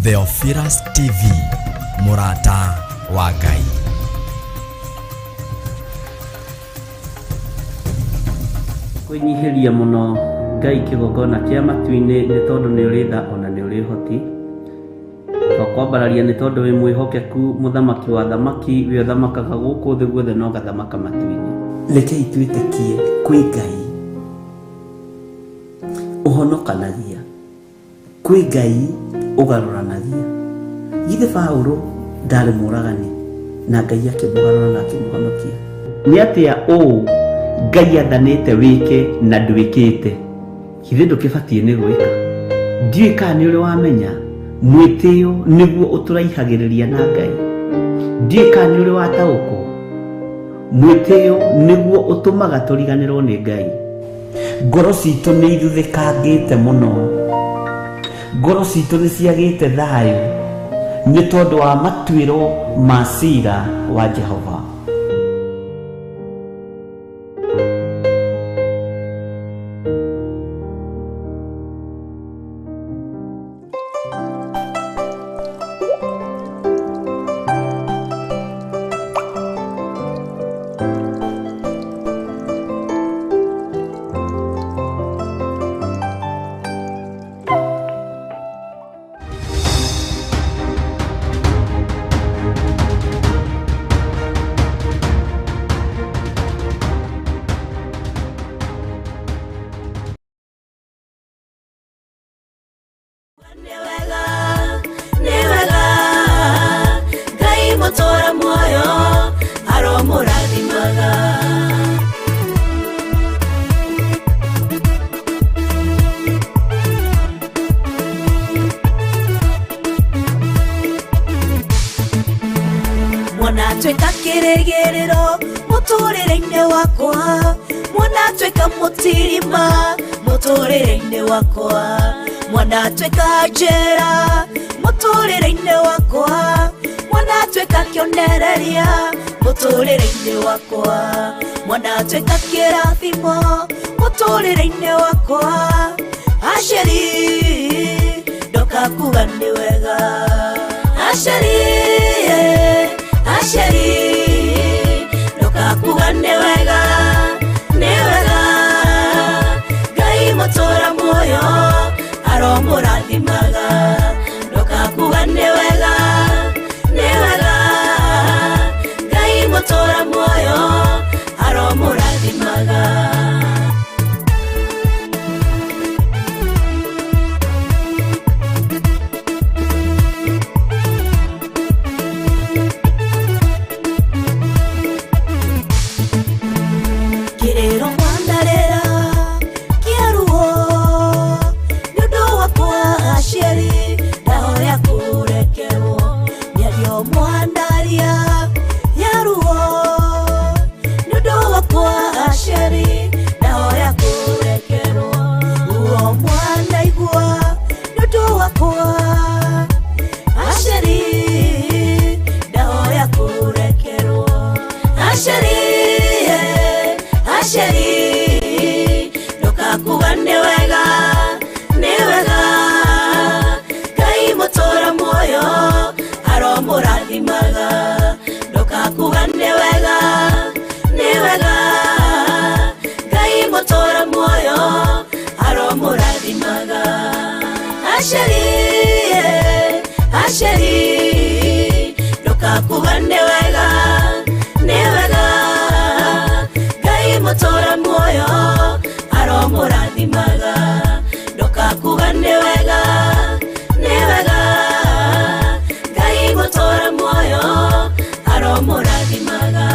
Theophilus TV, mũrata wa Ngai. Kwĩnyihĩria mũno Ngai kĩgongona kĩa matu-inĩ nĩ tondũ nĩ ũrĩ tha ona nĩ ũrĩ ũhoti. Twakwambararia nĩ tondũ wĩ mwĩhokeku mũthamaki wa thamaki wĩ ũthamakaga gũkũ thĩ guothe na ũgathamaka matu-inĩ. Rekei twĩtĩkie kwĩ Ngai ũhonokanagia, kwĩ Ngai ũgarũranagia. Githĩ Paũlũ ndarĩ mũragani na Ngai akĩmũgarũra na akĩmũhonokia? Nĩ atĩa ũũ Ngai athanĩte wĩke na ndwĩkĩte? Githĩ ndũkĩbatiĩ nĩ gwĩka? Ndiũĩ kana nĩ ũrĩ wamenya mwĩtĩo nĩguo ũtũraihagĩrĩria na Ngai. Ndiũĩ kana nĩ ũrĩ wataũkwo mwĩtĩo nĩguo ũtũmaga tũriganĩrwo nĩ Ngai. Ngoro citũ nĩ ithuthĩkangĩte mũno, ngoro citũ nĩ ciagĩte thayũ nĩ tondũ wa matuĩro ma cira wa Jehova. Nĩ wega, nĩ wega, Ngai mũtũũra muoyo aromũrathimaga. Mwana atuĩka kĩrĩgĩrĩro mũtũrĩre-inĩ wakwa, mwana atuĩka mũtirima mũtũrĩre-inĩ wakwa, mwana atuĩka njĩra mũtũrĩre-inĩ wakwa, mwana atuĩka kĩonereria mũtũrĩre-inĩ wakwa, mwana atuĩka kĩrathimo mũtũrĩre-inĩ wakwa. Aceri ndoka kuga nĩ wega, aceri aceri ndoka kuga nĩ wega, nĩ wega, Ngai mũtũra muoyo aromũrathimaga, ndoka kuga nĩ wega, nĩ wega, Ngai mũtũra muoyo aromũrathimaga. Kĩrĩro mwandarĩra kĩa ruo nĩ ũndũ wakwa aciari ndahoya kũrekerwo, mĩario mwandaria ya ruo nĩ ũndũ wakwa aciari ndahoya kũrekerwo, ruo mwanaigua nĩ ũndũ wakwa aciari ndahoya kũrekerwo, aciari aciari ndokakuga nĩ wega, nĩ wega, Ngai mũtũũra muoyo aromũrathimaga, ndokakuga nĩ wega, nĩ wega, Ngai mũtũũra muoyo aromũrathimaga. Aciari aciari ndokakuga nĩ wega, nĩ wega, Ngai mũtũũra muoyo aromũrathimaga, ndokakuga nĩ wega, nĩ wega, Ngai mũtũũra muoyo aromũrathimaga.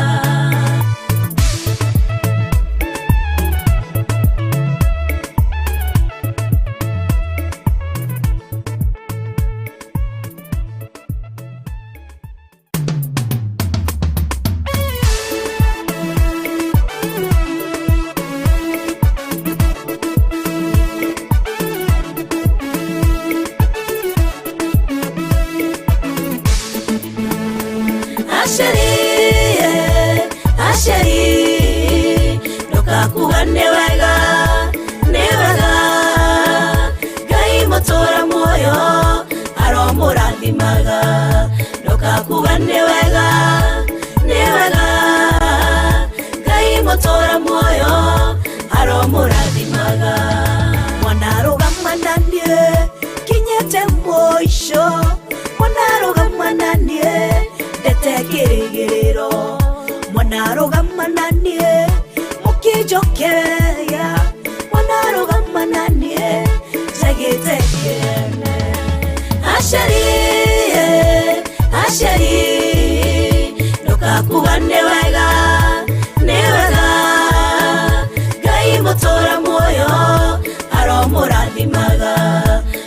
Aceri aceri ndokakuga nĩ wega, nĩ wega, Ngai mũtũũra muoyo aromũrathimaga. Mwanarũgama na niĩ kinyĩte mũico, mwanarũgama na niĩ ndete kĩrĩgĩrĩro, mwanarũgama na niĩ mũkĩnjokeria, mwanarũgama na niĩ njagĩte kĩene. Aciari, aciari, ndũkakuga nĩ wega, nĩ wega, Ngai mũtũra muoyo aromũrathimaga,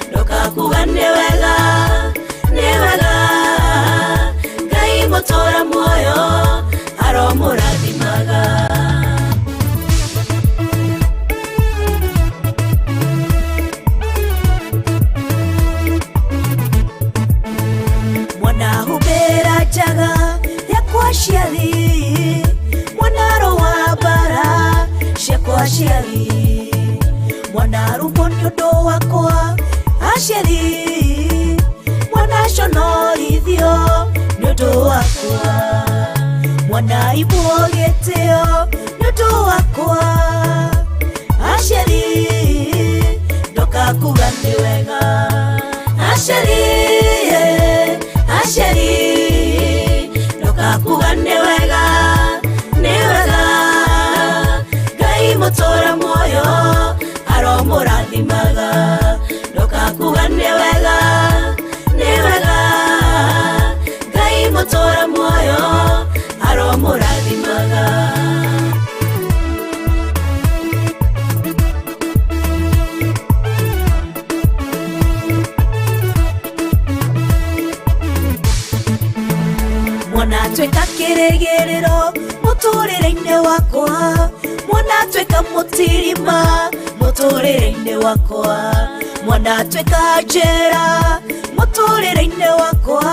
ndũkakuga nĩ wega, nĩ wega, Ngai mũtũra muoyo aromũrathimaga. Mwana humbĩra njaga yakwa aciari, mwana rũa mbara ciakwa aciari, mwana rũmwo nĩ ũndũ wakwa aciari, mwana conorithio nĩ ũndũ wakwa, mwana ibwo gĩtĩo nĩ ũndũ wakwa aciari, ndokakuga nĩ wega. Aciari, aciari, ndokakuga nĩ wega, nĩ wega, Ngai mũtũra muoyo aromũrathimaga, ndokakuga nĩ wega, nĩ wega, Ngai mũtũra muoyo aromũrathimaga. Mwana tuĩka kĩrĩgĩrĩro mũtũrĩre-inĩ wakwa, mwana tuĩka mũtirima mũtũrĩre-inĩ wakwa, mwana tuĩka njĩra mũtũrĩre-inĩ wakwa,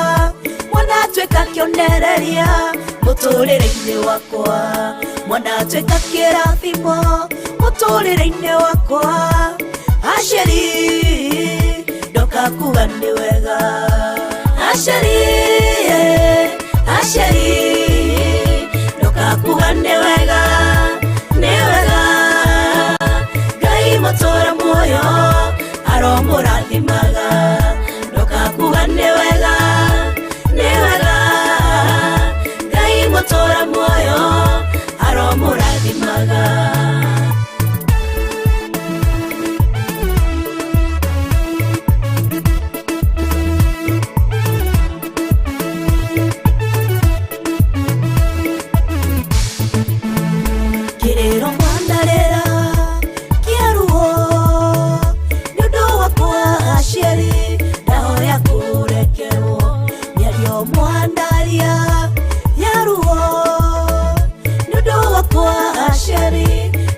mwana tuĩka kĩonereria mũtũrĩre-inĩ wakwa, mwana tuĩka kĩrathimo mũtũrĩre-inĩ wakwa, aciari ndokakuga nĩ wega. Aciari, aciari, ndokakuga nĩ wega, nĩ wega, Ngai mũtũra muoyo aromũrathimaga, ndokakuga nĩ wega, nĩ wega, Ngai mũtũra muoyo aromũrathimaga. Kĩrĩro mwandarĩra kĩa ruo nĩ ũndũ wakwa aciari, ndahoya kũrekerwo, mĩario mwandaria ya ruo nĩ ũndũ wakwa aciari,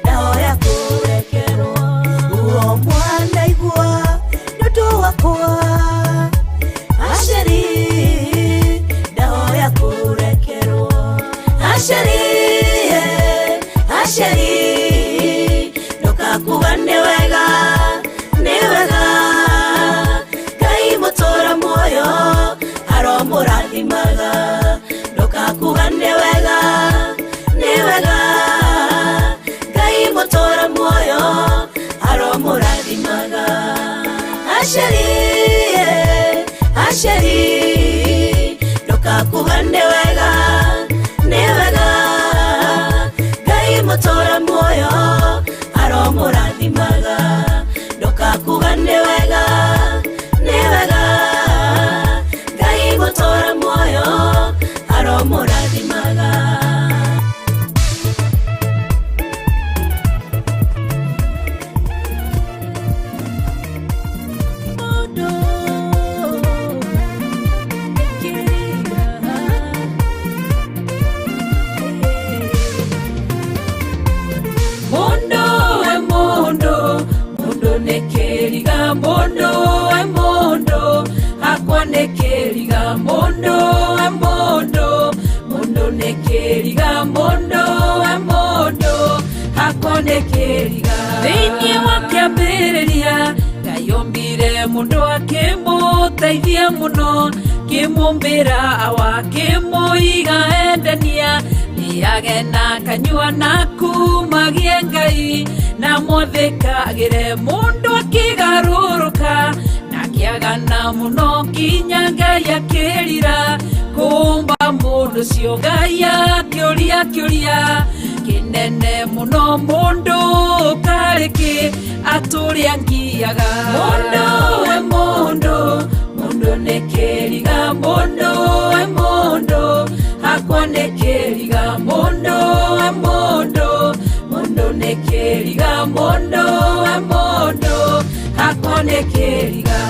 ndahoya kũrekerwo, ruo mwanaigua nĩ ũndũ wakwa aciari, ndahoya kũrekerwo. Aciari, aciari, ndokakuga nĩ wega, nĩ wega, Ngai mũtũra muoyo aromũrathimaga, ndokakuga nĩ wega, nĩ wega, Ngai mũtũra muoyo aromũrathimaga. Aciari, aciari, ndokakuga nĩ wega, nĩ wega, Ngai mũtũra muoyo aromũrathimaga, ndokakuga nĩ wega, nĩ wega, Ngai mũtũra muoyo aromũrathimaga. Mũndũ nĩkĩriga. Mundu we mundu, mundu nĩ kĩriga, mundu we mundu, hakwa nĩ kĩriga, mundu we mundu, mundu nĩ kĩriga, mundu we mundu, hakwa nĩ kĩriga. Thĩinĩ wa kĩambĩrĩria Ngai ombire mũndũ akĩmũteithia mũno, kĩmũmbĩra awa kĩmũiga endania. Thiage na kanyua na kumagie Ngai na mwathĩkagĩre mũndũ akĩgarũrũka na kĩagana mũno nginya Ngai akĩrira kũmba mũndũ ũcio Ngai akĩũria kĩũria kĩnene mũno mũndũ karĩ kĩ atũrĩa ngiaga mũndũ we mũndũ mũndũ nĩ kĩriga mũndũ we mũndũ hakwa nĩ kĩriga mũndũ we mũndũ mũndũ nĩ kĩriga mũndũ we mũndũ hakwa nĩ kĩriga.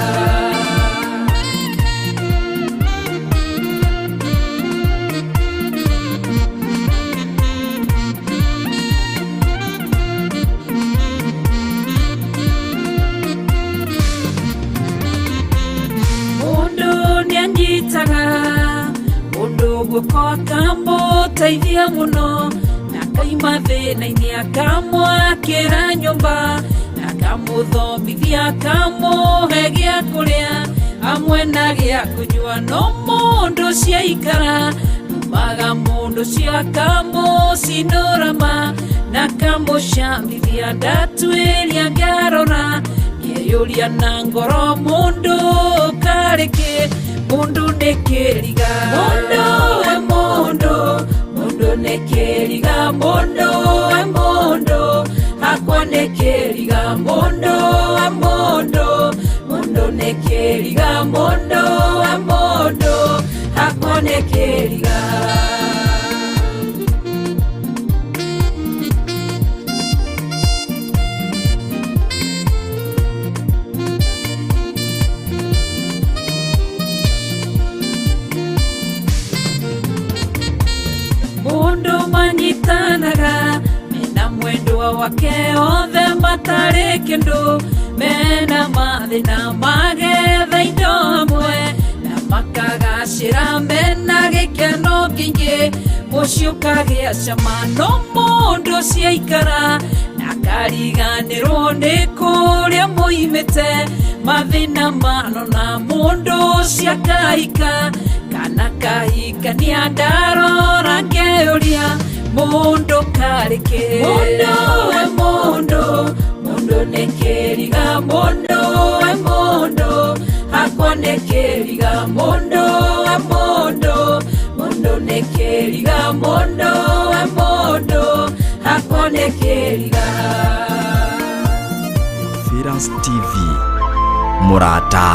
Mũndũ guoko akamũteithia mũno na akaima thĩna-inĩ akamwakĩra nyũmba na akamũthomithia akamũhe gĩa kũrĩa hamwe na gĩa kũnyua no mũndũ ũcio aikara umaga mũndũ ũcio akamũcinũra ma na akamũcambithia ndatuĩria ngarora ngeyũria na ngoro mũndũ karĩ kĩ mũndũ nĩ kĩriga mũndũ we mũndũ mũndũ nĩ kĩriga mũndũ we mũndũ hakwa nĩ kĩriga mũndũ we mũndũ mũndũ nĩ kĩriga mũndũ we mũndũ hakwa nĩ kĩriga. Mũndũ manyitanaga mena mwendwa wake othe matarĩ kĩndũ mena mathĩna magetha indo hamwe na makagacĩra mena gĩkeno kĩingĩ mũciĩ ũkagĩa cama no mũndũ ũcio aikara na akariganĩrwo nĩ kũrĩa moimĩte mathĩna manona mũndũ ũcio akahika kana kahikania ndarora ngeyũria mũndũ karĩ kĩ mũndũ we mũndũ mũndũ nĩ kĩriga mũndũ we mũndũ hakwa nĩ kĩriga mũndũ we mũndũ mũndũ nĩ kĩriga mũndũ we mũndũ hakwa nĩ kĩriga. Firas TV, mũrata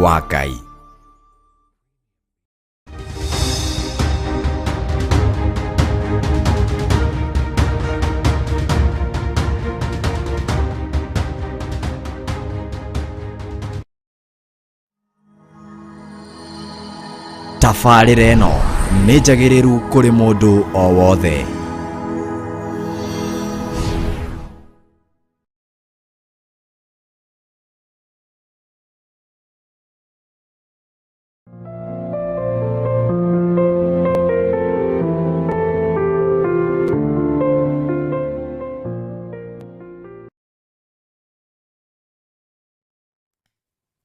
wa Ngai. Tabarĩra ĩno nĩ njagĩrĩru kũrĩ mũndũ o wothe.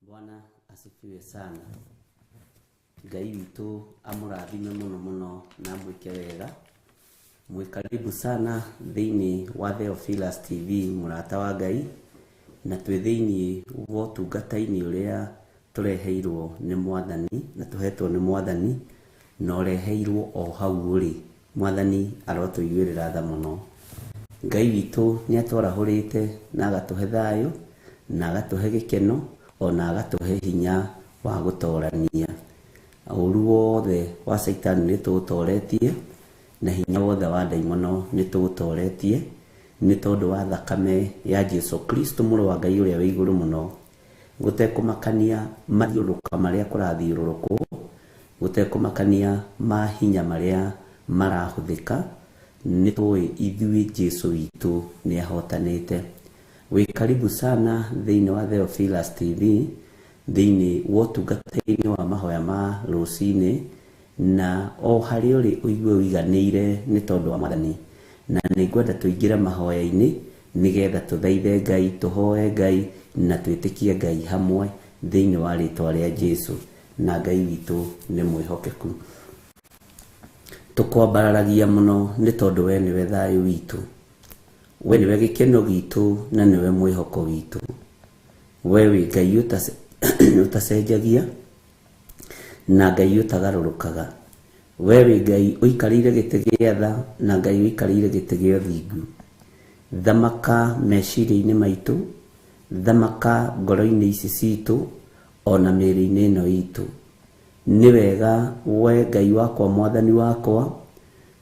Bwana asifiwe sana. Ngai witũ amũrathime mũno mũno na amwĩke wega. Mwĩ karibu sana thĩinĩ wa Theophilus TV mũrata wa Ngai, na twĩ thĩinĩ wa ũtungata-inĩ ũrĩa tũreheirwo nĩ Mwathani na tũhetwo nĩ Mwathani na ũreheirwo o hau ũrĩ. Mwathani arotũiguĩrĩra tha mũno. Ngai witũ nĩ atwarahũrĩte na agatũhe thayũ na agatũhe gĩkeno ona agatũhe hinya wa gũtorania ũru wothe wa Caitani nĩ tũũtoretie na hinya wothe wa ndaimono nĩ tũũtoretie nĩ tondũ wa thakame ya Jesu Kristo mũrũ wa Ngai ũrĩa wĩ igũrũ mũno. Gũtekũmakania mathiũrũrũka marĩa kũrathiũrũrũkwo, gũtekũmakania mahinya marĩa marahũthĩka, nĩ tũĩ ithuĩ Jesu witũ nĩ ahotanĩte. Wĩ karibu sana thĩinĩ wa Theophilus TV thĩinĩ wa ũtungata-inĩ wa mahoya ma rũcinĩ, na o harĩa ũrĩ ũigue ũiganĩire nĩ tondũ wa Mwathani. Na nĩ ngwenda tũingĩre mahoya-inĩ nĩgetha tũthaithe Ngai, tũhoe Ngai na twĩtĩkie Ngai hamwe thĩinĩ wa rĩtwa rĩa Jesu, na Ngai witũ nĩ mwĩhokeku. Tũkwambararagia mũno nĩ tondũ we nĩwe thayũ witũ, we nĩwe gĩkeno gitũ na nĩwe mwĩhoko witũ. We wĩ Ngai ũtacenjagia na Ngai ũtagarũrũkaga. We wĩ Ngai ũikarĩire gĩtĩ gĩa tha na Ngai ũikarĩire gĩtĩ gĩa ũthingu. Thamaka meciria-inĩ maitũ, thamaka ngoro-inĩ ici citũ, ona mĩĩrĩ-inĩ ĩno itũ. Nĩ wega we Ngai wakwa, mwathani wakwa,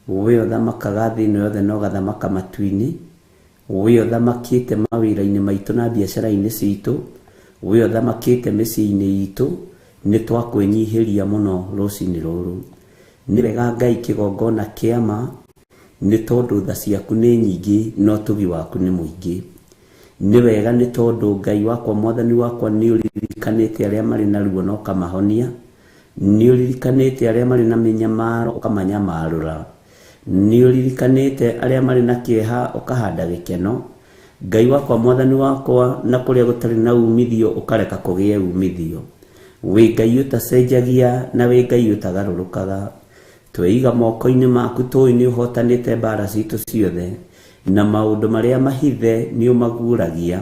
we ũthamakaga thĩ ĩno yothe na ũgathamaka matu-inĩ, we ũthamakĩte mawĩra-inĩ maitũ na biacara-inĩ citũ, we ũthamakĩte mĩciĩ-inĩ itũ, nĩ twakwĩnyihĩria mũno rũcinĩ rũrũ. Nĩ wega Ngai kĩgongona kĩa ma, nĩ tondũ tha ciaku nĩ nyingĩ na ũtugi waku nĩ mũingĩ. Nĩ wega nĩ tondũ Ngai wakwa, mwathani wakwa, nĩ ũririkanĩte arĩa marĩ na ruo na ũkamahonia, nĩ ũririkanĩte arĩa marĩ na mĩnyamaro ũkamanyamarũra, nĩ ũririkanĩte arĩa marĩ na kĩeha ũkahanda gĩkeno. Ngai wakwa, mwathani wakwa, na kũrĩa gũtarĩ na umithio ũkareka kũgĩe umithio. Wĩ Ngai ũtacenjagia na wĩ Ngai ũtagarũrũkaga. Tweiga moko-inĩ maku, tũĩ nĩ ũhotanĩte mbara citũ ciothe, na maũndũ marĩa mahithe nĩ ũmaguũragia,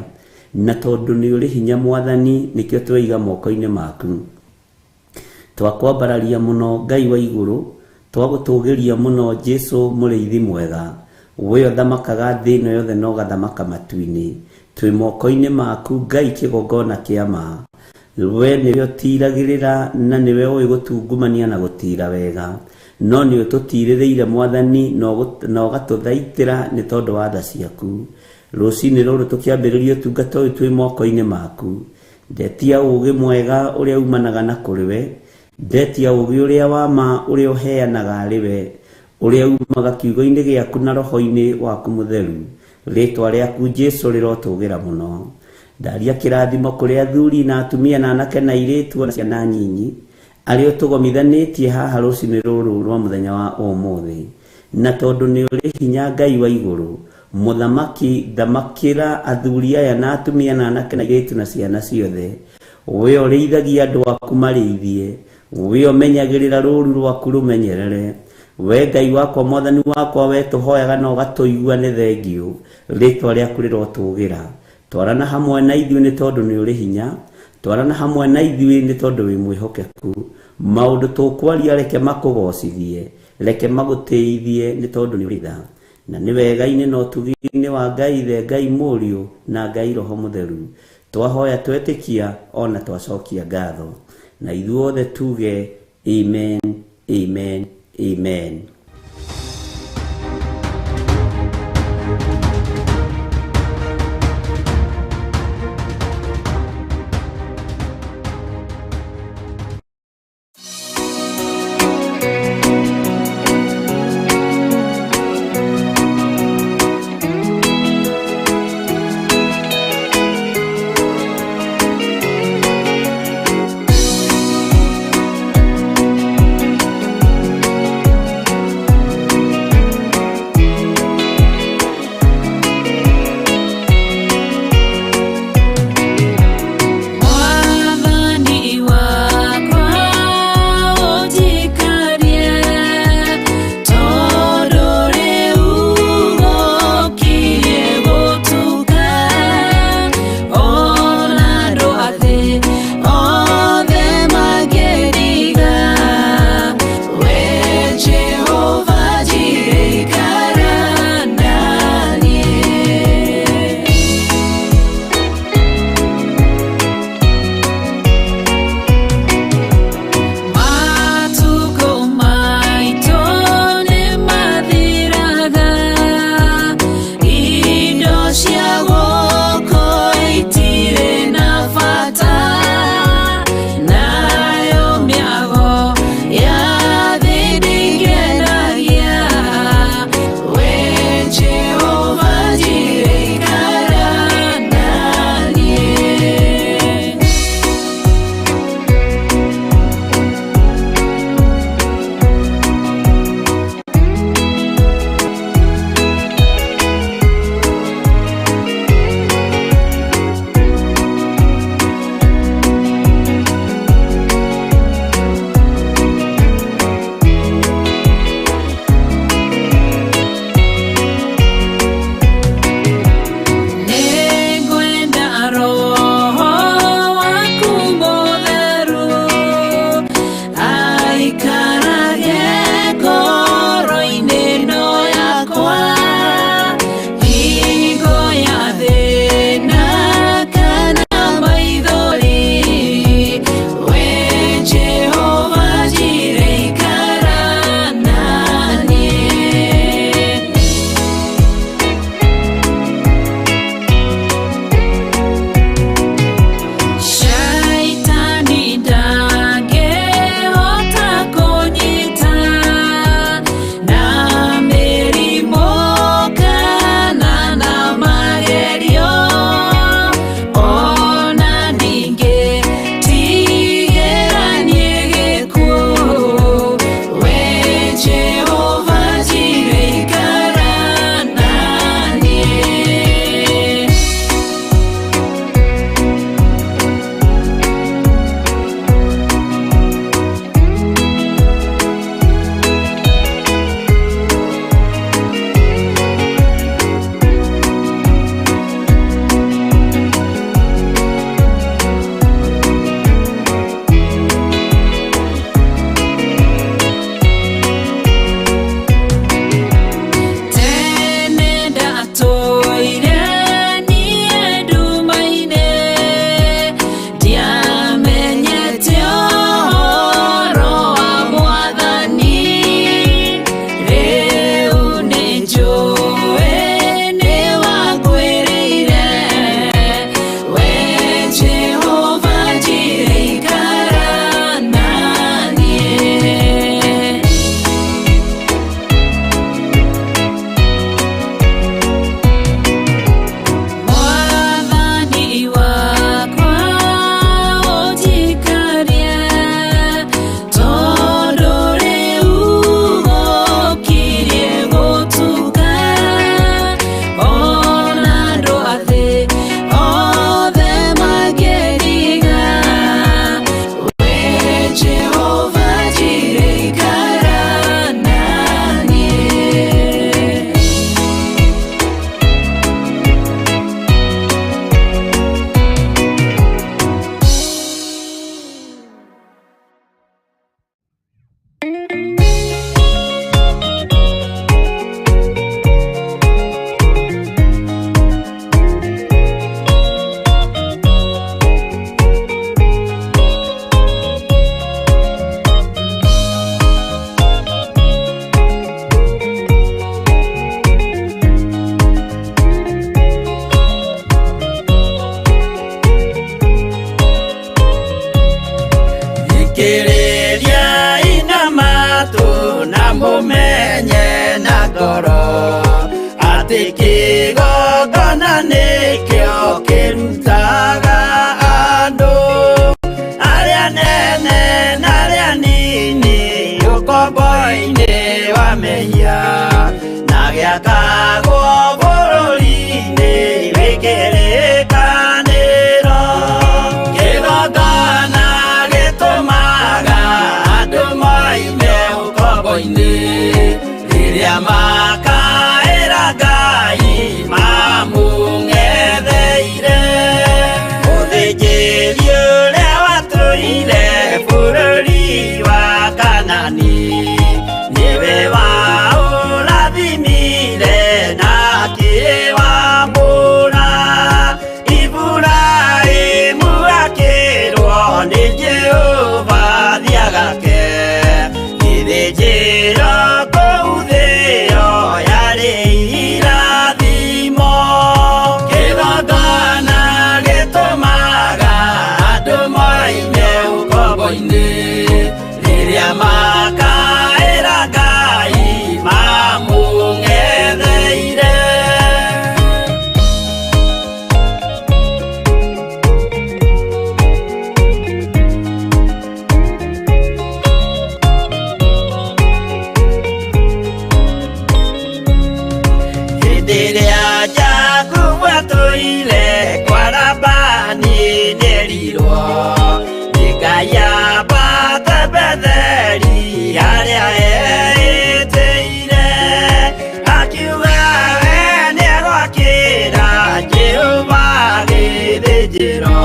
na tondũ nĩ ũrĩ hinya mwathani, nĩkĩo tweiga moko-inĩ maku. Twakwambararia mũno Ngai wa igũrũ, twagũtũgĩria mũno Jesu mũrĩithi mwega, we ũthamakaga thĩ ĩno yothe na ũgathamaka matu-inĩ. Twĩ moko-inĩ maku Ngai kĩgongona kĩa ma. We nĩwe ũtiragĩrĩra na nĩwe ũĩ gũtungumania na gũtira wega, no nĩ ũtũtirĩrĩire mwathani na ũgatũthaitĩra nĩ tondũ wa tha ciaku. Rũcinĩ rũrũ tũkĩambĩrĩria ũtungata ũyũ twĩ moko-inĩ maku. Ndetia ũũgĩ mwega ũrĩa umanaga na kũrĩ we, ndetia ũũgĩ ũrĩa wa ma ũrĩa ũheanaga arĩ we, ũrĩa umaga kiugo-inĩ gĩaku na roho-inĩ waku mũtheru. Rĩtwa rĩaku Jesu rĩrotũgĩra mũno. Ndaria kĩrathimo kũrĩ athuri na atumia na anake na airĩtu na ciana nyinyi arĩa ũtũgomithanĩtie haha rũcinĩ rũrũ rwa mũthenya wa ũmũthĩ. Na tondũ nĩ ũrĩ hinya Ngai wa igũrũ, mũthamaki, thamakĩra athuri aya na atumia na anake na airĩtu na ciana ciothe. We ũrĩithagia andũ aku marĩithie, we ũmenyagĩrĩra rũũru rwaku rũmenyerere. We Ngai wakwa, mwathani wakwa, we tũhoyaga na ũgatũigua, nĩ thengiũ. Rĩtwa rĩaku rĩrotũgĩra. Twarana hamwe na ithuĩ nĩ tondũ nĩ ũrĩ hinya, twarana hamwe na ithuĩ nĩ tondũ wĩ mwĩhokeku. Maũndũ tũkwaria reke makũgocithie, reke magũtĩithie nĩ tondũ nĩ ũrĩ tha. Na nĩ wega-inĩ na ũtugi-inĩ wa Ngai Ithe, Ngai Mũriũ na Ngai Roho Mũtheru. Twahoya twetĩkia ona twacokia ngatho. Na ithuothe tuge amen, amen, amen. Thikĩrĩriai na matũ na mũmenye na ngoro atĩ kĩgongona nĩkĩo kĩrutaga andũ arĩa nene na arĩa nini ũkombo-inĩ wa mehia na gĩakagwo bũrũri-inĩ wĩ kĩrĩkanĩro. Kĩgongona gĩtũmaga andũ moime ũkombo-inĩ rĩrĩa makaĩra Ngai mamũng'etheire. Mũthĩnjĩri ũrĩa watũire bũrũri wa Kanani nĩwe waũrathimire na akĩwamũra. Iburahĩmu akĩrwo nĩ Jehova thiĩ agake gĩthĩnjĩro kũu thĩo yarĩ irathimo. Kĩgongona gĩtũmaga andũ moime ũkombo-inĩ rĩrĩa makaĩra Ngai mamũng'etheire. Hĩndĩ ĩrĩa Jakubu atũire kwa Labani nĩerirwo nĩ Ngai ambate Betheli harĩa eĩtĩire. Akiuga we nĩegwakĩra Jehova gĩthĩnjĩro,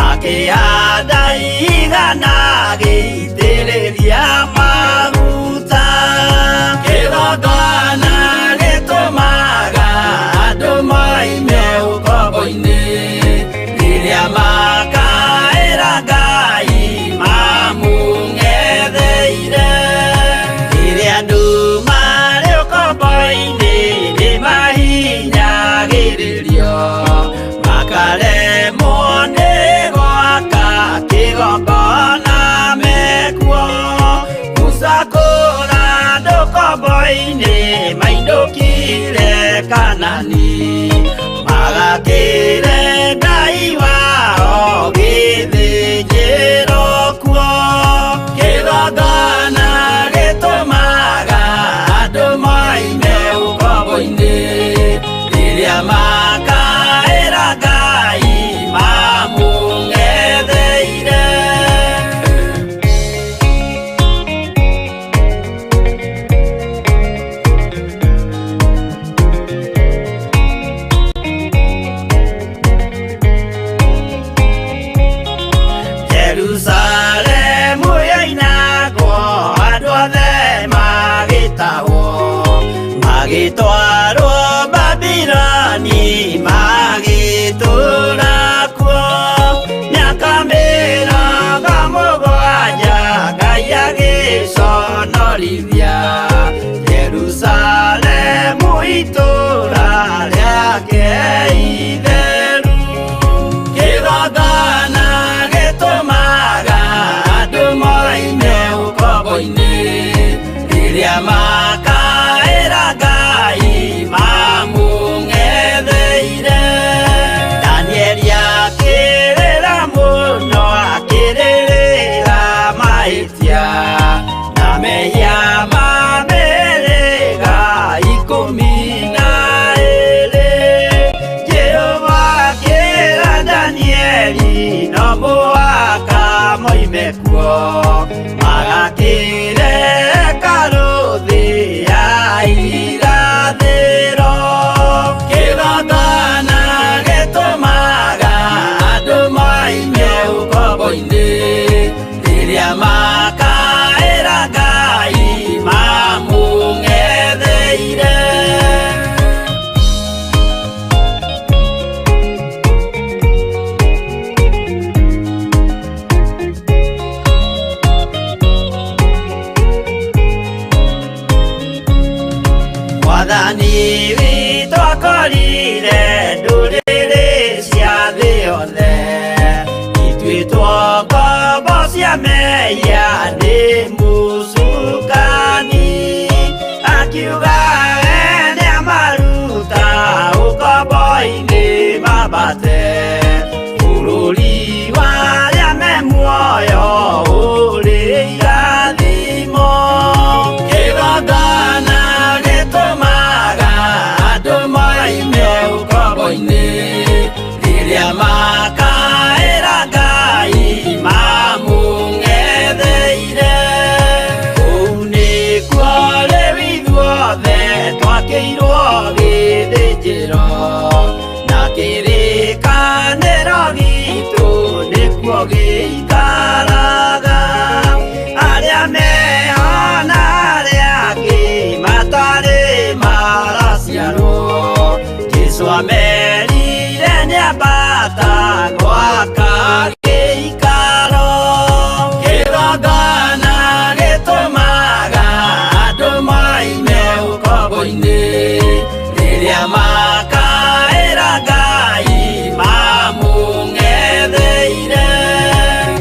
akĩhanda ihiga na agĩitĩrĩria maguta. Kĩgongona gĩtũmaga andũ moime ũkombo-inĩ rĩrĩa makaĩra Ngai mamũng'etheire. Rĩrĩa andũ marĩ ũkombo-inĩ nĩmahinyagĩrĩrio makaremwo nĩ gwaka kĩgongona mekuo. Musa kũra andũ ũkombo-inĩ mainũkire Kanani magakĩre Ngai wao gĩthĩnjĩro kuo. Kĩgongona gĩtũmaga andũ moime ũkombo-inĩ rĩrĩa makaĩra Ngai mamũng'etheire. Jerusalemu yoinagwo andũ othe magĩtahwo magĩtwarwo Babiloni magĩtũũra kuo mĩaka 70 Ngai agĩconorithia Jerusalemu itũũra rĩake itheru. Kĩgongona gĩtũmaga andũ moime ũkombo-inĩ rĩrĩa makaĩra Ngai mamũng'etheire. Danieli akĩrĩra mũno akĩrĩrĩra mahĩtia na mehia ma mĩhĩrĩga 12. Jehova akĩra Danieli no mũhaka moime kuo magakĩre hekarũ thĩ ya irathĩro. Kĩgongona gĩtũmaga andũ moime ũkombo-inĩ rĩrĩa makaĩra Ngai mamũng'etheire. Mwathani witũ akorire ndũrĩrĩ cia thĩ yothe ituĩtwo ngombo cia mehia. mehia nĩ mũcukani akiuga nĩamaruta ũkombo-inĩ mambate bũrũri wa arĩa me muoyo ũrĩ irathimo kĩgongona gĩtũmaga andũ moime ũkombo-inĩ rĩrĩa makaĩra Ngai mamũng'etheire kũu nĩkuo rĩu ithuothe twakĩirwo gĩthĩnjĩro na kĩrĩkanĩro gitũ nĩkuo gĩikaraga arĩa meho na arĩa angĩ matarĩ maraciarwo Jesũ amerire nĩambata gwaka gĩikaro kĩgongona gĩtũmaga andũ moime ũkombo-inĩ rĩrĩa makaĩra Ngai mamũng'etheire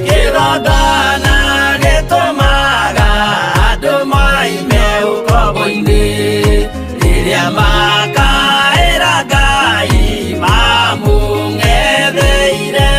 kĩgongona gĩtũmaga andũ moime ũkombo-inĩ rĩrĩa makaĩra Ngai mamũng'etheire.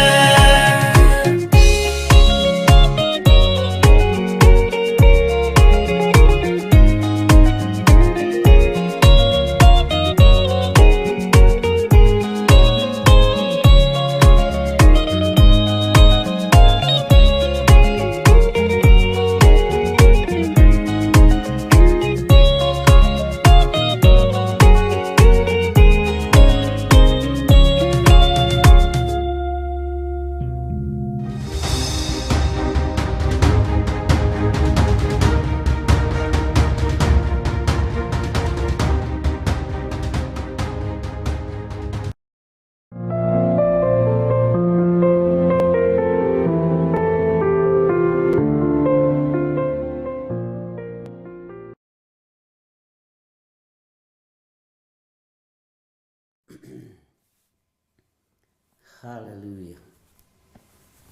Hallelujah.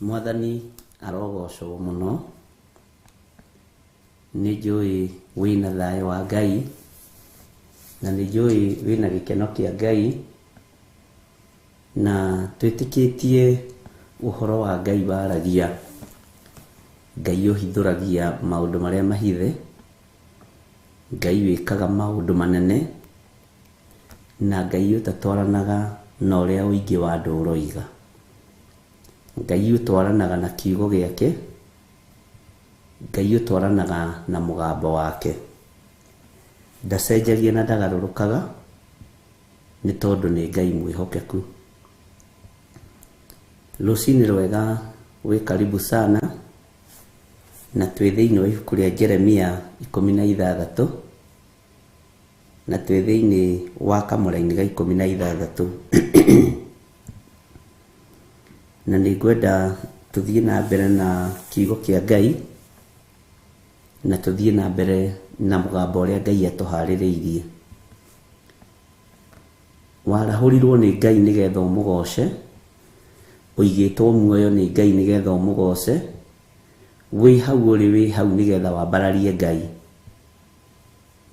Mwathani arogocwo muno. Nĩ njũĩ wĩna thayũ wa Ngai na nĩ njũĩ wĩna gĩkeno kĩa Ngai na twĩtĩkĩtie ũhoro wa Ngai waragia. Ngai ũhithũragia maũndũ marĩa mahithe, Ngai wĩkaga maũndũ manene na Ngai ũtatwaranaga na ũrĩa ũingĩ wa andũ ũroiga. Ngai ũtwaranaga na kiugo gĩake, Ngai ũtwaranaga na mũgambo wake. Ndacenjagia na ndagarũrũkaga nĩ tondũ nĩ Ngai mwĩhokeku. Rũcinĩ rwega wĩ karibu sana na twĩ thĩinĩ wa ibuku rĩa Jeremia 16 na twĩ thĩinĩ wa kamũraini ga 16 na nĩ ngwenda tũthiĩ na mbere na kiugo kĩa Ngai na tũthiĩ na mbere na mũgambo ũrĩa Ngai atũharĩrĩirie. Warahũrirwo nĩ Ngai nĩgetha ũmũgoce, ũigĩtwo muoyo nĩ Ngai nĩgetha ũmũgoce, wĩ hau ũrĩ wĩ hau nĩgetha wambararie Ngai.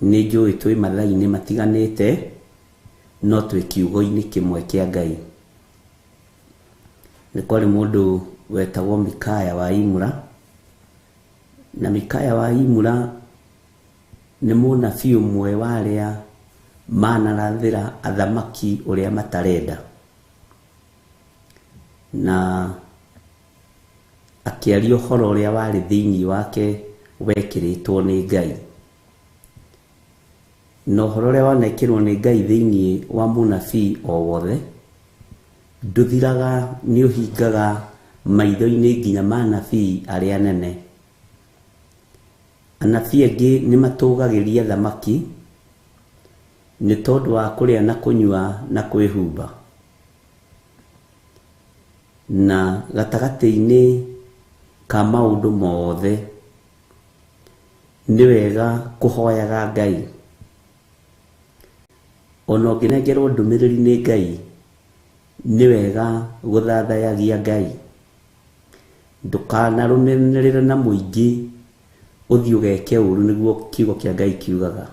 Nĩ njũĩ twĩ mathaa-inĩ matiganĩte no twĩ kiugo-inĩ kĩmwe kĩa Ngai. Nĩ kwarĩ mũndũ wetagwo Mikaya wa Imura, na Mikaya wa Imura nĩ mũnabii ũmwe wa arĩa manarathĩra athamaki ũrĩa matarenda, na akĩaria ũhoro ũrĩa warĩ thĩinĩ wake wekĩrĩtwo nĩ Ngai. Na ũhoro ũrĩa wanekĩrwo nĩ Ngai thĩinĩ wa mũnabii o wothe ndũthiraga, nĩ ũhingaga maitho-inĩ nginya ma anabii arĩa anene. Anabii angĩ nĩ matũgagĩria thamaki nĩ tondũ wa kũrĩa na kũnyua na kwĩhumba, na gatagatĩ-inĩ ka maũndũ mothe nĩ wega kũhoyaga Ngai. Ona ũngĩnengerwo ndũmĩrĩri nĩ Ngai nĩ wega gũthathayagia Ngai. Ndũkanarũmĩrĩre na mũingĩ ũthiĩ ũgeke ũru, nĩguo kiugo kĩa Ngai kiugaga.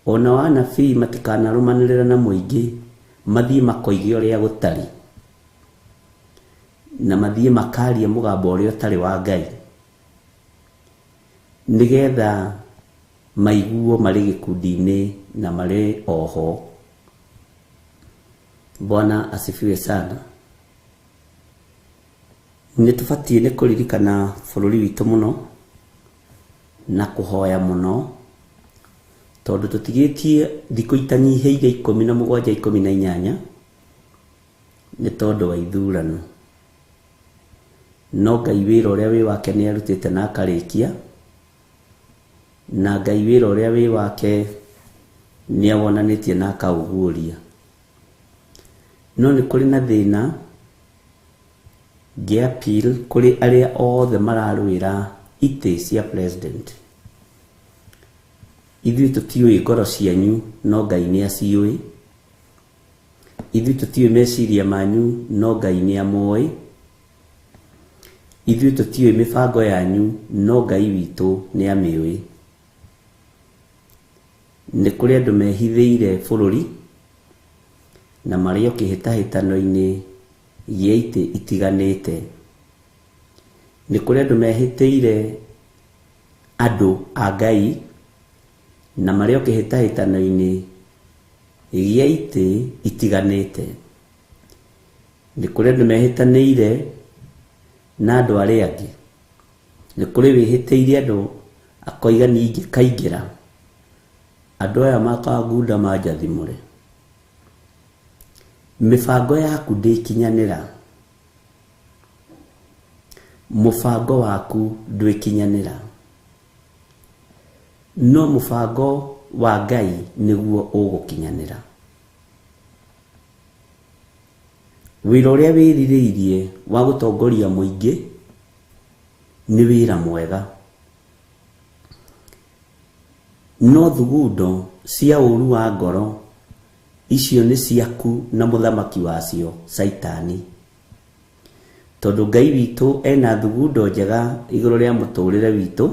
Ona anabii matikanarũmanĩrĩre na mũingĩ, mathiĩ makoige ũrĩa gũtarĩ, na mathiĩ makarie mũgambo ũrĩa ũtarĩ wa Ngai, nĩgetha maiguo marĩ gĩkundi-inĩ na marĩ oho. Bwana asifiwe sana. Nĩ tũbatiĩ nĩ kũririkana bũrũri witũ mũno na kũhoya mũno, tondũ tũtigĩtie thikũ itanyihĩire 17 18 nĩ tondũ wa ithurano. No Ngai wĩra ũrĩa wĩ wake nĩ arutĩte na akarĩkia, na Ngai wĩra ũrĩa wĩ wake nĩ awonanĩtie na akaũguũria. No nĩ kũrĩ na thĩna ngĩ appeal kũrĩ arĩa othe mararũĩra itĩ cia president. Ithuĩ tũtiũĩ ngoro cianyu, no Ngai nĩ aciũĩ. Ithuĩ tũtiũĩ meciria manyu, no Ngai nĩ amoĩ. Ithuĩ tũtiũĩ mĩbango yanyu, no Ngai witũ nĩ amĩũĩ. Nĩ kũrĩ andũ mehithĩire bũrũri na marĩ o kĩhĩtahĩtano-inĩ gĩa itĩ itiganĩte. Nĩ kũrĩ andũ mehĩtĩire andũ a Ngai na marĩ o kĩhĩtahĩtano-inĩ gĩa itĩ itiganĩte. Nĩ kũrĩ andũ mehĩtanĩire na andũ arĩa angĩ. Nĩ kũrĩ wĩhĩtĩire andũ akoiga niĩ ingĩkaingĩra andũ aya makangunda manjathimũre. Mĩbango yaku ndĩkinyanĩra, mũbango waku ndwĩkinyanĩra, no mũbango wa Ngai nĩguo ũgũkinyanĩra. Wĩra ũrĩa wĩrirĩirie wa gũtongoria mũingĩ nĩ wĩra mwega, no thugundo cia ũru wa ngoro icio nĩ ciaku na mũthamaki wacio Caitani. Tondũ Ngai witũ ena thugundo njega igũrũ rĩa mũtũrĩre witũ,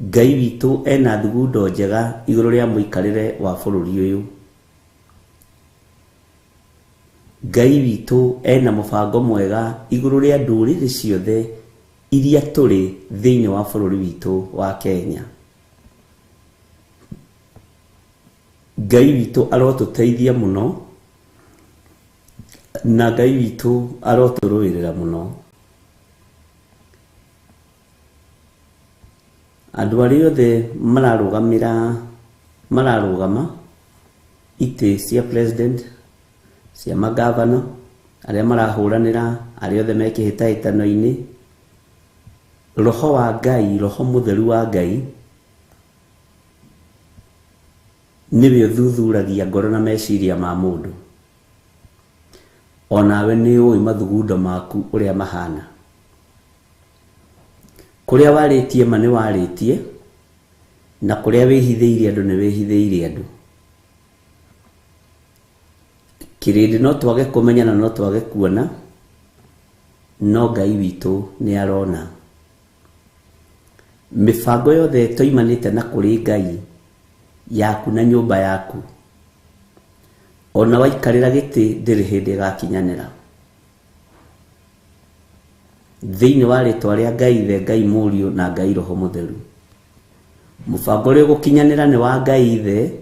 Ngai witũ ena thugundo njega igũrũ rĩa mũikarĩre wa bũrũri ũyũ. Ngai witũ ena mũbango mwega igũrũ rĩa ndũrĩrĩ ciothe iria tũrĩ thĩinĩ wa bũrũri witũ wa Kenya. Ngai witũ arotũteithia mũno, na Ngai witũ arotũrũĩrĩra mũno. Andũ arĩa othe mararũgama itĩ cia president, cia magavana, arĩa marahũranĩra, arĩa othe me kĩhĩtahĩtano-inĩ, roho wa Ngai, roho mũtheru wa Ngai nĩwe ũthuthuragia ngoro na meciria ma mũndũ. Onawe nĩ ũĩ mathugundo maku ũrĩa mahana. Kũrĩa warĩtie ma nĩ warĩtie, na kũrĩa wĩhithĩire andũ nĩ wĩhithĩire andũ. Kĩrĩndĩ no twage kũmenya na no twage kuona, no Ngai witũ nĩ arona. Mĩbango yothe toimanĩte na kũrĩ Ngai yaku na nyũmba yaku, ona waikarĩra gĩtĩ ndĩrĩ hĩndĩ ĩgakinyanĩra. Thĩinĩ wa rĩtwa rĩa Ngai Ithe, Ngai Mũriũ na Ngai Roho Mũtheru. Mũbango ũrĩa ũgũkinyanĩra nĩ wa Ngai Ithe,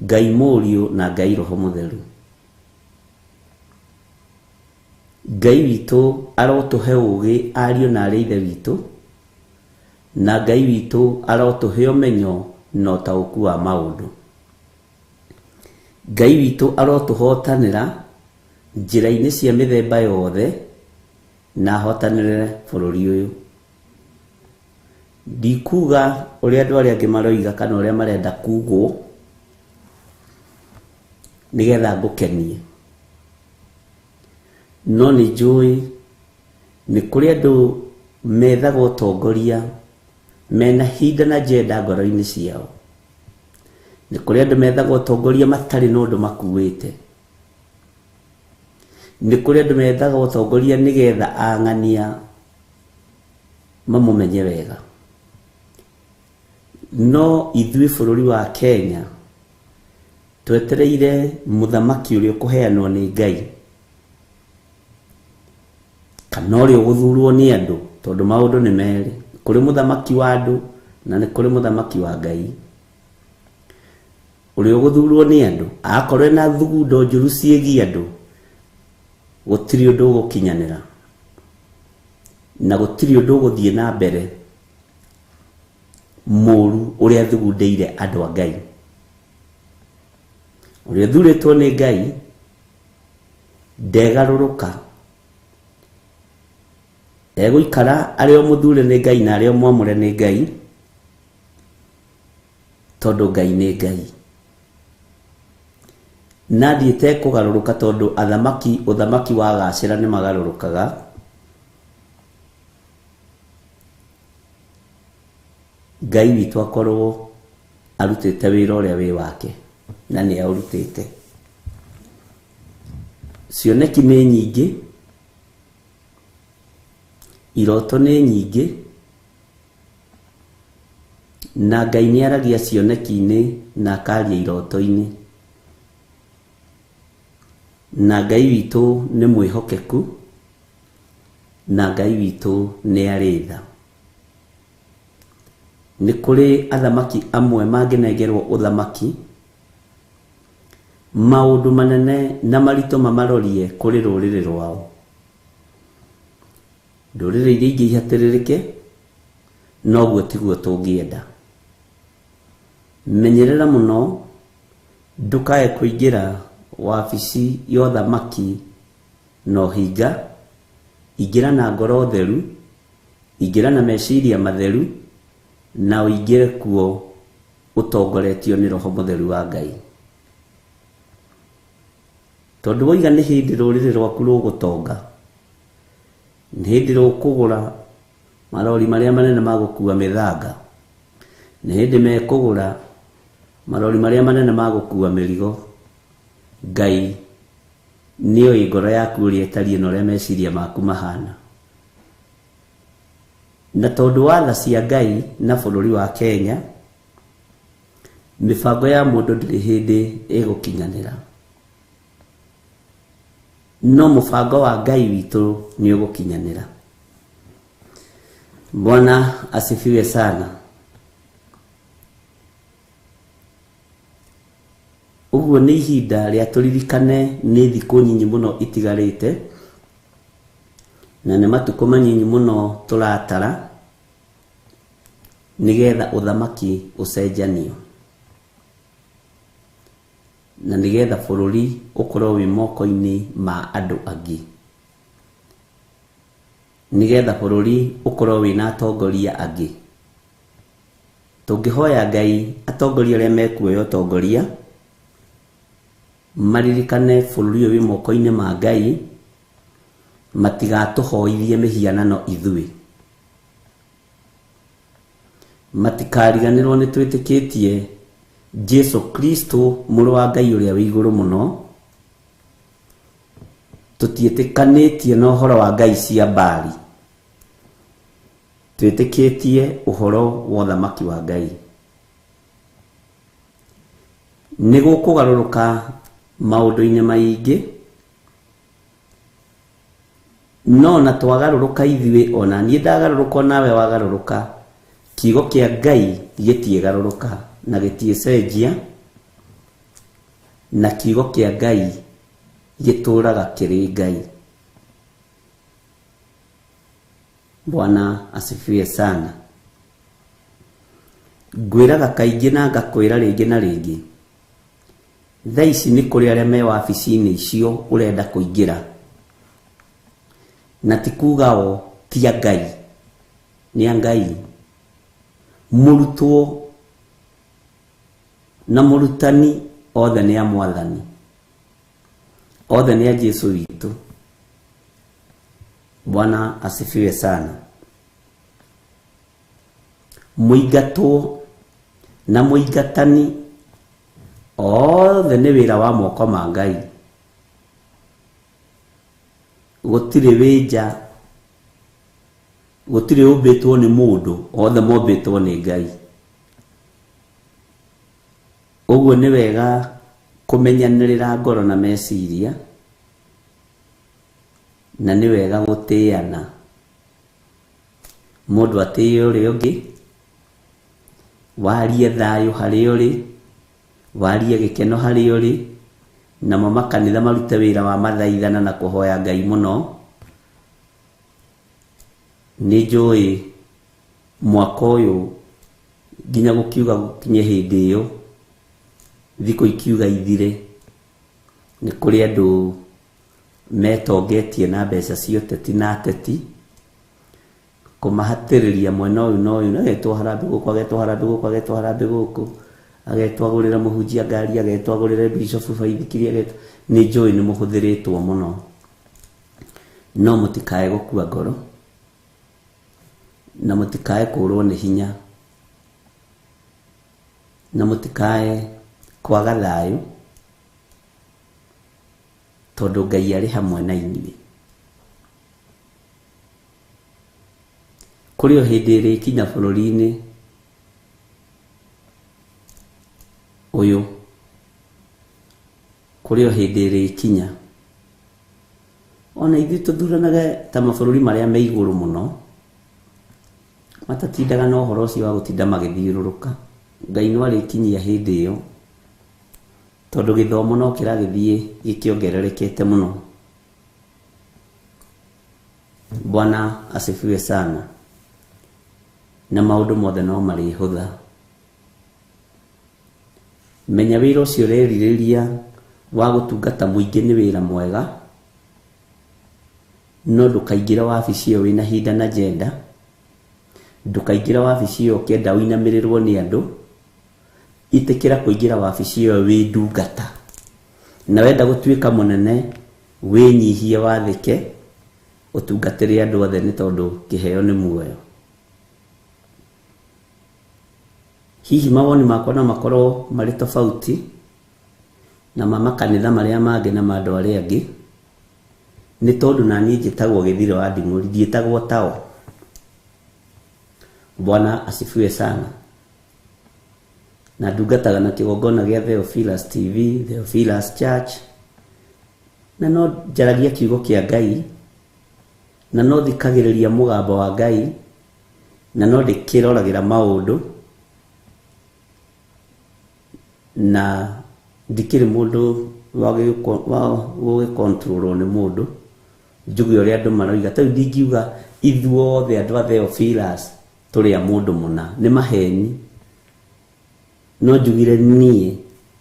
Ngai Mũriũ na Ngai Roho Mũtheru. Ngai witũ arotũhe ũũgĩ ariũ na arĩ Ithe witũ, na Ngai witũ arotũhe ũmenyo na ũtaũku wa maũndũ. Ngai witũ arotũhotanĩra njĩra-inĩ cia mĩthemba yothe na ahotanĩre bũrũri ũyũ. Ndikuga ũrĩa andũ arĩa angĩ maroiga kana ũrĩa marenda kugwo nĩgetha ngũkenie, no nĩ njũĩ nĩ kũrĩ andũ methaga ũtongoria mena hinda na njenda ngoro-inĩ ciao. Nĩ kũrĩ andũ methaga ũtongoria matarĩ na ũndũ makuĩte. Nĩ kũrĩ andũ methaga ũtongoria nĩgetha ang'ania mamũmenye wega. No ithuĩ bũrũri wa Kenya twetereire mũthamaki ũrĩa ũkũheanwo nĩ Ngai, kana ũrĩa ũgũthurwo nĩ andũ, tondũ maũndũ nĩ merĩ, kũrĩ mũthamaki wa andũ na nĩ kũrĩ mũthamaki wa Ngai. Ũrĩa ũgũthurwo nĩ andũ akorwo ena thugundo njũru ciĩgiĩ andũ, gũtirĩ ũndũ ũgũkinyanĩra na gũtirĩ ũndũ ũgũthiĩ na mbere mũru ũrĩa thugundĩire andũ a Ngai. Ũrĩa ũthurĩtwo nĩ Ngai ndegarũrũka, egũikara arĩ o mũthure nĩ Ngai na arĩ o mwamũre nĩ Ngai, tondũ Ngai nĩ Ngai. Na thiĩte kũgarũrũka tondũ athamaki, ũthamaki wagacĩra nĩ magarũrũkaga. Ngai witũ akorwo arutĩte wĩra ũrĩa wĩ wake na nĩ aũrutĩte. Cioneki nĩ nyingĩ, iroto nĩ nyingĩ, na Ngai nĩ aragia cioneki-inĩ na akaria iroto-inĩ. Na Ngai witũ nĩ mwĩhokeku, na Ngai witũ nĩ arĩ tha. Nĩ kũrĩ athamaki amwe mangĩnengerwo ũthamaki, maũndũ manene na maritũ mamarorie kũrĩ rũrĩrĩ rwao. Ndũrĩrĩ iria ingĩ ihatĩrĩrĩke, noguo tiguo tũngĩenda. Menyerera mũno ndũkae kũingĩra wabici ya ũthamaki na ũhinga, ingĩra na ngoro theru, ingĩra na meciria matheru, na ũingĩre kuo ũtongoretio nĩ Roho Mũtheru wa Ngai. Tondũ woiga nĩ hĩndĩ rũrĩrĩ rwaku rũgũtonga, nĩ hĩndĩ rũkũgũra marori marĩa manene ma gũkua mĩthanga, nĩ hĩndĩ mekũgũra marori marĩa manene ma gũkua mĩrigo, Ngai nĩoĩ ngoro yaku ũrĩa ĩtariĩ na ũrĩa meciria maku mahana. Na tondũ wa tha cia Ngai na bũrũri wa Kenya, mĩbango ya mũndũ ndĩrĩ hĩndĩ ĩgũkinyanĩra, no mũbango wa Ngai witũ nĩ ũgũkinyanĩra. Bwana asifiwe sana. Ũguo nĩ ihinda rĩa tũririkane nĩ thikũ nyinyi mũno itigarĩte, na nĩ matukũ manyinyi mũno tũratara nĩgetha ũthamaki ũcenjanio, na nĩgetha bũrũri ũkorwo wĩ moko-inĩ ma andũ angĩ, nĩgetha bũrũri ũkorwo wĩna atongoria angĩ. Tũngĩhoya Ngai atongoria arĩa mekuoya ũtongoria maririkane bũrũri ũyũ wĩ moko-inĩ ma Ngai, matigatũhoithie mĩhianano ithuĩ, matikariganĩrwo nĩ twĩtĩkĩtie Jesu Kristo mũrũ wa Ngai ũrĩa wĩ igũrũ mũno. Tũtiĩtĩkanĩtie na ũhoro wa Ngai cia Baali, twĩtĩkĩtie ũhoro wa ũthamaki wa Ngai. Nĩ gũkũgarũrũka maũndũ-inĩ maingĩ, no na twagarũrũka ithuĩ, ona niĩ ndagarũrũka, onawe wagarũrũka, kiugo kĩa Ngai gĩtiĩgarũrũka na gĩtiĩcenjia, na kiugo kĩa Ngai gĩtũraga kĩrĩ Ngai. Bwana asifiwe sana. Ngwĩraga kaingĩ na ngakwĩra rĩngĩ na rĩngĩ, thaa ici nĩ kũrĩ arĩa me wabici-inĩ icio ũrenda kũingĩra, na ti kuga o ti a Ngai, nĩ a Ngai. Mũrutwo na mũrutani othe nĩ a Mwathani, othe nĩ a Jesu witũ. Bwana asifiwe sana. Mũingatwo na mũingatani othe nĩ wĩra wa moko ma Ngai. Gũtirĩ wĩ nja, gũtirĩ ũmbĩtwo nĩ mũndũ, othe mombĩtwo nĩ Ngai. Ũguo nĩ wega kũmenyanĩrĩra ngoro na meciria, na nĩ wega gũtĩana. Mũndũ atĩe ũrĩa ũngĩ, warie thayũ harĩa ũrĩ, warie gĩkeno harĩa ũrĩ, namo makanitha marute wĩra wa mathaithana na kũhoya Ngai mũno. Nĩ njũĩ mwaka ũyũ nginya gũkiuga gũkinye hĩndĩ ĩyo, thikũ ikiuga ithire, nĩ kũrĩ andũ metongetie na mbeca cia ũteti na ateti, kũmahatĩrĩria mwena ũyũ na ũyũ, agetwo harambĩ gũkũ, agetwo harambĩ gũkũ, agetwo harambĩ gũkũ, agetwo agũrĩre mũhunjia ngari, agetwo agũrĩre bishop baithikiri, agetwo. Nĩ njũĩ nĩ mũhũthĩrĩtwo mũno, no mũtikae gũkua ngoro, na mũtikae kũrwo nĩ hinya, na mũtikae kwaga thayũ, tondũ Ngai arĩ hamwe na inyuĩ. Kũrĩ o hĩndĩ ĩrĩkinya bũrũri-inĩ ũyũ, kũrĩ o hĩndĩ ĩrĩkinya ona ithuĩ tũthuranage ta mabũrũri marĩa me igũrũ mũno, matatindaga na ũhoro ũcio wa gũtinda magĩthiũrũrũka. Ngai no arĩkinyia hĩndĩ ĩyo, tondũ gĩthomo no kĩragĩthiĩ gĩkĩongererekete mũno. Bwana asifiwe sana. Na maũndũ mothe no marĩhũtha. Menya wĩra ũcio ũrerirĩria wa gũtungata mũingĩ nĩ wĩra mwega, no ndũkaingĩre wabici ĩyo wĩna hidden agenda, ndũkaingĩre wabici ĩyo ũkĩenda ũinamĩrĩrwo nĩ andũ. Ĩtĩkĩra kũingĩra wabici ĩyo wĩ ndungata, na wenda gũtuĩka mũnene wĩnyihie, wathĩke, ũtungatĩre andũ othe, nĩ tondũ kĩheo nĩ muoyo. Hihi mawoni makwa no makorwo marĩ tofauti na ma makanitha marĩa mangĩ na ma andũ arĩa angĩ, nĩ tondũ na niĩ njĩtagwo Gĩthirĩ wa Nding'ũri, ndiĩtagwo tao. Bwana asifiwe sana. Na ndungataga na kĩgongona gĩa Theophilus TV, Theophilus Church, na no njaragia kiugo kĩa Ngai, na no thikagĩrĩria mũgambo wa Ngai, na no ndĩkĩroragĩra maũndũ, na ndikĩrĩ mũndũ wa gũgĩkontrolwo nĩ mũndũ, njuge ũrĩa andũ maroiga. Ta rĩu ndingiuga ithuothe andũ a Theophilus tũrĩ a mũndũ mũna, nĩ maheni. No njugire niĩ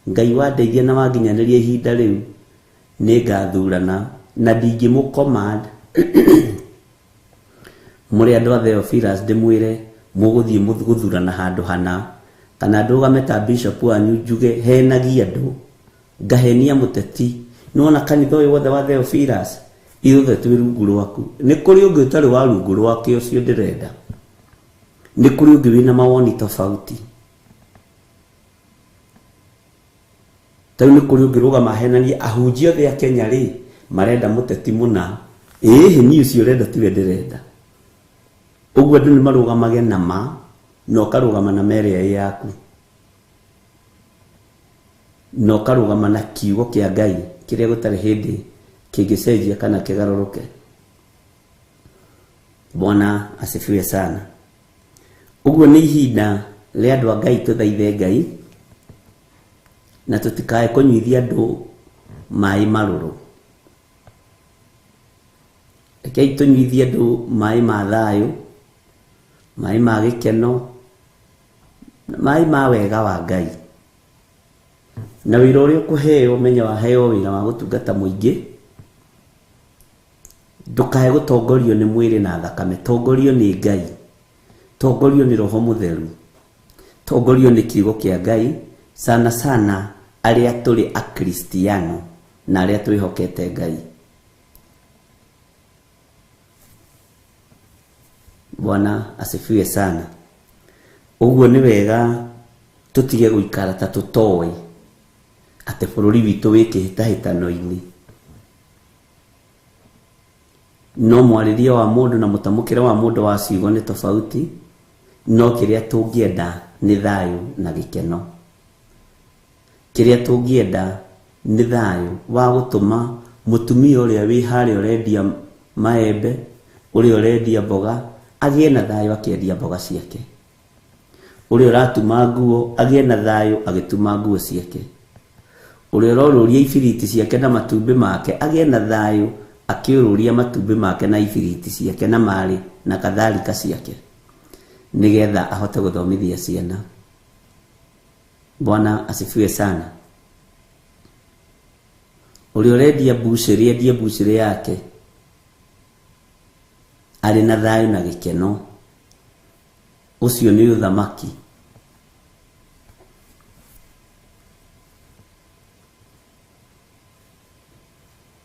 Ngai wandeithia na wanginyanĩria ihinda rĩu, nĩ ngathurana na ndingĩmũ command mũrĩ andũ a Theophilus ndĩmwĩre mũgũthiĩ gũthurana handũ hana, kana ndũgame ta bishop wanyu njuge henagia andũ, ngahenia mũteti. Nĩwona kanitha ũyũ wothe wa Theophilus ithuothe twĩ rungu rwaku. Nĩ kũrĩ ũngĩ ũtarĩ wa rungu rwake ũcio ndĩrenda, nĩ kũrĩ ũngĩ wĩna mawoni tofauti. Ta rĩu nĩ kũrĩ ũngĩ rũgama ahenanie ahunjia othe a Kenya rĩ marenda mũteti mũna, ĩhĩ niĩ ũcio ũrenda tiwe ndĩrenda. Ũguo andũ nĩ marũgamage na ma, na ũkarũgama na ma ĩrĩa ĩ yaku, na ũkarũgama na kiugo kĩa Ngai kĩrĩa gũtarĩ hĩndĩ kĩngĩcenjia kana kĩgarũrũke. Bwana asifiwe sana. Ũguo nĩ ihinda rĩa andũ a Ngai tũthaithe Ngai, na tũtikae kũnyuithia andũ maĩ marũrũ. Rekei tũnyuithie andũ maĩ ma thayũ, maĩ ma gĩkeno, maĩ ma wega wa Ngai. Na wĩra ũrĩa ũkũheo, menya waheo wĩra wa gũtungata mũingĩ, ndũkae gũtongorio nĩ mwĩrĩ na thakame, tongorio nĩ Ngai, tongorio nĩ Roho Mũtheru, tongorio nĩ kiugo kĩa Ngai, sana sana arĩa tũrĩ akristiano na arĩa twĩhokete Ngai. Bwana asifiwe sana. Ũguo nĩ wega tũtige gũikara ta tũtoĩ atĩ bũrũri witũ wĩ kĩhĩtahĩtano-inĩ. No mwarĩrie wa mũndũ na mũtamũkĩre wa mũndũ wa ciugo nĩ tofauti, no kĩrĩa tũngĩenda nĩ thayũ na gĩkeno. Kĩrĩa tũngĩenda nĩ thayũ wa gũtũma mũtumia ũrĩa wĩ harĩa ũrendia maembe, ũrĩa ũrendia mboga, agĩe na thayũ akĩendia mboga ciake. Ũrĩa ũratuma nguo agĩe na thayũ agĩtuma nguo ciake. Ũrĩa ũrorũria ibiriti ciake na matumbĩ make agĩe na thayũ akĩũrũria matumbĩ make na ibiriti ciake na marĩ na kadhalika ciake, nĩgetha ahote gũthomithia ciana. Bwana asifiwe sana. Ũrĩa ũrendia mbucĩrĩ endie mbucĩrĩ yake arĩ na thayũ na gĩkeno. Ũcio nĩ ũthamaki.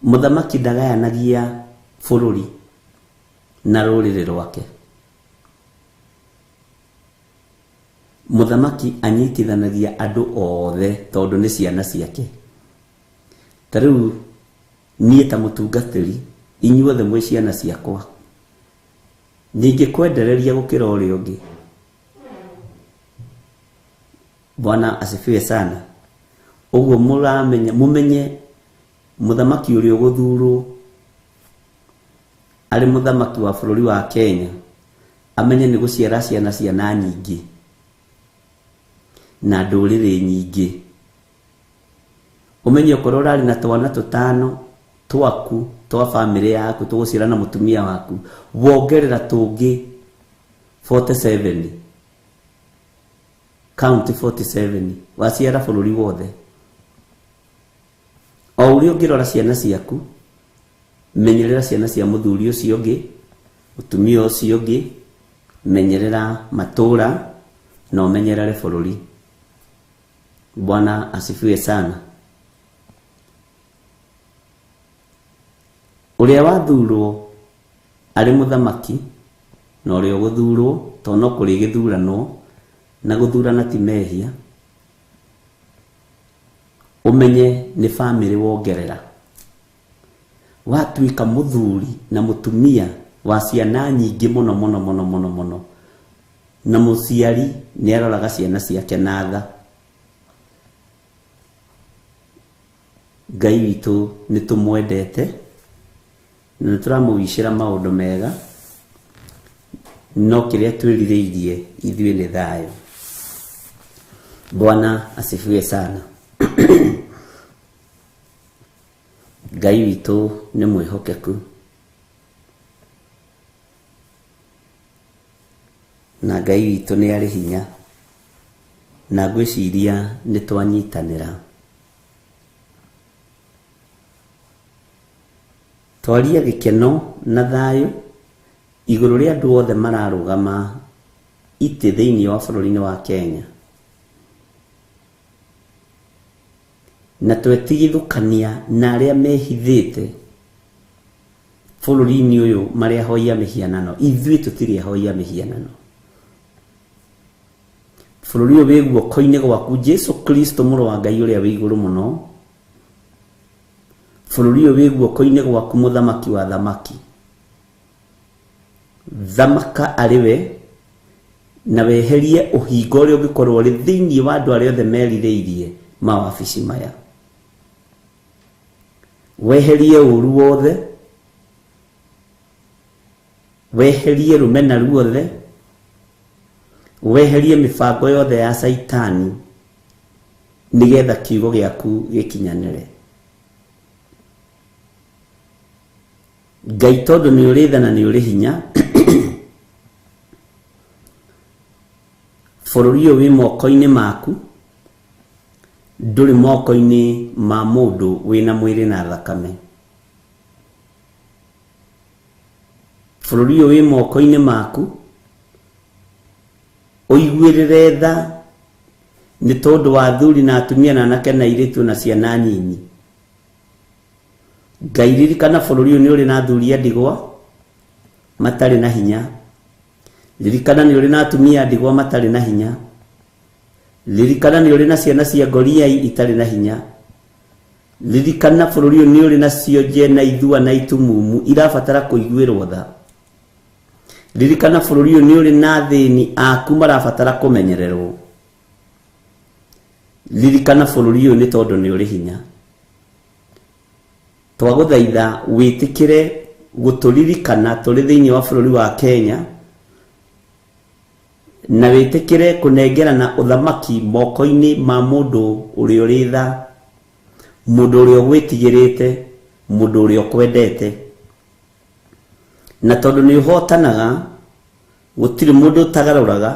Mũthamaki ndagayanagia bũrũri na rũrĩrĩ rwake. Mũthamaki anyitithanagia andũ othe tondũ nĩ ciana ciake. Ta rĩu niĩ ta mũtungatĩri, inyuothe mwĩ ciana ciakwa, ndingĩkwendereria gũkĩra ũrĩa ũngĩ. Bwana asifiwe sana. Ũguo mũramenya, mũmenye mũthamaki ũrĩa ũgũthurwo arĩ mũthamaki wa bũrũri wa Kenya, amenye nĩ gũciara ciana ciana nyingĩ na ndũrĩrĩ nyingĩ. Ũmenye okorwo ũrarĩ na twana tũtano twaku twa bamĩrĩ yaku tũgũciara na mũtumia waku, wongerera tũngĩ 47, county 47, waciara bũrũri wothe. O ũrĩa ũngĩrora ciana ciaku, menyerera ciana cia mũthuri ũcio ũngĩ, mũtumia ũcio ũngĩ, menyerera matũra na ũmenyerere bũrũri. Bwana asifiwe sana. Ũrĩa wathurwo arĩ mũthamaki na ũrĩa ũgũthurwo, tondũ no kũrĩ gĩthurano na gũthurana ti mehia, ũmenye nĩ bamĩrĩ wongerera. Watuĩka mũthuri na mũtumia wa ciana nyingĩ mũno mũno mũno mũno mũno, na mũciari nĩ aroraga ciana ciake na tha. Ngai witũ nĩ tũmwendete na nĩ tũramũwicĩra maũndũ mega, no kĩrĩa twĩrirĩirie ithuĩ nĩ thayũ. Bwana asifiwe sana. Ngai witũ nĩ mwĩhokeku na Ngai witũ nĩ arĩ hinya, na ngwĩciria nĩ twanyitanĩra. Twaria gĩkeno na thayũ igũrũ rĩa andũ othe mararũgama itĩ thĩinĩ wa bũrũri-inĩ wa Kenya, na twetigithũkania na arĩa mehithĩte bũrũri-inĩ ũyũ marĩ ahoi a mĩhianano. Ithuĩ tũtirĩ ahoi a mĩhianano. Bũrũri ũyũ wĩ guoko-inĩ gwaku Jesu Kristo mũrũ wa Ngai ũrĩa wĩ igũrũ mũno. Bũrũri ũyũ wĩ guoko-inĩ gwaku mũthamaki wa thamaki. Thamaka arĩ we na weherie ũhingo ũrĩa ũngĩkorwo ũrĩ thĩinĩ wa andũ arĩa othe merirĩirie mawabici maya. Weherie ũru wothe, weherie rũmena ruothe, weherie mĩbango yothe ya Caitani, nĩgetha kiugo gĩaku gĩkinyanĩre. Ngai tondũ nĩ ũrĩ tha na nĩ ũrĩ hinya, bũrũri ũyũ wĩ moko-inĩ maku, ndũrĩ moko-inĩ ma mũndũ wĩna mwĩrĩ na thakame. Bũrũri ũyũ wĩ moko-inĩ maku, ũiguĩrĩre tha nĩ tondũ wa athuri na atumia na anake na airĩtu na ciana nyinyi. Ngai ririkana bũrũri ũyũ nĩ ũrĩ na athuri a ndigwa matarĩ na hinya. Ririkana nĩ ũrĩ na atumia a ndigwa matarĩ na hinya. Ririkana nĩ ũrĩ na ciana cia ngoriai itarĩ na hinya. Ririkana bũrũri ũyũ nĩ ũrĩ na cionje na ithua na itumumu irabatara kũiguĩrwo tha. Ririkana bũrũri ũyũ nĩ ũrĩ na athĩni aku marabatara kũmenyererwo. Ririkana bũrũri ũyũ nĩ tondũ nĩ ũrĩ hinya. Twagũthaitha wĩtĩkĩre gũtũririkana tũrĩ thĩinĩ wa bũrũri wa Kenya, na wĩtĩkĩre kũnengerana ũthamaki moko-inĩ ma mũndũ ũrĩa ũrĩ tha, mũndũ ũrĩa ũgwĩtigĩrĩte, mũndũ ũrĩa ũkwendete. Na tondũ nĩ ũhotanaga, gũtirĩ mũndũ ũtagarũraga,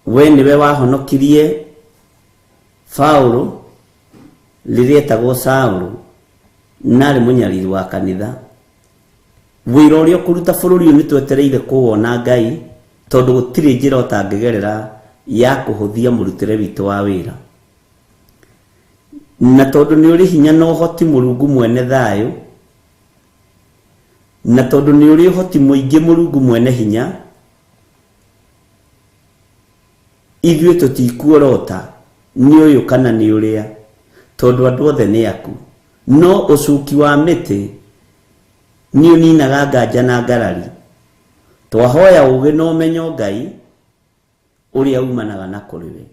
we nĩwe wahonokirie Paulo rĩrĩa etagwo Saũlũ, na arĩ mũnyariri wa kanitha. Wĩra ũrĩa ũkũruta bũrũri ũyũ nĩ twetereire kũwona Ngai, tondũ gũtirĩ njĩra ũtangĩgerera ya kũhũthia mũrutĩre witũ wa wĩra. Na tondũ nĩ ũrĩ hinya na ũhoti Mũrungu mwene thayũ, na tondũ nĩ ũrĩ ũhoti mũingĩ Mũrungu mwene hinya, ithuĩ tũtikuorota nĩ ũyũ kana nĩ ũrĩa, tondũ andũ othe nĩ aku. No ũcuki wa mĩtĩ nĩ ũninaga nganja na ngarari. Twahoya ũũgĩ na ũmenyo Ngai ũrĩa umanaga na kũrĩ we.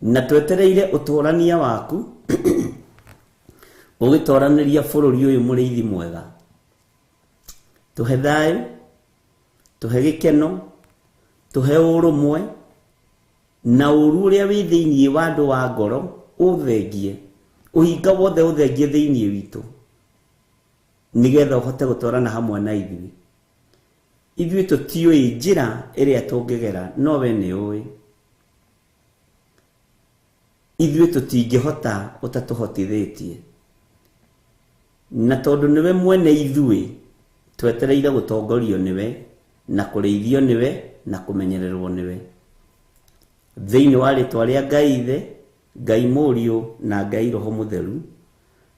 Na twetereire ũtũrania waku ũgĩtoranĩria bũrũri ũyũ mũrĩithi mwega. Tũhe thayũ, tũhe gĩkeno, tũhe ũrũmwe, na ũru ũrĩa wĩ thĩinĩ wa andũ wa ngoro ũthengie, ũhinga wothe ũthengie thĩinĩ witũ, nĩgetha ũhote gũtwarana hamwe na ithuĩ. Ithuĩ tũtiũĩ njĩra ĩrĩa tũngĩgera, no we nĩ ũĩ. Ithuĩ tũtingĩhota ũtatũhotithĩtie. Na tondũ nĩwe mwene ithuĩ, twetereire gũtongorio nĩwe, na kũrĩithio nĩwe, na kũmenyererwo nĩwe. Thĩinĩ wa rĩtwa rĩa Ngai Ithe, Ngai Mũriũ, na Ngai Roho Mũtheru,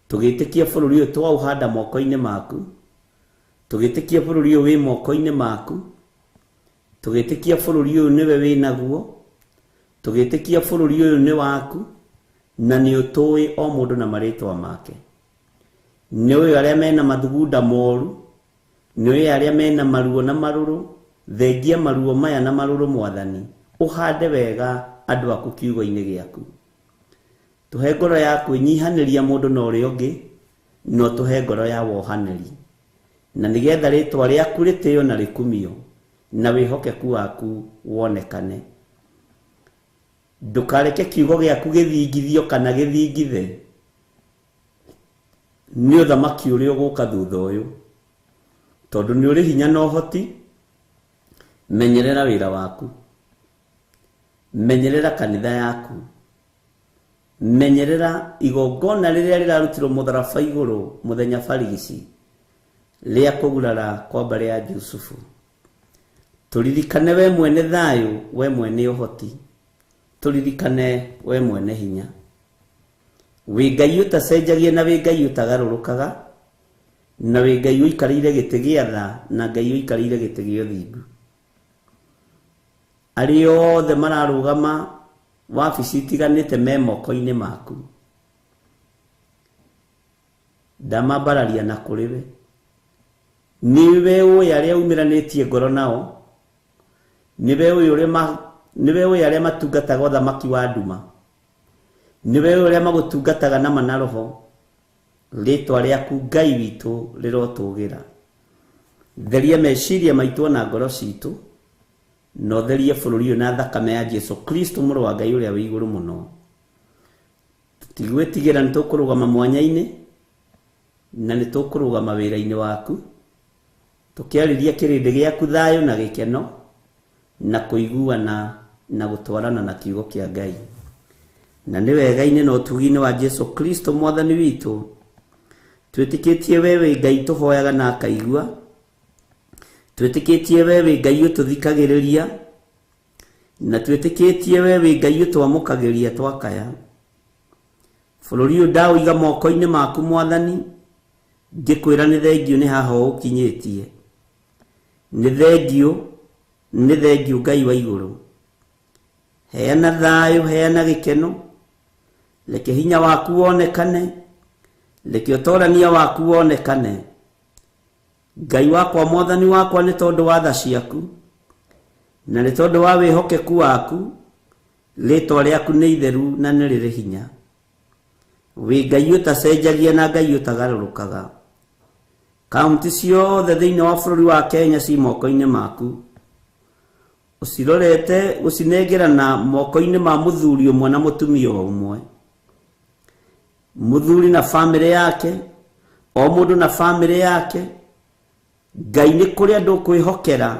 tũgĩtĩkia bũrũri ũyũ twaũhanda moko-inĩ maku, tũgĩtĩkia bũrũri ũyũ wĩ moko-inĩ maku, tũgĩtĩkia bũrũri ũyũ nĩwe wĩ naguo, tũgĩtĩkia bũrũri ũyũ nĩ waku, na nĩ ũtũĩ o mũndũ na marĩtwa make. Nĩ ũĩ arĩa mena mathugunda moru, nĩ ũĩ arĩa mena maruo na marũrũ, thengia maruo maya na marũrũ Mwathani, ũhande wega andũ aku kiugo-inĩ gĩaku. Tũhe ngoro ya kwĩnyihanĩria mũndũ na ũrĩa ũngĩ, no tũhe ngoro ya wohanĩri, na nĩgetha rĩtwa rĩaku rĩtĩo na rĩkumio, na wĩhokeku waku wonekane. Ndũkareke kiugo gĩaku gĩthingithio kana gĩthingithe nĩ ũthamaki ũrĩa ũgũka thutha ũyũ, tondũ nĩ ũrĩ hinya na ũhoti. Menyerera wĩra waku, menyerera kanitha yaku, menyerera igongona rĩrĩa rĩrarutirwo mũtharaba igũrũ mũthenya barigici rĩa kũgurara kwa mbarĩ ya Jusufu. Tũririkane we mwene thayũ, we mwene ũhoti, tũririkane we mwene hinya. Wĩ Ngai ũtacenjagia na wĩ Ngai ũtagarũrũkaga, na wĩ Ngai ũikarĩire gĩtĩ gĩa tha, na Ngai ũikarĩire gĩtĩ gĩa ũthingu. Arĩa othe mararũgama wabici itiganĩte me moko-inĩ maku, ndamambararia na kũrĩ we. Nĩwe ũĩ arĩa umĩranĩtie ngoro nao, nĩwe ũĩ arĩa matungataga ũthamaki wa nduma, nĩwe ũĩ arĩa magũtungataga na ma na roho. Rĩtwa rĩaku Ngai witũ rĩrotũgĩra. Theria meciria maitũ na ngoro citũ, na ũtherie bũrũri ũyũ na thakame ya Jesu Kristo mũrũ wa Ngai ũrĩa wĩ igũrũ mũno. Tũtigwĩtigĩra, nĩ tũkũrũgama mwanya-inĩ, na nĩ tũkũrũgama wĩra-inĩ waku, tũkĩarĩria kĩrĩndĩ gĩaku thayũ na gĩkeno, na kũiguana na gũtwarana na kiugo kĩa Ngai. Na nĩ wega-inĩ na ũtugi-inĩ wa Jesu Kristo Mwathani witũ, twĩtĩkĩtie we wĩ Ngai tũhoyaga na akaigua, twĩtĩkĩtie we wĩ Ngai ũtũthikagĩrĩria, na twĩtĩkĩtie we wĩ Ngai ũtwamũkagĩria twakaya. Bũrũri ũyũ ndaũiga moko-inĩ maku Mwathani, ngĩkwĩra nĩ thengiũ nĩ haha ũũkinyĩtie. Nĩ thengiũ, nĩ thengiũ Ngai wa igũrũ. Heana thayũ, heana gĩkeno, Reke hinya waku wonekane, reke ũtorania waku wonekane. Ngai wakwa, mwathani wakwa, nĩ tondũ wa tha ciaku na nĩ tondũ wa wĩhokeku waku, rĩtwa rĩaku nĩ itheru na nĩ rĩrĩ hinya. Wĩ Ngai ũtacenjagia na Ngai ũtagarũrũkaga. Kaunti ciothe thĩinĩ wa bũrũri wa Kenya ci moko-inĩ maku, ũcirorete gũcinengerana moko-inĩ ma mũthuri ũmwe na mũtumia ũmwe, mũthuri na bamĩrĩ yake, o mũndũ na bamĩrĩ yake. Ngai nĩ kũrĩ andũ ũkwĩhokera,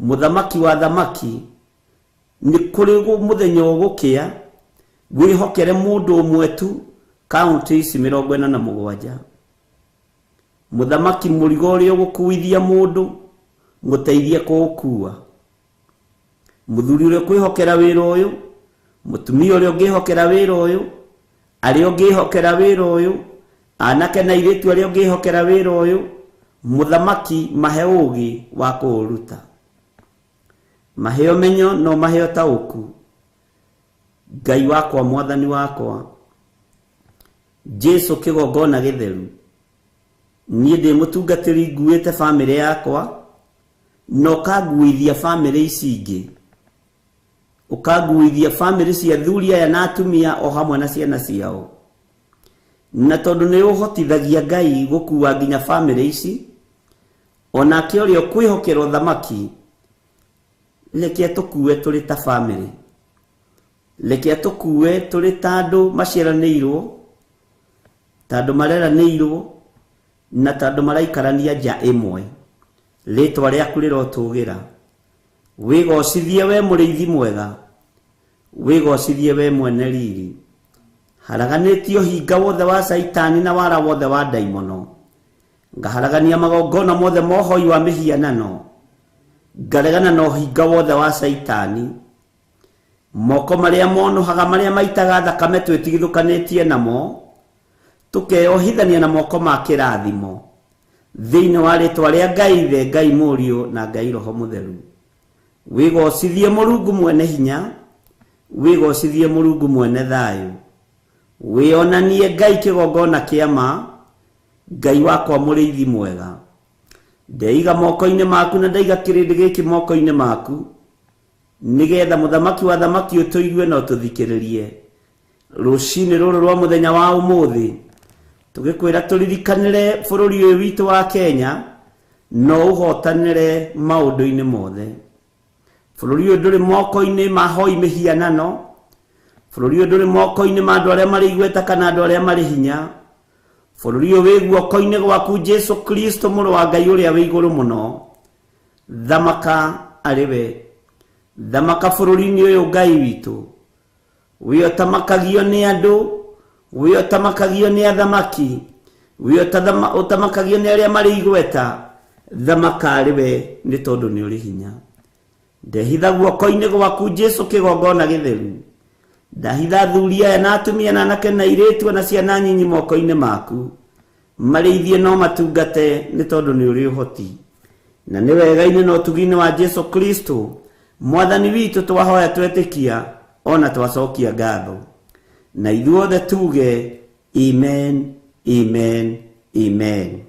mũthamaki wa thamaki, nĩ kũrĩ mũthenya ũgũkĩa wĩhokere mũndũ ũmwe tu kaunti ici 47. Mũthamaki, mũrigo ũrĩa ũgũkuithia mũndũ mũteithie kũũkua. Mũthuri ũrĩa ũkwĩhokera wĩra ũyũ, mũtumia ũrĩa ũngĩhokera wĩra ũyũ, arĩa ũngĩhokera wĩra ũyũ, anake na airĩtu arĩa ũngĩhokera wĩra ũyũ, mũthamaki mahe ũũgĩ wa kũũruta, mahe ũmenyo no mahe ũtaũku. Ngai wakwa, mwathani wakwa, Jesu kĩgongona gĩtheru, niĩ ndĩ mũtungatĩri nguĩte bamĩrĩ yakwa na ũkanguithia bamĩrĩ ici ingĩ, ũkanguithia bamĩrĩ cia athuri aya na atumia o hamwe na ciana ciao. Na tondũ nĩ ũhotithagia Ngai gũkua nginya bamĩrĩ ici, onake ũrĩa ũkwĩhokera ũthamaki, reke tũkue tũrĩ ta bamĩrĩ, reke tũkue tũrĩ ta andũ maciaranĩirwo, ta andũ mareranĩirwo, na ta andũ maraikarania nja ĩmwe. Rĩtwa rĩaku rĩrotũgĩra. Wĩgocithie we mũrĩithi mwega, wĩgocithie we mwene riri. Haraganĩtie ũhinga wothe wa Caitani na wara wothe wa ndaimono. Ngaharagania magongona mothe ma ũhoi wa mĩhianano. Ngaregana na ũhinga wothe wa Caitani. Moko marĩa monũhaga, marĩa maitaga thakame twĩtigithũkanĩtie namo, tũkeyohithania na moko ma kĩrathimo thĩinĩ wa rĩtwa rĩa Ngai Ithe, Ngai Mũriũ na Ngai Roho Mũtheru. Wĩgocithie Mũrungu mwene hinya, wĩgocithie Mũrungu mwene thayũ, wĩonanie Ngai kĩgongona kĩa ma, Ngai wakwa mũrĩithi mwega. Ndeiga moko-inĩ maku na ndaiga kĩrĩndĩ gĩkĩ moko-inĩ maku, nĩgetha mũthamaki wa thamaki ũtũigue na ũtũthikĩrĩrie. Rũcinĩ rũrũ rwa mũthenya wa ũmũthĩ tũgĩkwĩra tũririkanĩre bũrũri ũyũ witũ wa Kenya, no ũhotanĩre maũndũ-inĩ mothe. Bũrũri ũyũ ndũrĩ moko-inĩ ma hoi mĩhianano, bũrũri ũyũ ndũrĩ moko-inĩ ma andũ arĩa marĩ igweta kana andũ arĩa marĩ hinya. Bũrũri ũyũ wĩ guoko-inĩ gwaku Jesu Kristo, mũrũ wa Ngai ũrĩa wĩ igũrũ mũno. Thamaka arĩ we, thamaka bũrũri-inĩ ũyũ Ngai witũ. Wĩ ũtamakagio nĩ andũ, wĩ ũtamakagio nĩ athamaki, wĩ ũtamakagio nĩ arĩa marĩ igweta. Thamaka arĩ we nĩ tondũ nĩ ũrĩ hinya. Ndehitha guoko-inĩ gwaku Jesu kĩgongona gĩtheru. Ndahitha athuri aya na atumia na anake na airĩtu na ciana nyinyi moko-inĩ maku, marĩithie no matungate nĩ tondũ nĩ ũrĩ ũhoti. Na nĩ wega-inĩ na ũtugi-inĩ wa Jesu Kristo mwathani witũ twahoya twetĩkia ona twacokia ngatho. Na ithuothe tuge amen, amen, amen.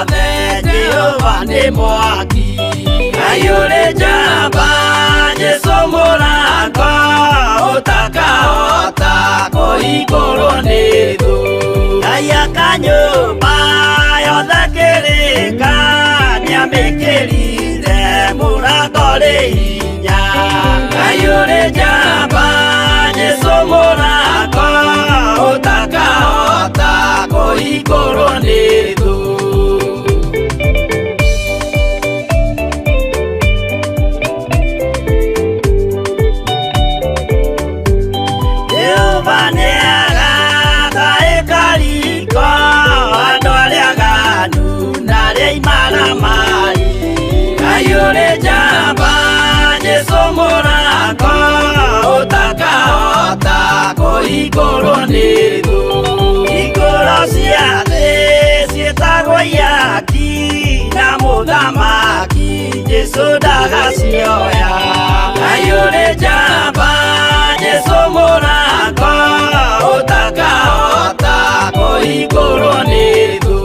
yothe Jehova nĩ mwaki. Ngai ũrĩ njamba Jesũ mũrango ũtakahota kũhingũrwo nĩ thũ. Ngai aka nyũmba yothe kĩrĩka nĩamĩkĩrire mũrango rĩ hinya. Ngai ũrĩ njamba Jesũ mũrango ũtakahota kũhingũrwo nĩ thũ. Jehova nĩagaka ĩkariko andũ arĩa aganu na arĩa imaramari. Ngai ũrĩ njamba Jesũ mũrango ũtakahota kũhingũrwo nĩ thũ. Hingũro cia thĩ ciĩtagwo ihaki na mũthamaki Jesũ ndagacioya. Ngai ũrĩ njamba Jesũ mũrango ũtakahota kũhingũrwo nĩ thũ.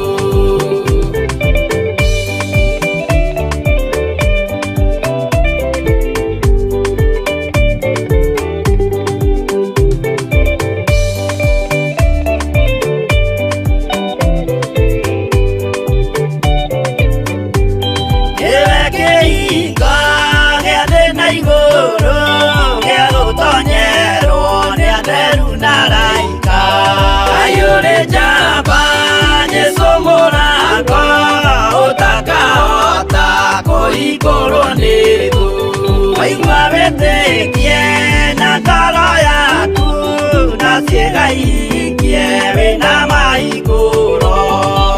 Kĩwe kĩhingo gĩa thĩ na igũrũ gĩa gũtonyerwo nĩ atheru na araika. Ngai ũrĩ njamba Jesũ mũrango ũtakahota kũhingũrwo nĩ thũ. Waigua wĩtĩkie na ngoro yaku na ciĩga ihingie wĩna mahingũro.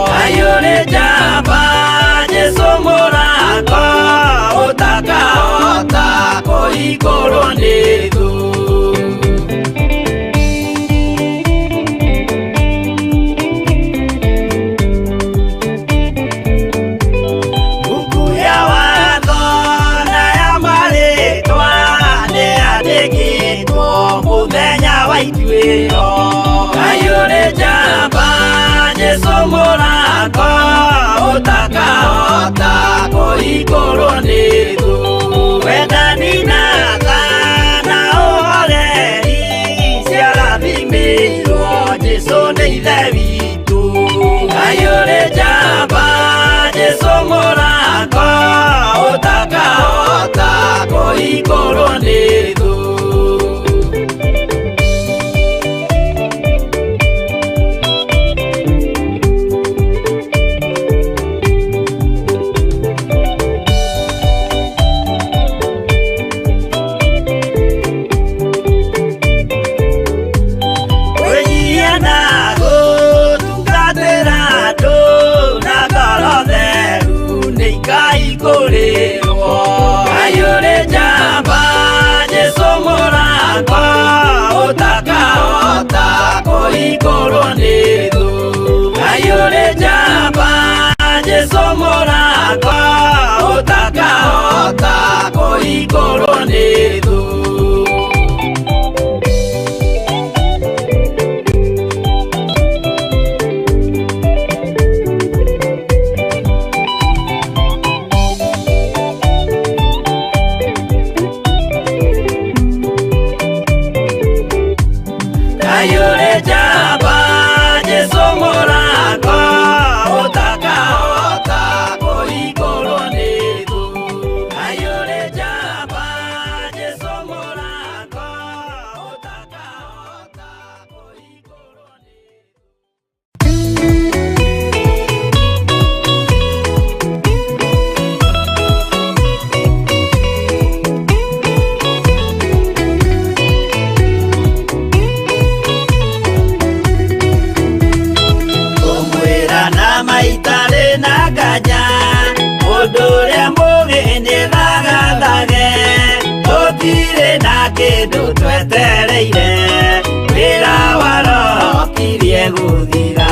Ngai ũrĩ njamba Jesũ mũrango ũtakahota kũhingũrwo nĩ thũ. Buku ya watho na ya marĩtwa nĩyandĩkĩtwo mũthenya wa ituĩro. Ngai ũrĩ njamba Jesũ mũrango ũtakahota kũhingũrwo nĩ thũ. Wendani na tha na ũhoreri ciarathimĩirwo Jesũ nĩ Ithe witũ. Ngai ũrĩ njamba Jesũ mũrango ũtakahota kũhingũrwo nĩ thũ. Kwĩnyihia na gũtungatĩra andũ na ngoro theru nĩ ikaihingũrĩrwo. Ngai ũrĩ njamba Jesũ mũrango ũtakahota kũhingũrwo nĩ thũ. Ngai ũrĩ njamba Jesũ mũrango ũtakahota kũhingũrwo nĩ thũ. Ngai ũrĩ njamba Jesũ mũrango ũtakahota kũhingũrwo nĩ thũ. Ngai ũrĩ njamba Jesũ mũrango ũtakahota kũhingũrwo nĩ thũ. Kũmwĩra na maitarĩ na nganja mũndũ ũrĩa mũũgĩ nĩthagathage tũtirĩ na kĩndũ twetereire wĩra wa Roho ũkirie gũthira.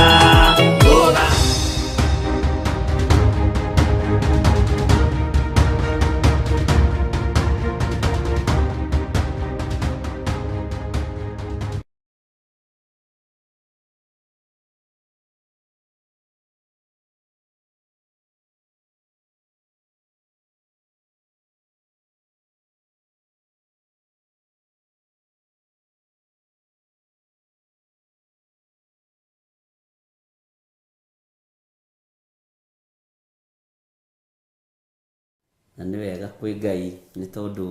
Na nĩ wega kwĩ Ngai nĩ tondũ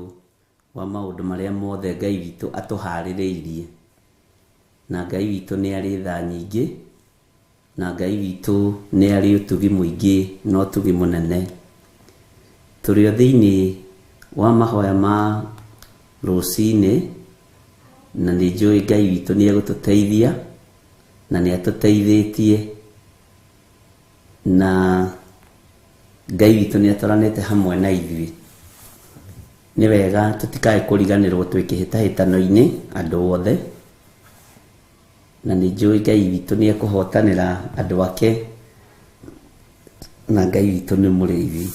wa maũndũ marĩa mothe Ngai witũ atũharĩrĩirie. Na Ngai witũ nĩ arĩ tha nyingĩ, na Ngai witũ nĩ arĩ ũtugi mũingĩ na ũtugi mũnene. Tũrĩ o thĩinĩ wa mahoya ma rũcinĩ, na nĩ njũĩ Ngai witũ nĩ egũtũteithia, na nĩ atũteithĩtie, na Ngai witũ nĩ atwaranĩte hamwe na ithuĩ. Nĩ wega tũtikae kũriganĩrwo twĩ kĩhĩtahĩtano-inĩ andũ othe, na nĩ njũĩ Ngai witũ nĩ ekũhotanĩra andũ ake, na Ngai witũ nĩ mũrĩithi.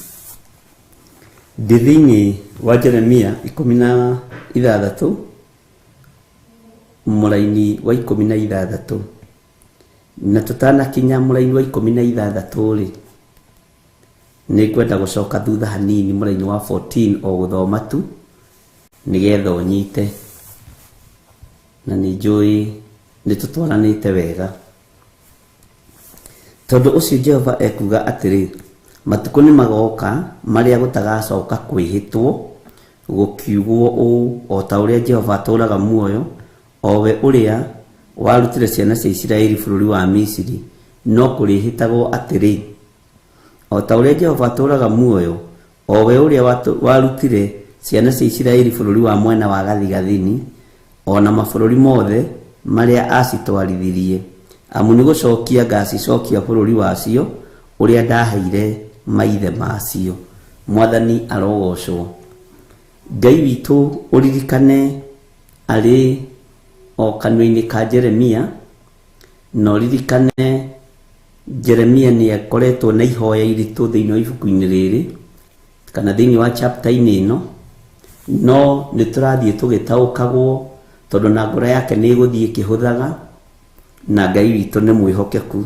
Ndĩ thĩinĩ wa Jeremia 16 mũraini wa 16, na tũtanakinya mũraini wa 16 rĩ, nĩ ngwenda gũcoka thutha hanini mũraini wa 14 o gũthoma tu nĩgetha ũnyite, na nĩ njũĩ nĩ tũtwaranĩte wega. Tondũ ũcio Jehova ekuuga atĩrĩ, matukũ nĩ magoka marĩa gũtagacoka kwĩhĩtwo gũkiugwo ũũ, o ta ũrĩa Jehova atũũraga muoyo, o we ũrĩa warutire ciana cia Isiraeli bũrũri wa Misiri, no kũrĩhĩtagwo atĩrĩ, o ta ũrĩa Jehova atũũraga muoyo, o we ũrĩa warutire ciana cia Isiraeli bũrũri wa mwena wa gathigathini, o na mabũrũri mothe marĩa acitwarithirie, amu nĩ gũcokia ngacicokia bũrũri wacio ũrĩa ndaheire maithe macio. Mwathani arogocwo. Ngai witũ ũririkane arĩ o kanua-inĩ ka Jeremia, na ũririkane Jeremia nĩ akoretwo na ihoya iritũ thĩinĩ wa ibuku-inĩ rĩrĩ, kana thĩinĩ wa chapter-inĩ ĩno, no nĩ tũrathiĩ tũgĩtaũkagwo tondũ na ngoro yake nĩ ĩgũthiĩ ĩkĩhũthaga, na Ngai witũ nĩ mwĩhokeku.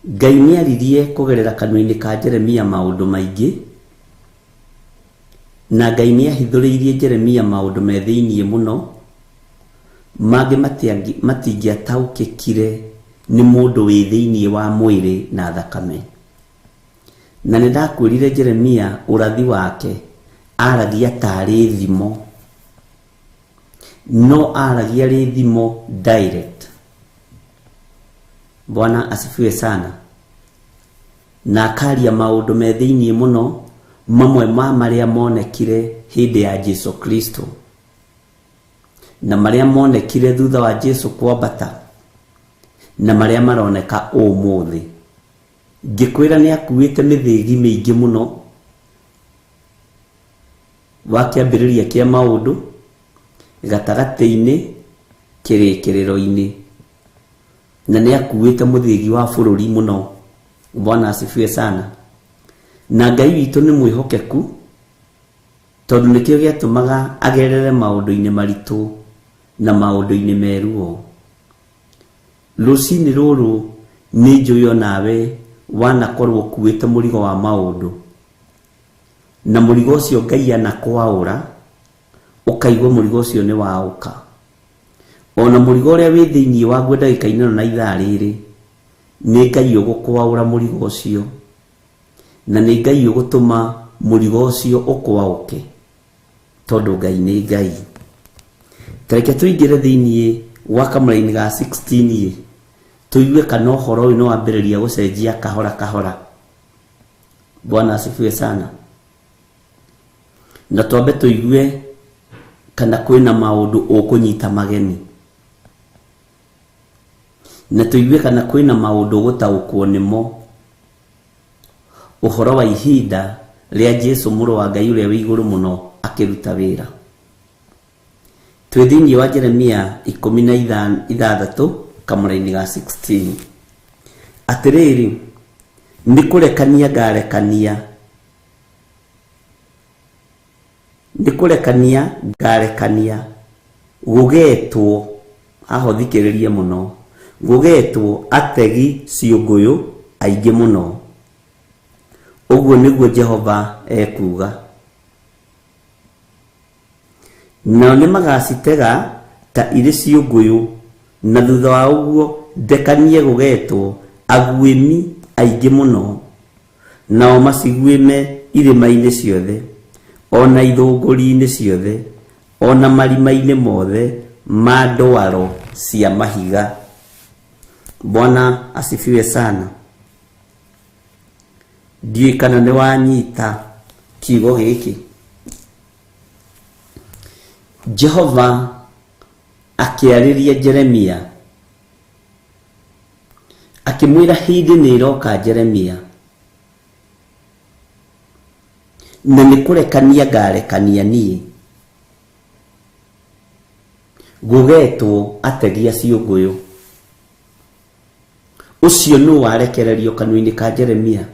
Ngai nĩ aririe kũgerera kanua-inĩ ka Jeremia maũndũ maingĩ, na Ngai nĩ ahithũrĩirie Jeremia maũndũ me thĩinĩ mũno, mangĩ matingĩataũkĩkire nĩ mũndũ wĩ thĩinĩ wa mwĩrĩ na thakame. Na nĩ ndakwĩrire Jeremia ũrathi wake aragia tarĩ thimo, no aragia rĩ thimo direct. Bwana asifiwe sana. Na akaria maũndũ me thĩinĩ mũno, mamwe ma marĩa monekire hĩndĩ ya Jesu Kristo, na marĩa monekire thutha wa Jesu kwambata, na marĩa maroneka ũmũthĩ. Ngĩkwĩra nĩ akuĩte mĩthĩgi mĩingĩ mũno wa kĩambĩrĩria kĩa maũndũ, gatagatĩ-inĩ, kĩrĩkĩrĩro-inĩ, na nĩ akuĩte mũthĩgi wa bũrũri mũno. Bwana asifiwe sana. Na Ngai witũ nĩ mwĩhokeku, tondũ nĩkĩo gĩatũmaga agerere maũndũ-inĩ maritũ na maũndũ-inĩ meruo. Rũcinĩ rũrũ nĩ njũĩ onawe wanakorwo ũkuĩte mũrigo wa maũndũ, na mũrigo ũcio Ngai anakwaũra, ũkaigua mũrigo ũcio nĩ waũka. Ona mũrigo ũrĩa wĩ thĩinĩ waguo ndagĩka-inĩ ĩno na ithaa rĩrĩ, nĩ Ngai ũgũkwaũra mũrigo ũcio, na nĩ Ngai ũgũtũma mũrigo ũcio ũkwaũke, tondũ Ngai nĩ Ngai. Tareke tũingĩre thĩinĩ wa kamũraini ga 16 tũigue kana ũhoro ũyũ nĩ wambĩrĩria gũcenjia kahora kahora. Bwana asifiwe sana. Na twambe tũigue kana kwĩna maũndũ ũkũnyita mageni, na tũigue kana kwĩna maũndũ ũgũtaũkwo nĩmo, ũhoro wa ihinda rĩa Jesu mũrũ wa Ngai ũrĩa wĩ igũrũ mũno akĩruta wĩra. Twĩ thĩinĩ wa Jeremia 16 kamũraini ga 16. Atĩrĩrĩ, nĩ kũrekania ngarekania, nĩ kũrekania ngarekania, gũgetwo, haha ũthikĩrĩrie mũno, gũgetwo ategi ciũngũyũ aingĩ mũno. Ũguo nĩguo Jehova ekuuga. Nao nĩ magacitega ta irĩ ciũngũyũ, na thutha wa ũguo ndekanie gũgetwo aguĩmi aingĩ mũno, nao maciguĩme irĩma-inĩ ciothe, ona ithũngũri-inĩ ciothe, ona marima-inĩ mothe ma ndwaro cia mahiga. Bwana asifiwe sana. Ndiũĩ kana nĩ wanyita kiugo gĩkĩ. Jehova akĩarĩria Jeremia akĩmwĩra hĩndĩ nĩ ĩroka Jeremia, na nĩ kũrekania ngarekania niĩ gũgetwo ategi a ciũngũyũ. Ũcio nũ warekererio kanua-inĩ ka Jeremia?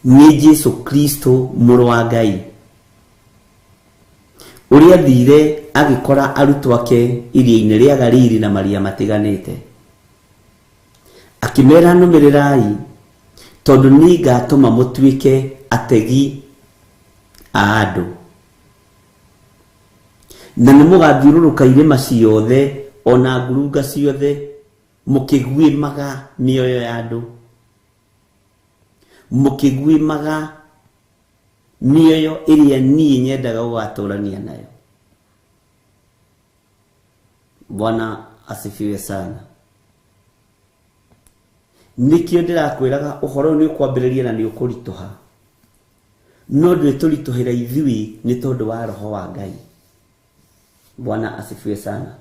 Nĩ Jesu Kristo mũrũ wa Ngai, ũrĩa athire agĩkora arutwo ake iria-inĩ rĩa Galili na maria matiganĩte, akĩmera nũmĩrĩrai, tondũ niĩ ngatũma mũtuĩke ategi a andũ, na nĩ mũgathiũrũrũka irĩma ciothe ona ngurunga ciothe mũkĩguĩmaga mĩoyo ya andũ, mũkĩguĩmaga mĩoyo ĩrĩa niĩ nyendaga gũgatũrania nayo. Bwana asifiwe sana. Nĩkĩo ndĩrakwĩraga ũhoro ũyũ nĩ ũkwambĩrĩria na nĩ ũkũritũha, no ndwĩtũritũhĩra ithuĩ nĩ tondũ wa Roho wa Ngai. Bwana asifiwe sana.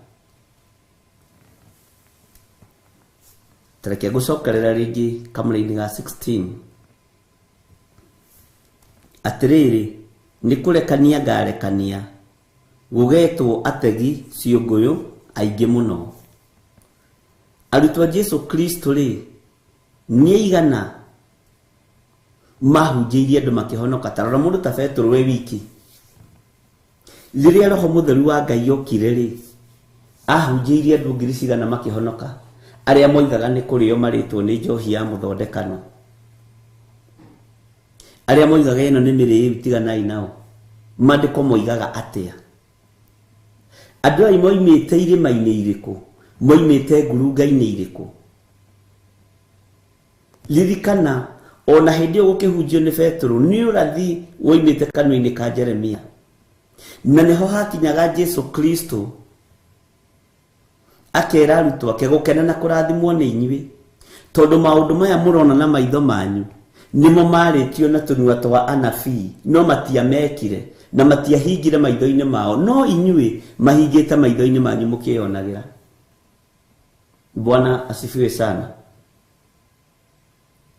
Tareke ngũcokerera rĩngĩ kamũra-inĩ ga 16. Atĩrĩrĩ, nĩ kũrekania ngarekania gũgetwo ategi ciũngũyũ aingĩ mũno. Arutwo a Jesu Kristo rĩ, nĩ aigana mahunjĩirie andũ makĩhonoka? Ta rora mũndũ ta Petero we wiki, rĩrĩa Roho Mũtheru wa Ngai okire rĩ, ahunjĩirie andũ ngiri cigana makĩhonoka, arĩa moigaga nĩ kũrĩo marĩtwo nĩ njohi ya mũthondekano, arĩa moigaga ĩno nĩ mĩrĩĩu tiganai nao. Maandĩko moigaga atĩa? Andũ aya moimĩte irĩma-inĩ irĩkũ? Moimĩte ngurunga-inĩ irĩkũ? Ririkana ona hĩndĩ ĩyo gũkĩhunjio nĩ Petero, nĩ ũrathi woimĩte kanua-inĩ ka Jeremia, na nĩho hakinyaga Jesu Kristo akera arutwo ake gũkena na kũrathimwo nĩ inyuĩ, tondũ maũndũ maya mũrona na maitho manyu nĩmo marĩtio na tũnua twa anabii, no matiamekire na matiahingire maitho-inĩ mao, no inyuĩ mahingĩte maitho-inĩ manyu mũkĩyonagĩra. Bwana asifiwe sana.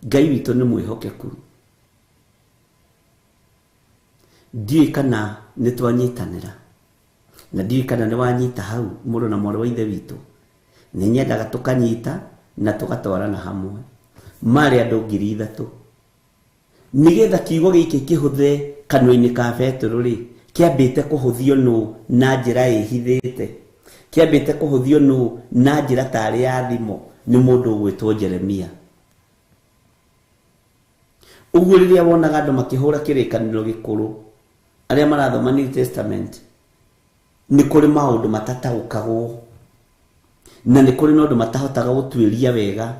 Ngai witũ nĩ mwĩhokeku. Ndiũĩ kana nĩ twanyitanĩra, na ndiũĩ kana nĩ wanyita hau mũrũ na mwarĩ wa ithe witũ. Nĩ nyendaga tũkanyita na tũgatwarana hamwe. Marĩ andũ 3,000. Nĩgetha kiugo gĩkĩ kĩhũthe kanua-inĩ ka Petero rĩ, kĩambĩte kũhũthio nũ na njĩra ĩhithĩte, kĩambĩte kũhũthio nũ na njĩra tarĩ ya thimo nĩ mũndũ ũgwĩtwo Jeremia. Ũguo rĩrĩa wonaga andũ makĩhũra kĩrĩkanĩro gĩkũrũ, arĩa marathoma New Testament, nĩ kũrĩ maũndũ matataũkagwo, na nĩ kũrĩ na ũndũ matahotaga gũtuĩria wega,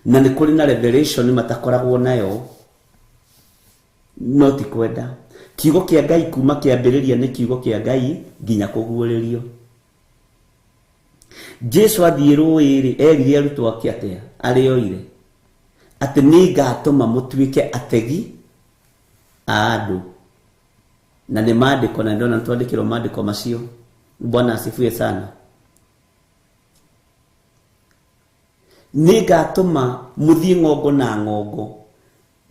na nĩ kũrĩ na revelation matakoragwo nayo, no ti kwenda. Kiugo kĩa Ngai kuma kĩambĩrĩria nĩ kiugo kĩa Ngai nginya kũguũrĩrio. Jesu athiĩ rũĩ-rĩ, erire arutwo ake atĩa? Arĩa oire atĩ nĩ ngatũma mũtuĩke ategi a andũ. Na nĩ maandĩko, na ndona twandĩkĩrwo maandĩko macio. Bwana asifiwe sana. Nĩ ngatũma mũthiĩ ng'ongo na ng'ongo,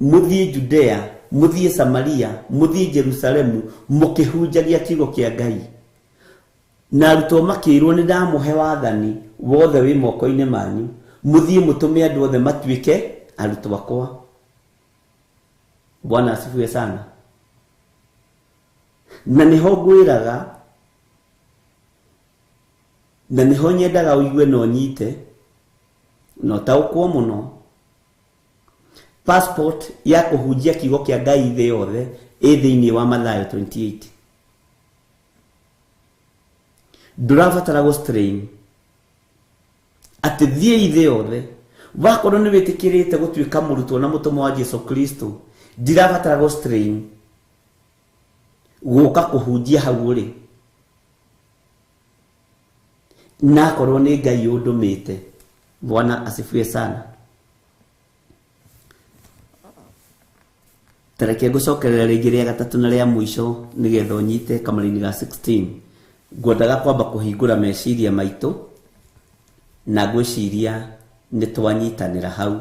mũthiĩ Judea, mũthiĩ Samaria, mũthiĩ Jerusalemu, mũkĩhunjagia kiugo kĩa Ngai. Na arutwo makĩrwo nĩ ndamũhe wathani wothe wĩ moko-inĩ manyu, mũthiĩ mũtũme andũ othe matuĩke arutwo akwa. Bwana asifiwe sana. Na nĩho ngwĩraga, na nĩho nyendaga ũigue na ũnyite na ũtaũkwo mũno. Passport ya kũhunjia kiugo kĩa Ngai thĩ yothe ĩ thĩinĩ wa Mathayo 28. Ndũrabatara gũ strain atĩ thiĩi thĩ yothe Wakorwo nĩ wĩtĩkĩrĩte gũtuĩka mũrutwo na mũtũmwo wa Jesu Kristo, ndirabatara gũ strain gũka kũhunjia hau ũrĩ, nakorwo nĩ Ngai ũndũmĩte. Bwana asifiwe sana. Tareke ngũcokerera rĩngĩ rĩa gatatũ na rĩa mũico nĩgetha ũnyite kamũraini ga 16. Ngwendaga kwamba kũhingũra meciria maitũ na ngwĩciria nĩ twanyitanĩra hau.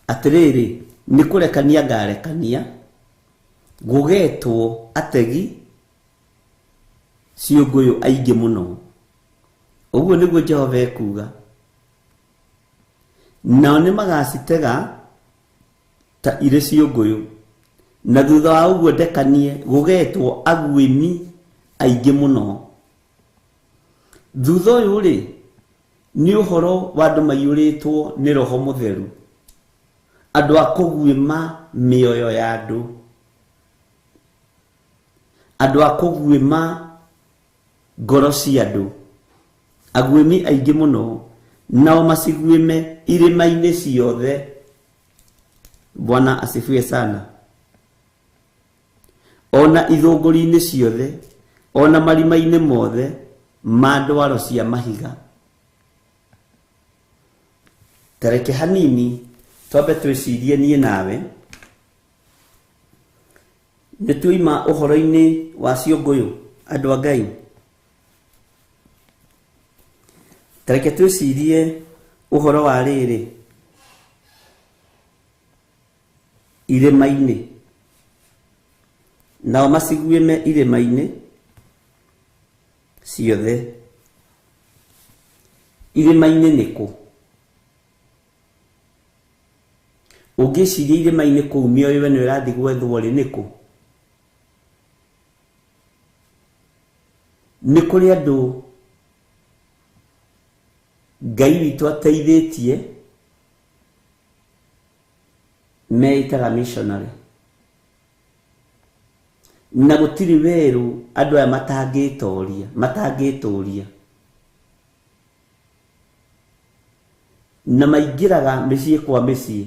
Atĩrĩrĩ, nĩ kũrekania ngarekania gũgetwo ategi ciũngũyũ aingĩ mũno. Ũguo nĩguo Jehova ekuuga. Nao nĩ magacitega ta irĩ ciũngũyũ, na thutha wa ũguo ndekanie gũgetwo aguĩmi aingĩ mũno. Thutha ũyũ rĩ, nĩ ũhoro wa andũ maiyũrĩtwo nĩ Roho Mũtheru, andũ a kũguĩma mĩoyo ya andũ, andũ a kũguĩma ngoro cia andũ, aguĩmi aingĩ mũno, nao maciguĩme irĩma-inĩ ciothe. Bwana asifiwe sana. Ona ithũngũri-inĩ ciothe, ona marima-inĩ mothe ma ndwaro cia mahiga. Tareke hanini twambe twĩcirie niĩ nawe nĩ tuoima ũhoro-inĩ wa ciũngũyũ, andũ a Ngai. Tareke twĩcirie ũhoro wa rĩrĩ, irĩma-inĩ, nao maciguĩme irĩma-inĩ ciothe. Irĩma-inĩ nĩkũ? Ũngĩciria irĩma-inĩ kũu mĩoyo ĩno ĩrathiĩ gwethwo rĩ nĩkũ? Nĩ kũrĩ andũ Ngai witũ ateithĩtie meĩtaga missionary, na gũtirĩ werũ andũ aya matangĩtũria, na maingĩraga mĩciĩ kwa mĩciĩ,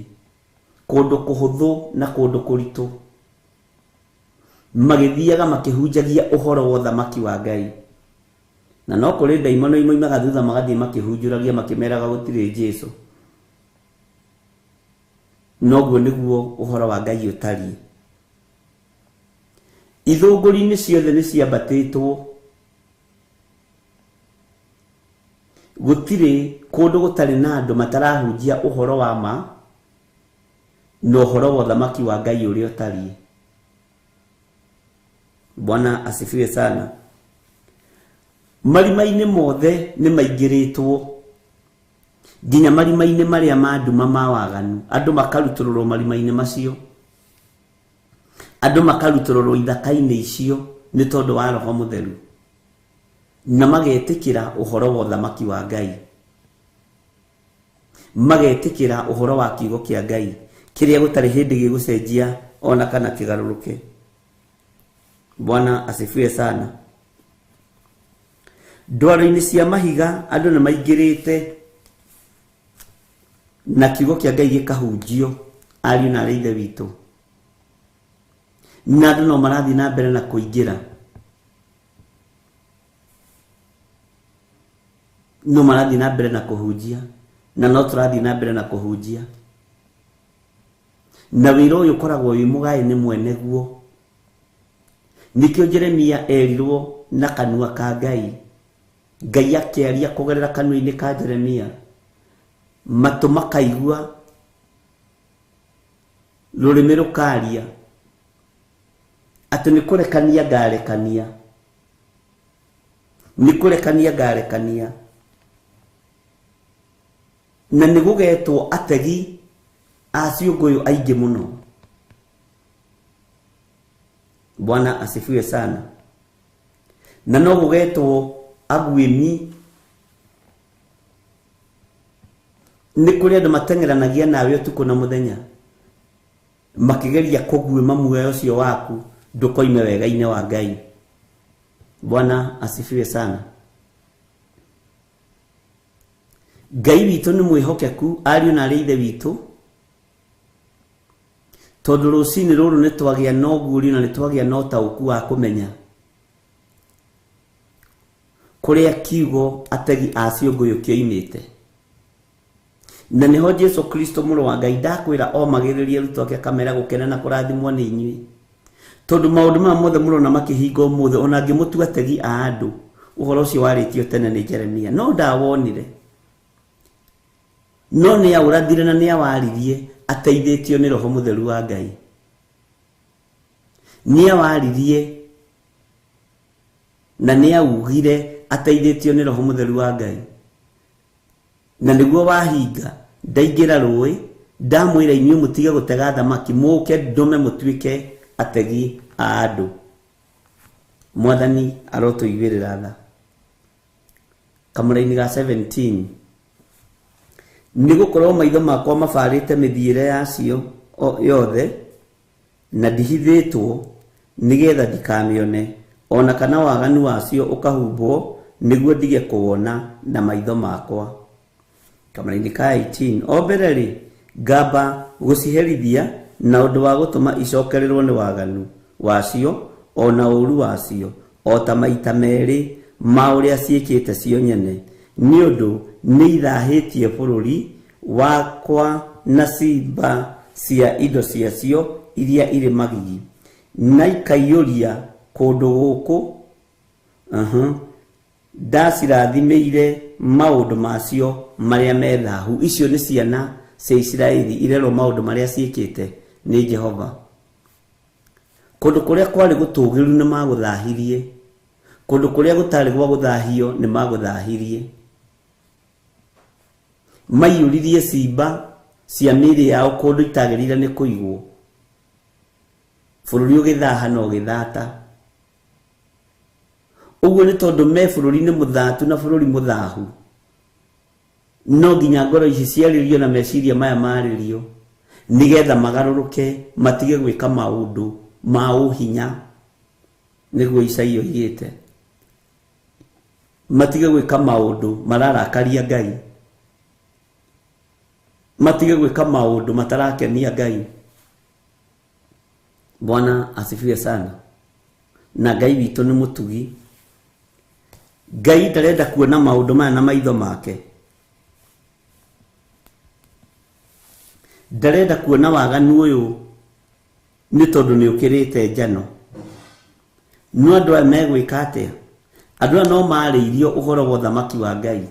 kũndũ kũhũthũ na kũndũ kũritũ, magĩthiaga makĩhunjagia ũhoro wa ũthamaki wa Ngai. Na no kũrĩ ndaimono imoimaga thutha magathiĩ makĩhunjũragia makĩmeraga gũtirĩ Jesu. Noguo nĩguo ũhoro wa Ngai ũtariĩ. Ithũngũri-inĩ ciothe nĩ ciambatĩtwo, gũtirĩ kũndũ gũtarĩ na andũ matarahunjia ũhoro wa ma na ũhoro wa ũthamaki wa Ngai ũrĩa ũtariĩ. Bwana asifiwe sana. Marima-inĩ mothe nĩ maingĩrĩtwo, nginya marima-inĩ marĩa ma nduma ma waganu, andũ makarutũrũrwo marima-inĩ macio, andũ makarutũrũrwo ithaka-inĩ icio nĩ tondũ wa Roho Mũtheru, na magetĩkĩra ũhoro wa ũthamaki wa Ngai, magetĩkĩra ũhoro wa kiugo kĩa Ngai kĩrĩa gũtarĩ hĩndĩ gĩgũcenjia ona kana kĩgarũrũke. Bwana asifiwe sana. Ndwaro-inĩ cia mahiga andũ nĩ maingĩrĩte na kiugo kĩa Ngai gĩkahunjio, ariũ na arĩ ithe witũ, na andũ no marathiĩ na mbere na kũingĩra, no marathiĩ na mbere na kũhunjia, na no tũrathiĩ na mbere na kũhunjia. Na wĩra ũyũ ũkoragwo wĩ mũgaĩ nĩ mwene guo. Nĩkĩo Jeremia erirwo na kanua ka Ngai, Ngai akĩaria kũgerera kanua-inĩ ka Jeremia, matũ makaigua, rũrĩmĩ rũkaria, atĩ nĩ kũrekania ngarekania, nĩ kũrekania ngarekania, na nĩ gũgetwo ategi a ciũngũyũ aingĩ mũno. Bwana asifiwe sana. Na no gũgetwo aguĩmi. Nĩ kũrĩ andũ mateng'eranagia nawe ũtukũ na mũthenya, makĩgeria kũguĩma muoyo ũcio waku ndũkoime wega-inĩ wa Ngai. Bwana asifiwe sana. Ngai witũ nĩ mwĩhokeku ariũ na arĩ ithe witũ, tondũ rũcinĩ rũrũ nĩ twagĩa na ũguũrio na nĩ twagĩa na ũtaũku wa kũmenya kũrĩa kiugo ategi a ciũngũyũ kĩoimĩte. Na nĩho Jesu Kristo mũrũ wa Ngai ndakwĩra omagĩrĩrie arutwo ake akamera gũkena na kũrathimwo nĩ inyuĩ, tondũ maũndũ maya mothe mũrona makĩhinga ũmũthĩ, ona ngĩmũtua ategi a andũ, ũhoro ũcio warĩtio tene nĩ Jeremia, no ndawonire, no nĩ aũrathire na nĩ awaririe ateithĩtio nĩ Roho Mũtheru wa Ngai. Nĩ awaririe na nĩ augire ateithĩtio nĩ Roho Mũtheru wa Ngai, na nĩguo wahinga. Ndaingĩra rũĩ, ndamwĩra inyuĩ mũtige gũtega thamaki, mũke ndũme mũtuĩke ategi a andũ. Mwathani arotũiguĩrĩra tha. Kamũraini ga 17, nĩ gũkorwo maitho makwa mabarĩte mĩthiĩre yacio yothe, na ndihithĩtwo nĩgetha ndikamĩone, ona kana waganu wacio ũkahumbwo nĩguo ndige kũwona na maitho makwa. Kamũraini ka 18, o mbere rĩ, ngamba gũciherithia na ũndũ wa gũtũma icokererwo nĩ waganu wacio ona ũũru wacio, o ta maita merĩ ma ũrĩa ciĩkĩte cio nyene, nĩ ũndũ nĩ ithahĩtie bũrũri wakwa na ciimba cia indo ciacio iria irĩ magigi, na ikaiyũria kũndũ gũkũ. Ndacirathimĩire maũndũ macio marĩa me thahu. Icio nĩ ciana cia Isiraeli irerwo maũndũ marĩa ciĩkĩte nĩ Jehova. Kũndũ kũrĩa kwarĩ gũtũũgĩru nĩ magũthahirie, kũndũ kũrĩa gũtarĩ gwa gũthahio nĩ magũthahirie. Maiyũririe ciimba cia mĩĩrĩ yao kũndũ itagĩrĩire nĩ kũigwo, bũrũri ũgĩthaha na ũgĩthata. Ũguo nĩ tondũ me bũrũri-inĩ mũthatu na bũrũri mũthahu, no nginya ngoro ici ciarĩrio na meciria maya marĩrio, nĩgetha magarũrũke matige gwĩka maũndũ ma ũhinya, nĩguo Isaia oigĩte. Matige gwĩka maũndũ mararakaria Ngai, matige gwĩka maũndũ matarakenia Ngai. Bwana asifiwe sana. Na Ngai witũ nĩ mũtugi. Ngai ndarenda kuona maũndũ maya na maitho make, ndarenda kuona waganu ũyũ nĩ tondũ nĩ ũkĩrĩte njano. No andũ aya megwĩka atĩa? Andũ aya no marĩirio ũhoro wa ũthamaki wa Ngai,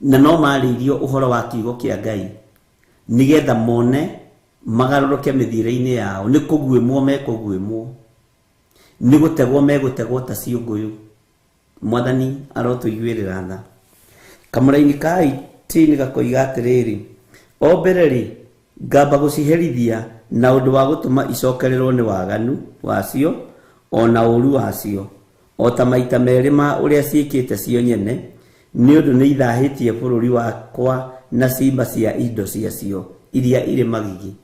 na no marĩirio ũhoro wa kiugo kĩa Ngai, nĩgetha mone magarũrũke mĩthiĩre-inĩ yao. Nĩ kũguĩmwo mekũguĩmwo, nĩ gũtegwo megũtegwo ta ciũngũyũ. Mwathani arotũiguĩrĩra tha. Kamũraini ka 18 gakoiga atĩrĩrĩ, o mbere rĩ, ngamba gũciherithia na ũndũ wa gũtũma icokererwo nĩ waganu wacio ona ũũru wacio, o ta maita merĩ ma ũrĩa ciĩkĩte cio nyene, nĩ ũndũ nĩ ithahĩtie bũrũri wakwa na ciimba cia indo ciacio iria irĩ magigi.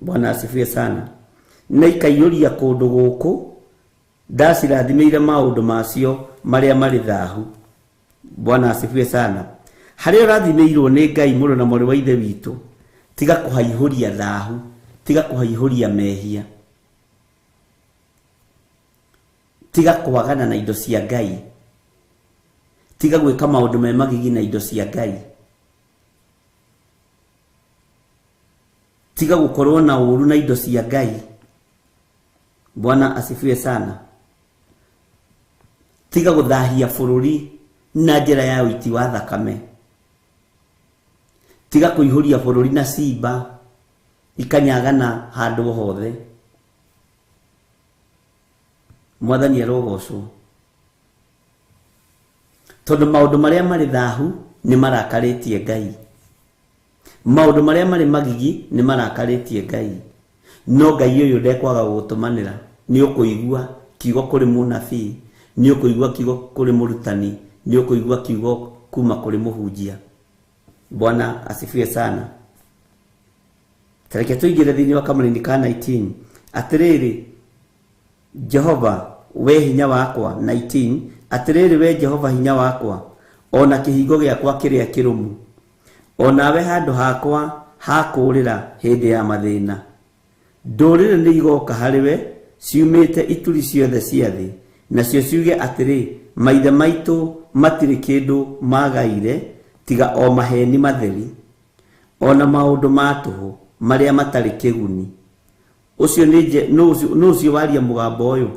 Bwana asifiwe sana. Na ikaiyũria kũndũ gũkũ, ndacirathimĩire maũndũ macio marĩa marĩ thahu. Bwana asifiwe sana. Harĩa ũrathimĩirwo nĩ Ngai mũrũ na mwarĩ wa ithe witũ, tiga kũhaihũria thahu, tiga kũhaihũria mehia, tiga kwagana na indo cia Ngai, tiga gwĩka maũndũ me magigi na indo cia Ngai, tiga gũkorwo na ũũru na indo cia Ngai. Bwana asifiwe sana. Tiga gũthahia bũrũri na njĩra ya ũiti wa thakame, tiga kũihũria bũrũri na ciimba ikanyagana handũ hothe. Mwathani arogocwo, tondũ maũndũ marĩa marĩ thahu nĩ marakarĩtie Ngai, maũndũ marĩa marĩ magigi nĩ marakarĩtie Ngai. No Ngai ũyũ ndekwaga gũgũtũmanĩra. Nĩ ũkũigua kiugo kũrĩ mũnabii, nĩ ũkũigua kiugo kũrĩ mũrutani, nĩ ũkũigua kiugo kuma kũrĩ mũhunjia. Bwana asifiwe sana. Tareke tũingĩre thĩinĩ wa kamũraini ka 19. Atĩrĩrĩ Jehova, we hinya wakwa, 19. Atĩrĩrĩ we Jehova hinya wakwa, o na kĩhingo gĩakwa kĩrĩa kĩrũmu, o nawe handũ hakwa ha kũũrĩra hĩndĩ ya mathĩna. Ndũrĩrĩ nĩ igoka harĩ we ciumĩte ituri ciothe cia thĩ, nacio ciuge atĩrĩ, maithe maitũ matirĩ kĩndũ magaire tiga o maheni matheri, o na maũndũ ma tũhũ marĩa matarĩ kĩguni. Ũcio nĩ ũcio waria mũgambo ũyũ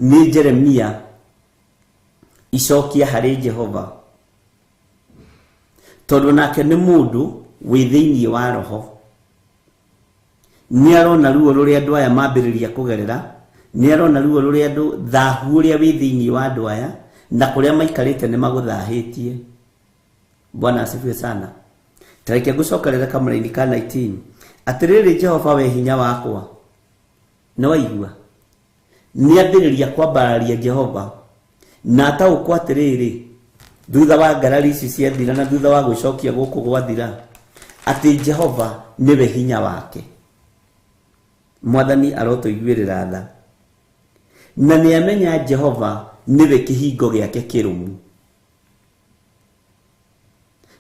nĩ Jeremia icokia harĩ Jehova, tondũ nake nĩ mũndũ wĩ thĩinĩ wa roho. Nĩ arona ruo rũrĩa andũ aya mambĩrĩria kũgerera, nĩ arona ruo rũrĩa andũ, thahu ũrĩa wĩ thĩinĩ wa andũ aya, na kũrĩa maikarĩte nĩ magũthahĩtie. Bwana asifiwe sana. Tareke ngũcokerere kamũraini ka 19. Atĩrĩrĩ Jehova, we hinya wakwa, nĩ waigua nĩ ambĩrĩria kwambararia Jehova, na ataũkwo atĩrĩrĩ, thutha wa ngarari ici ciathira na thutha wa gwĩcokia gũkũ gwathira, atĩ Jehova nĩwe hinya wake. Mwathani arotũiguĩrĩra tha. Na nĩ amenya Jehova nĩwe kĩhingo gĩake kĩrũmu.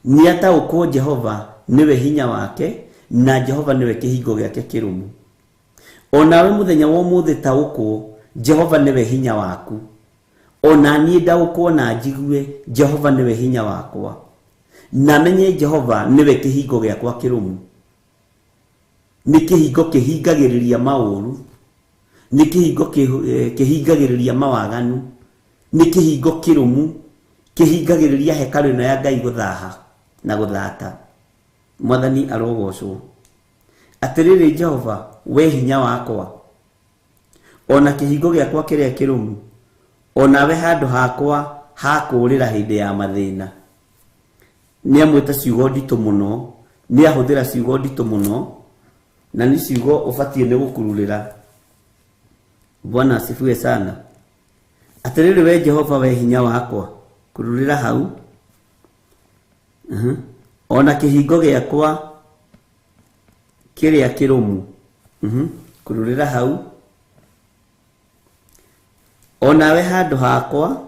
Nĩ ataũkwo Jehova nĩwe hinya wake, na Jehova nĩwe kĩhingo gĩake kĩrũmu. O nawe mũthenya wa ũmũthĩ taũkwo Jehova nĩwe hinya waku. O na niĩ ndaũkwo na njigue Jehova nĩwe hinya wakwa, na menye Jehova nĩwe kĩhingo gĩakwa kĩrũmu. Nĩ kĩhingo kĩhingagĩrĩria maũru, nĩ kĩhingo kĩhingagĩrĩria mawaganu, nĩ kĩhingo kĩrũmu kĩhingagĩrĩria hekarũ ĩno ya Ngai gũthaha na gũthata. Mwathani arogocwo. Atĩrĩrĩ Jehova, we hinya wakwa, o na kĩhingo gĩakwa kĩrĩa kĩrũmu, o nawe handũ hakwa ha kũũrĩra hĩndĩ ya mathĩna. Nĩ amwĩta ciugo nditũ mũno, nĩ ahũthĩra ciugo nditũ mũno, na nĩ ciugo ũbatiĩ nĩ gũkururĩra. Bwana asifiwe sana. Atĩrĩrĩ we Jehova, we hinya wakwa, kururĩra hau. O na kĩhingo gĩakwa kĩrĩa kĩrũmu. Kururĩra hau. O nawe handũ hakwa,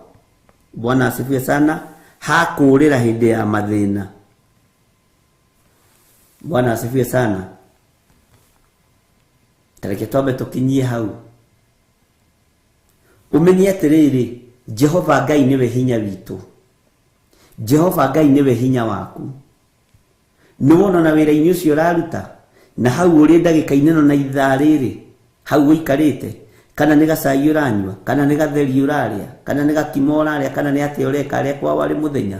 Bwana asifiwe sana, ha kũũrĩra hĩndĩ ya mathĩna. Bwana asifiwe sana. Tareke twambe tũkinyie hau. Ũmenye atĩrĩrĩ, Jehova Ngai nĩwe hinya witũ. Jehova Ngai nĩwe hinya waku. Nĩ wona na wĩra-inĩ ũcio ũraruta, na hau ũrĩ ndagĩka-inĩ ĩno na ithaa rĩrĩ, hau ũikarĩte, kana nĩ gacai ũranyua, kana nĩ gatheri ũrarĩa, kana nĩ gakima ũrarĩa, kana nĩ atĩa ũreka arĩa kwa warĩ mũthenya,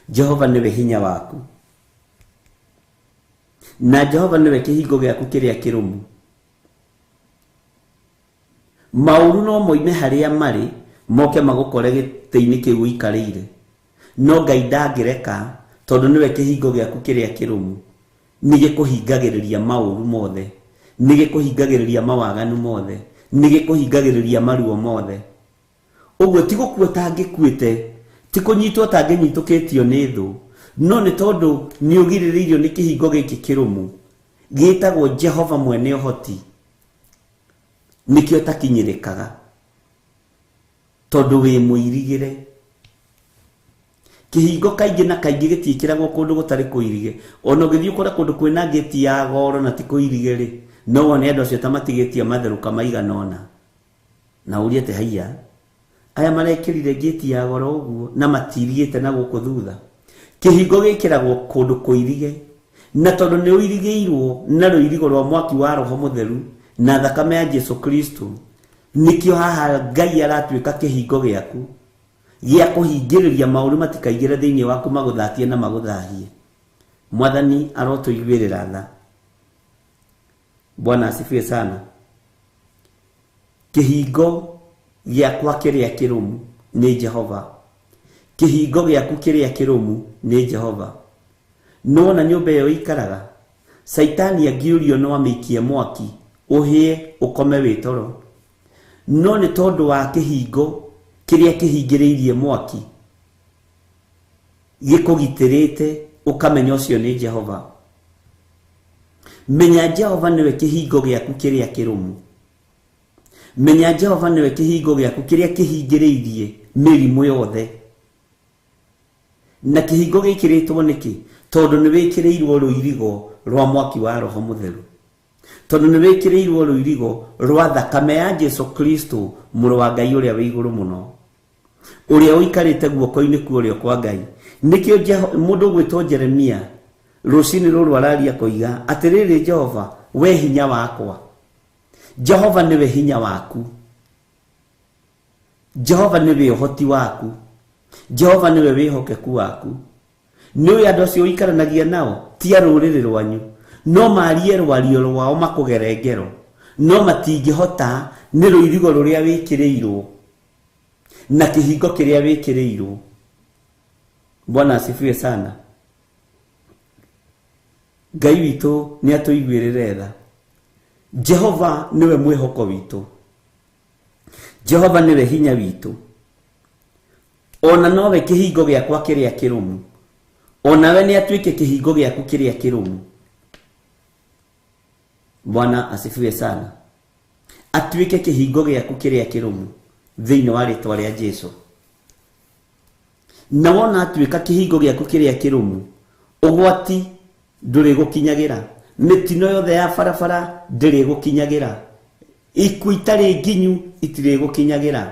Jehova nĩwe hinya waku. Na Jehova nĩwe kĩhingo gĩaku kĩrĩa kĩrũmu. Maũru no moime harĩa marĩ, moke magũkore gĩtĩ-inĩ kĩu ũikarĩire. No Ngai ndangĩreka, tondũ nĩwe kĩhingo gĩaku kĩrĩa kĩrũmu. Nĩ gĩkũhingagĩrĩria maũru mothe, nĩ gĩkũhingagĩrĩria mawaganu mothe, nĩ gĩkũhingagĩrĩria maruo mothe. Ũguo ti gũkua tangĩkuĩte, ti kũnyitwo tangĩnyitũkĩtio nĩ thũ, no nĩ tondũ nĩ ũgirĩrĩirio nĩ kĩhingo gĩkĩ kĩrũmu gĩtagwo Jehova mwene ũhoti, nĩkĩo takinyĩrĩkaga, tondũ wĩ mũirigĩre. Kĩhingo kaingĩ na kaingĩ gĩtiĩkĩragwo kũndũ gũtarĩ kũirige. Ona ũgĩthiĩ ũkore kũndũ kwĩna ngĩti ya goro na ti kũirige rĩ, no wone andũ acio ta matigĩtie matherũka maigana ũna. Na ũrie atĩ haiya, aya marekĩrire ngĩti ya goro ũguo na matirigĩte na gũkũ thutha. Kĩhingo gĩkĩragwo kũndũ kũirige, na tondũ nĩ ũirigĩirwo na rũirigo rwa mwaki wa Roho Mũtheru na thakame ya Jesu Kristo, nĩkĩo haha Ngai aratuĩka kĩhingo gĩaku gĩa kũhingĩrĩria maũndũ matikaingĩre thĩinĩ waku magũthatie na magũthahie. Mwathani arotũiguĩrĩra tha. Bwana asifiwe sana. Kĩhingo gĩakwa kĩrĩa kĩrũmu nĩ Jehova. Kĩhingo gĩaku kĩrĩa kĩrũmu nĩ Jehova. Nĩwona nyũmba ĩyo ĩikaraga, Caitani angĩũrio no amĩikie mwaki, ũhĩe ũkome wĩ toro. No nĩ tondũ wa kĩhingo kĩrĩa kĩhingĩrĩirie mwaki gĩkũgitĩrĩte, ũkamenya ũcio nĩ Jehova. Menya Jehova nĩwe kĩhingo gĩaku kĩrĩa kĩrũmu. Menya Jehova nĩwe kĩhingo gĩaku kĩrĩa kĩhingĩrĩirie mĩrimũ yothe. Na kĩhingo gĩkĩrĩtwo nĩkĩ? Tondũ nĩ wĩkĩrĩirwo rũirigo rwa mwaki wa Roho Mũtheru, tondũ nĩ wĩkĩrĩirwo rũirigo rwa thakame ya Jesu Kristo mũrũ wa Ngai ũrĩa wĩ igũrũ mũno, ũrĩa ũikarĩte guoko-inĩ kwa ũrĩo kwa Ngai. Nĩkĩo mũndũ ũgwĩtwo Jeremia rũcinĩ rũrũ araria koiga atĩrĩrĩ, Jehova we hinya wakwa. Jehova nĩwe hinya waku, Jehova nĩwe ũhoti waku, Jehova nĩwe wĩhokeku waku. Nĩũĩ andũ acio ũikaranagia nao ti a rũrĩrĩ rwanyu, no marie rwario rwao makũgere ngero, no matingĩhota nĩ rũirigo rũrĩa wĩkĩrĩirwo na kĩhingo kĩrĩa wĩkĩrĩirwo. Bwana asifiwe sana. Ngai witũ nĩ atũiguĩrĩre tha. Jehova nĩwe mwĩhoko witũ, Jehova nĩwe hinya witũ, ona nowe kĩhingo gĩakwa kĩrĩa kĩrũmu, onawe nĩ atuĩke kĩhingo gĩaku kĩrĩa kĩrũmu. Bwana asifiwe sana. Atuĩke kĩhingo gĩaku kĩrĩa kĩrũmu thĩinĩ wa rĩtwa rĩa Jesu. Na wona atuĩka kĩhingo gĩaku kĩrĩa kĩrũmu, ũgwati ndũrĩgũkinyagĩra, mĩtino yothe ya barabara ndĩrĩgũkinyagĩra, ikuũ itarĩ nginyu itirĩgũkinyagĩra,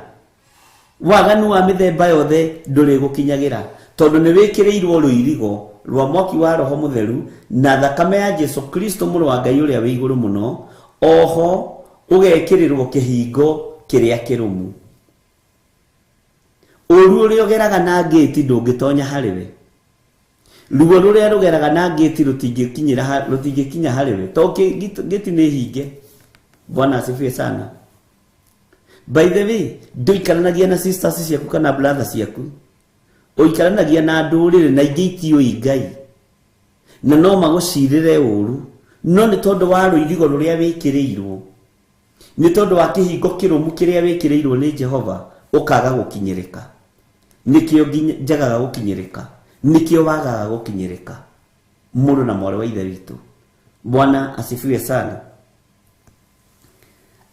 waganu wa mĩthemba yothe ndũrĩgũkinyagĩra, tondũ nĩ wĩkĩrĩirwo rũirigo rwa mwaki wa Roho Mũtheru na thakame ya Jesu Kristo mũrũ wa Ngai ũrĩa wĩ igũrũ mũno, oho ũgekĩrĩrwo kĩhingo kĩrĩa kĩrũmu. Ũru ũrĩa ũgeraga na ngĩti ndũngĩtonya harĩ we, ruo rũrĩa rũgeraga na ngĩti rũtingĩkinya harĩ we, tondũ ngĩti nĩ hinge. Bwana asifiwe sana. By the way, ndũikaranagia na sisters ciaku kana brothers ciaku, ũikaranagia na ndũrĩrĩ na ingĩ itiũĩ Ngai, na no magũcirĩre ũru, no nĩ tondũ wa rũirigo rũrĩa wĩkĩrĩirwo, nĩ tondũ wa kĩhingo kĩrũmu kĩrĩa wĩkĩrĩirwo nĩ Jehova, ũkaga gũkinyĩrĩka. Nĩkĩo njagaga gũkinyĩrĩka, nĩkĩo wagaga gũkinyĩrĩka, mũrũ na mwarĩ wa Ithe witũ. Bwana asifiwe sana.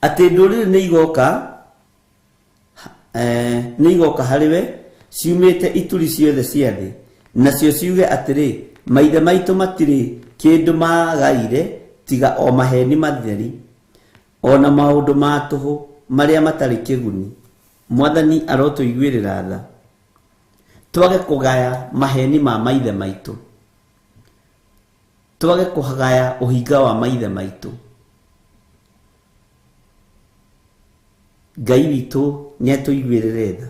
Atĩ ndũrĩrĩ nĩ igoka, nĩ igoka harĩ we ciumĩte ituri ciothe cia thĩ, nacio ciuge atĩrĩ, maithe maitũ matirĩ kĩndũ magaire tiga o maheni matheri, ona maũndũ ma tũhũ marĩa matarĩ kĩguni. Mwathani arotũiguĩrĩra tha, twage kũgaya maheni ma maithe maitũ, twage kũgaya ũhinga wa maithe maitũ. Ngai witũ nĩ atũiguĩrĩre tha.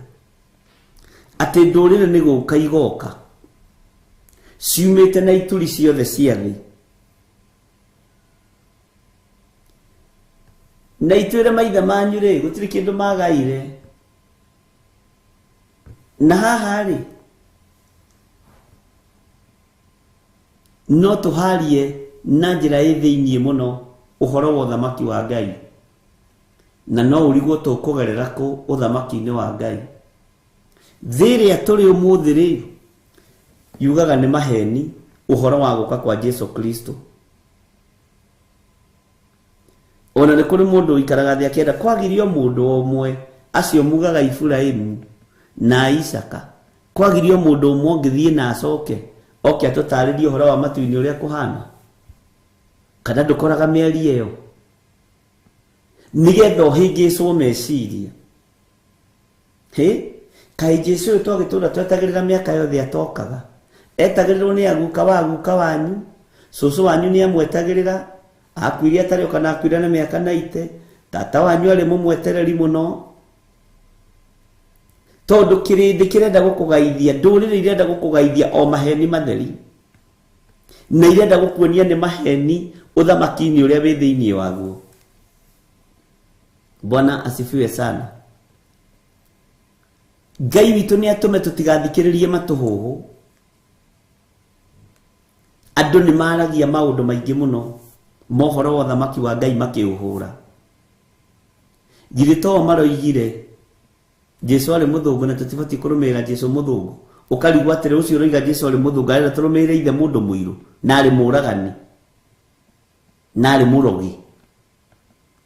Atĩ ndũrĩrĩ nĩ gũka igoka ciumĩte na ituri ciothe cia thĩ, na itwĩre maithe manyu rĩ, gũtirĩ kĩndũ magaire. Na haha rĩ, no tũharie na njĩra ĩ thĩiniĩ mũno ũhoro wa ũthamaki wa Ngai, na no ũrigwo tũkũgerera kũ ũthamaki-inĩ wa Ngai. Thĩ ĩrĩa tũrĩ ũmũthĩ rĩ, yugaga nĩ maheni ũhoro wa gũka kwa Jesu Kristo. Ona nĩ kũrĩ mũndũ ũikaraga thĩ akĩenda kwagirio mũndũ ũmwe, acio mugaga Iburahĩmu na Isaka, kwagirio mũndũ ũmwe ũngĩthiĩ na acoke oke atũtarĩrie ũhoro wa matu-inĩ ũrĩa kũhana. Kana ndũkoraga mĩario ĩyo nĩgetha ũhĩngĩcwo meciria. Hĩ, kaĩ Jesu ũyũ twagĩtũra twetagĩrĩra mĩaka yothe atokaga, etagĩrĩrwo nĩ aguka wa aguka wanyu, cũcũ wanyu nĩ amwetagĩrĩra, akuire atarĩ kana akuire na mĩaka 90, tata wanyu arĩ mũmwetereri mũno, tondũ kĩrĩndĩ kĩrenda gũkũgaithia, ndũrĩrĩ irenda gũkũgaithia o maheni matheri, na irenda gũkuonia nĩ maheni ũthamaki-inĩ ũrĩa wĩ thĩiniĩ waguo. Bwana asifiwe sana. Ngai witũ nĩ atũme tũtigathikĩrĩrie matũhũhũ. Andũ nĩ maragia maũndũ maingĩ mũno mohoro wa ũthamaki wa Ngai makĩũhũra. Githĩ to maroigire Jesu arĩ mũthũngũ na tũtibatiĩ kũrũmĩrĩra Jesu mũthũngũ? Ũkarigwo atĩrĩ, ũcio ũroiga Jesu arĩ mũthũngũ arenda tũrũmĩrĩre ithe mũndũ mũirũ, na arĩ mũũragani, na arĩ mũrogi.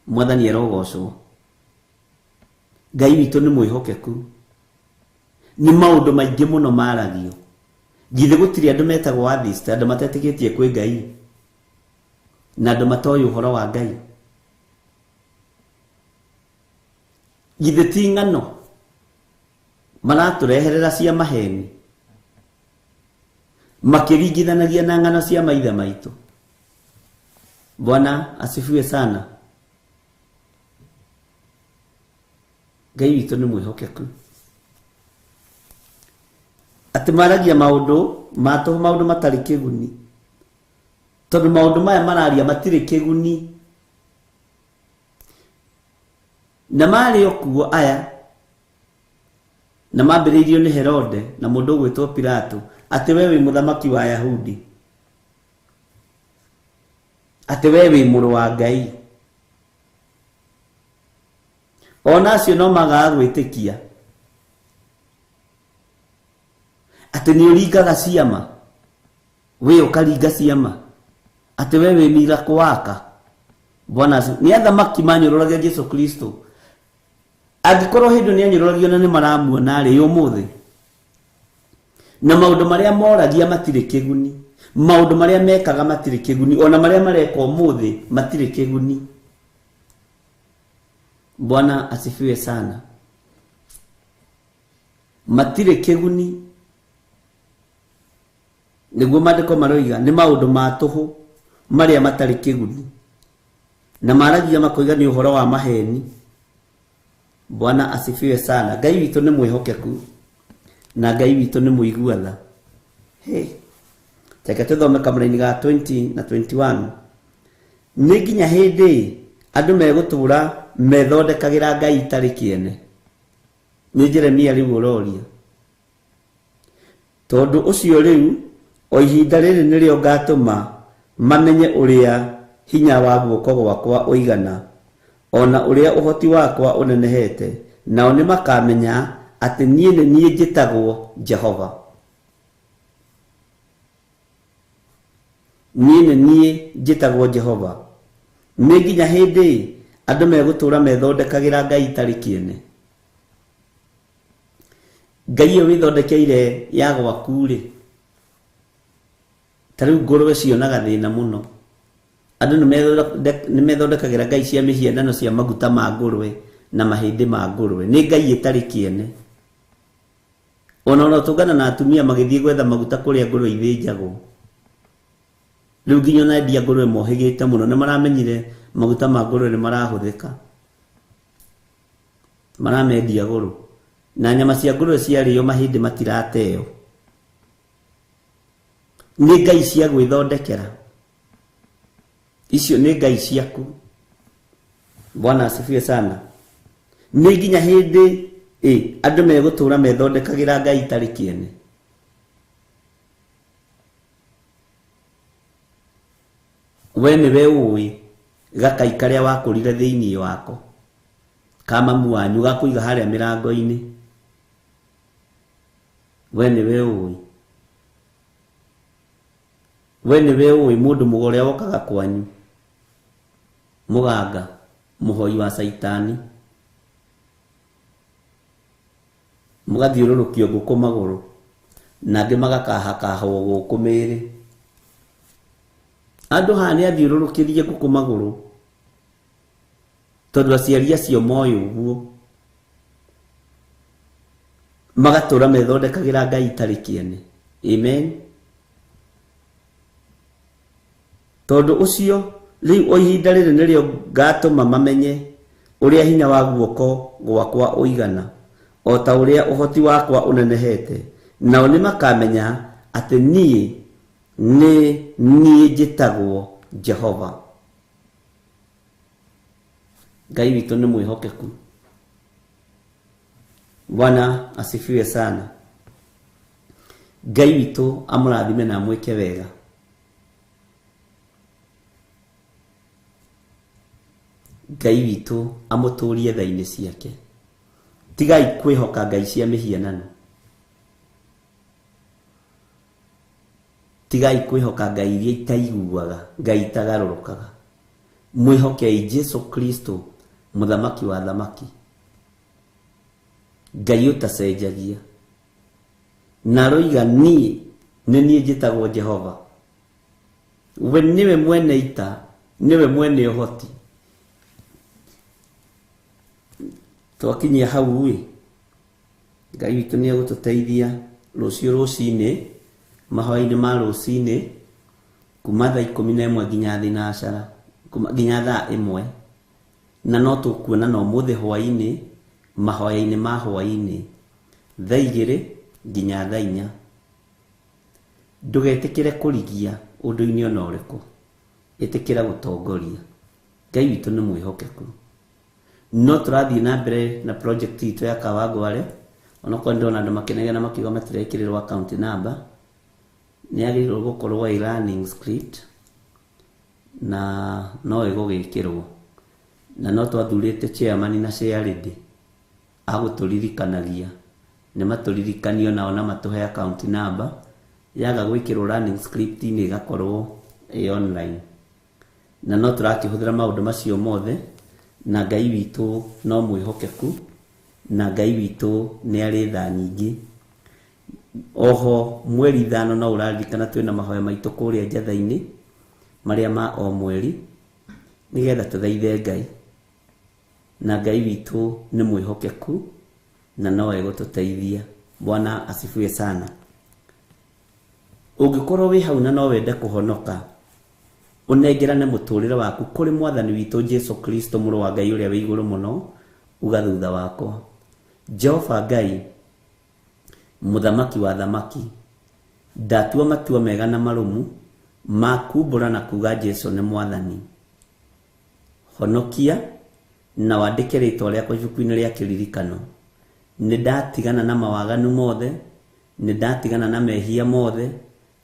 Mwathani arogocwo. Ngai witũ nĩ mwĩhokeku. Nĩ maũndũ maingĩ mũno maragio, Githĩ gũtirĩ andũ metagwo atheist, andũ matetĩkĩtie kwĩ Ngai na andũ matoĩ ũhoro wa Ngai? Githĩ ti ng'ano maratũreherera cia maheni makĩringithanagia na ng'ano cia maithe maitũ? Bwana asifiwe sana. Ngai witũ nĩ mwĩhokeku. Atĩ maragia maũndũ ma tũhũ, maũndũ matarĩ kĩguni, tondũ maũndũ maya mararia matirĩ kĩguni. Na marĩ o kuo aya, na mambĩrĩirio nĩ Herode na mũndũ ũgwĩtwo Pilato, atĩ we wĩ mũthamaki wa Ayahudi, atĩ we wĩ mũrũ wa Ngai. Ona acio no magaga gwĩtĩkia atĩ nĩ ũringaga ciama, we ũkaringa ciama, atĩ we wĩ miracle worker. Bwana nĩ athamaki manyũrũragia Jesu Kristo. Angĩkorwo hĩndĩ nĩ anyũrũragio na nĩ maramuona rĩ ũmũthĩ, na maũndũ marĩa moragia matirĩ kĩguni, maũndũ marĩa mekaga matirĩ kĩguni, ona marĩa mareka ũmũthĩ matirĩ kĩguni. Bwana asifiwe sana. Matirĩ kĩguni, nĩguo maandĩko maroiga nĩ maũndũ ma tũhũ marĩa matarĩ kĩguni, na maragia makoiga nĩ ũhoro wa maheni. Bwana asifiwe sana. Ngai witũ nĩ mwĩhokeku na Ngai witũ nĩ mũigua tha. Hey, reke tũthome kamũraini ga 20 na 21. Nĩ nginya hĩndĩ andũ megũtũra methondekagĩra Ngai itarĩ kĩene? Nĩ Jeremia rĩu ũroria. Tondũ ũcio rĩu o ihinda rĩrĩ nĩrĩo ngatũma mamenye ũrĩa hinya wa guoko gwakwa ũigana, ona ũrĩa ũhoti wakwa ũnenehete, nao nĩ makamenya atĩ niĩ nĩ niĩ njĩtagwo Jehova. Niĩ nĩ niĩ njĩtagwo Jehova. Nĩ nginya hĩndĩ andũ megũtũra methondekagĩra Ngai itarĩ kĩene? Ngai ĩyo wĩthondekeire ya gwaku rĩ, ta rĩu ngũrwe cionaga thĩna mũno. Andũ nĩ methondekagĩra ngai cia mĩhianano cia maguta ma ngũrwe na mahĩndĩ ma ngũrwe. Nĩ ngai ĩtarĩ kĩene. Ona ũrotũngana na atumia magĩthiĩ gwetha maguta kũrĩa ngũrwe ithĩnjagwo. Rĩu nginya ona endia ngũrwe mohĩgĩte mũno, nĩ maramenyire maguta ma ngũrwe nĩ marahũthĩka, maramendia goro, na nyama cia ngũrwe ciarĩo mahĩndĩ matirateo. Nĩ ngai cia gwĩthondekera icio, nĩ ngai ciaku. Bwana asifiwe sana. Nĩ nginya hĩndĩ andũ megũtũra methondekagĩra ngai itarĩ kĩene? We nĩwe ũĩ gakai karĩa wakũrire thĩinĩ wako ka mamu wanyu gakũiga harĩa mĩrango-inĩ. We nĩwe ũĩ, we nĩwe ũĩ mũndũ mũgo ũrĩa wokaga kwanyu, mũganga mũhoi wa caitani, mũgathiũrũrũkio ngũkũ magũrũ na angĩ magakahakahwo gũkũ mĩĩrĩ. Andũ haha nĩ athiũrũrũkĩrie ngũkũ magũrũ tondũ aciari acio moĩ ũguo, magatũra methondekagĩra ngai itarĩ kĩene. Amen. Tondũ ũcio rĩu o ihinda rĩrĩ nĩrĩo ngatũma mamenye ũrĩa hinya wa guoko gwakwa ũigana, o ta ũrĩa ũhoti wakwa ũnenehete, nao nĩ makamenya atĩ niĩ nĩ niĩ njĩtagwo Jehova. Ngai witũ nĩ mwĩhokeku. Bwana asifiwe sana. Ngai witũ amũrathime na amwĩke wega. Ngai witũ amũtũrie tha-inĩ ciake. Tigai kwĩhoka ngai cia mĩhianano. Tigai kwĩhoka ngai iria itaiguaga, ngai itagarũrũkaga. Mwĩhokei Jesu Kristo, mũthamaki wa thamaki, Ngai ũtacenjagia. Na aroiga niĩ Nĩ niĩ njĩtagwo Jehova. We nĩwe mwene ita, nĩwe mwene ũhoti. Twakinyia hau ĩ, Ngai witũ nĩ egũtũteithia rũciũ rũcinĩ, mahoya-inĩ ma rũcinĩ, kuma thaa 11 nginya thinacara, nginya thaa 1. Na no tũkuona na ũmũthĩ hwaĩ-inĩ, mahoya-inĩ ma hwaĩ-inĩ, thaa 2 nginya thaa 4. Ndũgetĩkĩre kũrigia ũndũ-inĩ ona ũrĩkũ, ĩtĩkĩra gũtongoria. Ngai witũ nĩ mwĩhokeku. No tũrathiĩ na mbere na project itũ ya Kawangware, onokorwo ndĩrona andũ makĩnegena makiuga matirekĩrĩrwo account number, nĩ yagĩrĩirwo gũkorwo ĩ running script na no ĩgũgĩkĩrwo. Na no twathurĩte chairman na chairlady agũtũririkanagia, nĩ matũririkanio nao na matũhe account number, yaga gwĩkĩrwo running script -inĩ ĩgakorwo ĩ online. Na no tũrakĩhũthĩra maũndũ macio mothe, na Ngai witũ no mwĩhokeku, na Ngai witũ nĩ arĩ tha nyingĩ. Oho mweri 5 no ũraririkana twĩna mahoya maitũ kũrĩa Njatha-inĩ marĩa ma o mweri, nĩgetha tũthaithe Ngai. Na Ngai witũ nĩ mwĩhokeku na no egũtũteithia. Bwana asifiwe sana. Ũngĩkorwo wĩ hau na no wende kũhonoka, ũnengerane mũtũrĩre waku kũrĩ Mwathani witũ Jesu Kristo, mũrũ wa Ngai ũrĩa wĩ igũrũ mũno, uga thutha wakwa: Jehova Ngai, mũthamaki wa thamaki, ndatua matua mega na marũmu ma kumbũra na kuga Jesu nĩ Mwathani. Honokia na wandĩke rĩtwa rĩakwa ibuku-inĩ rĩa kĩririkano. Nĩ ndatigana na mawaganu mothe, nĩ ndatigana na mehia mothe,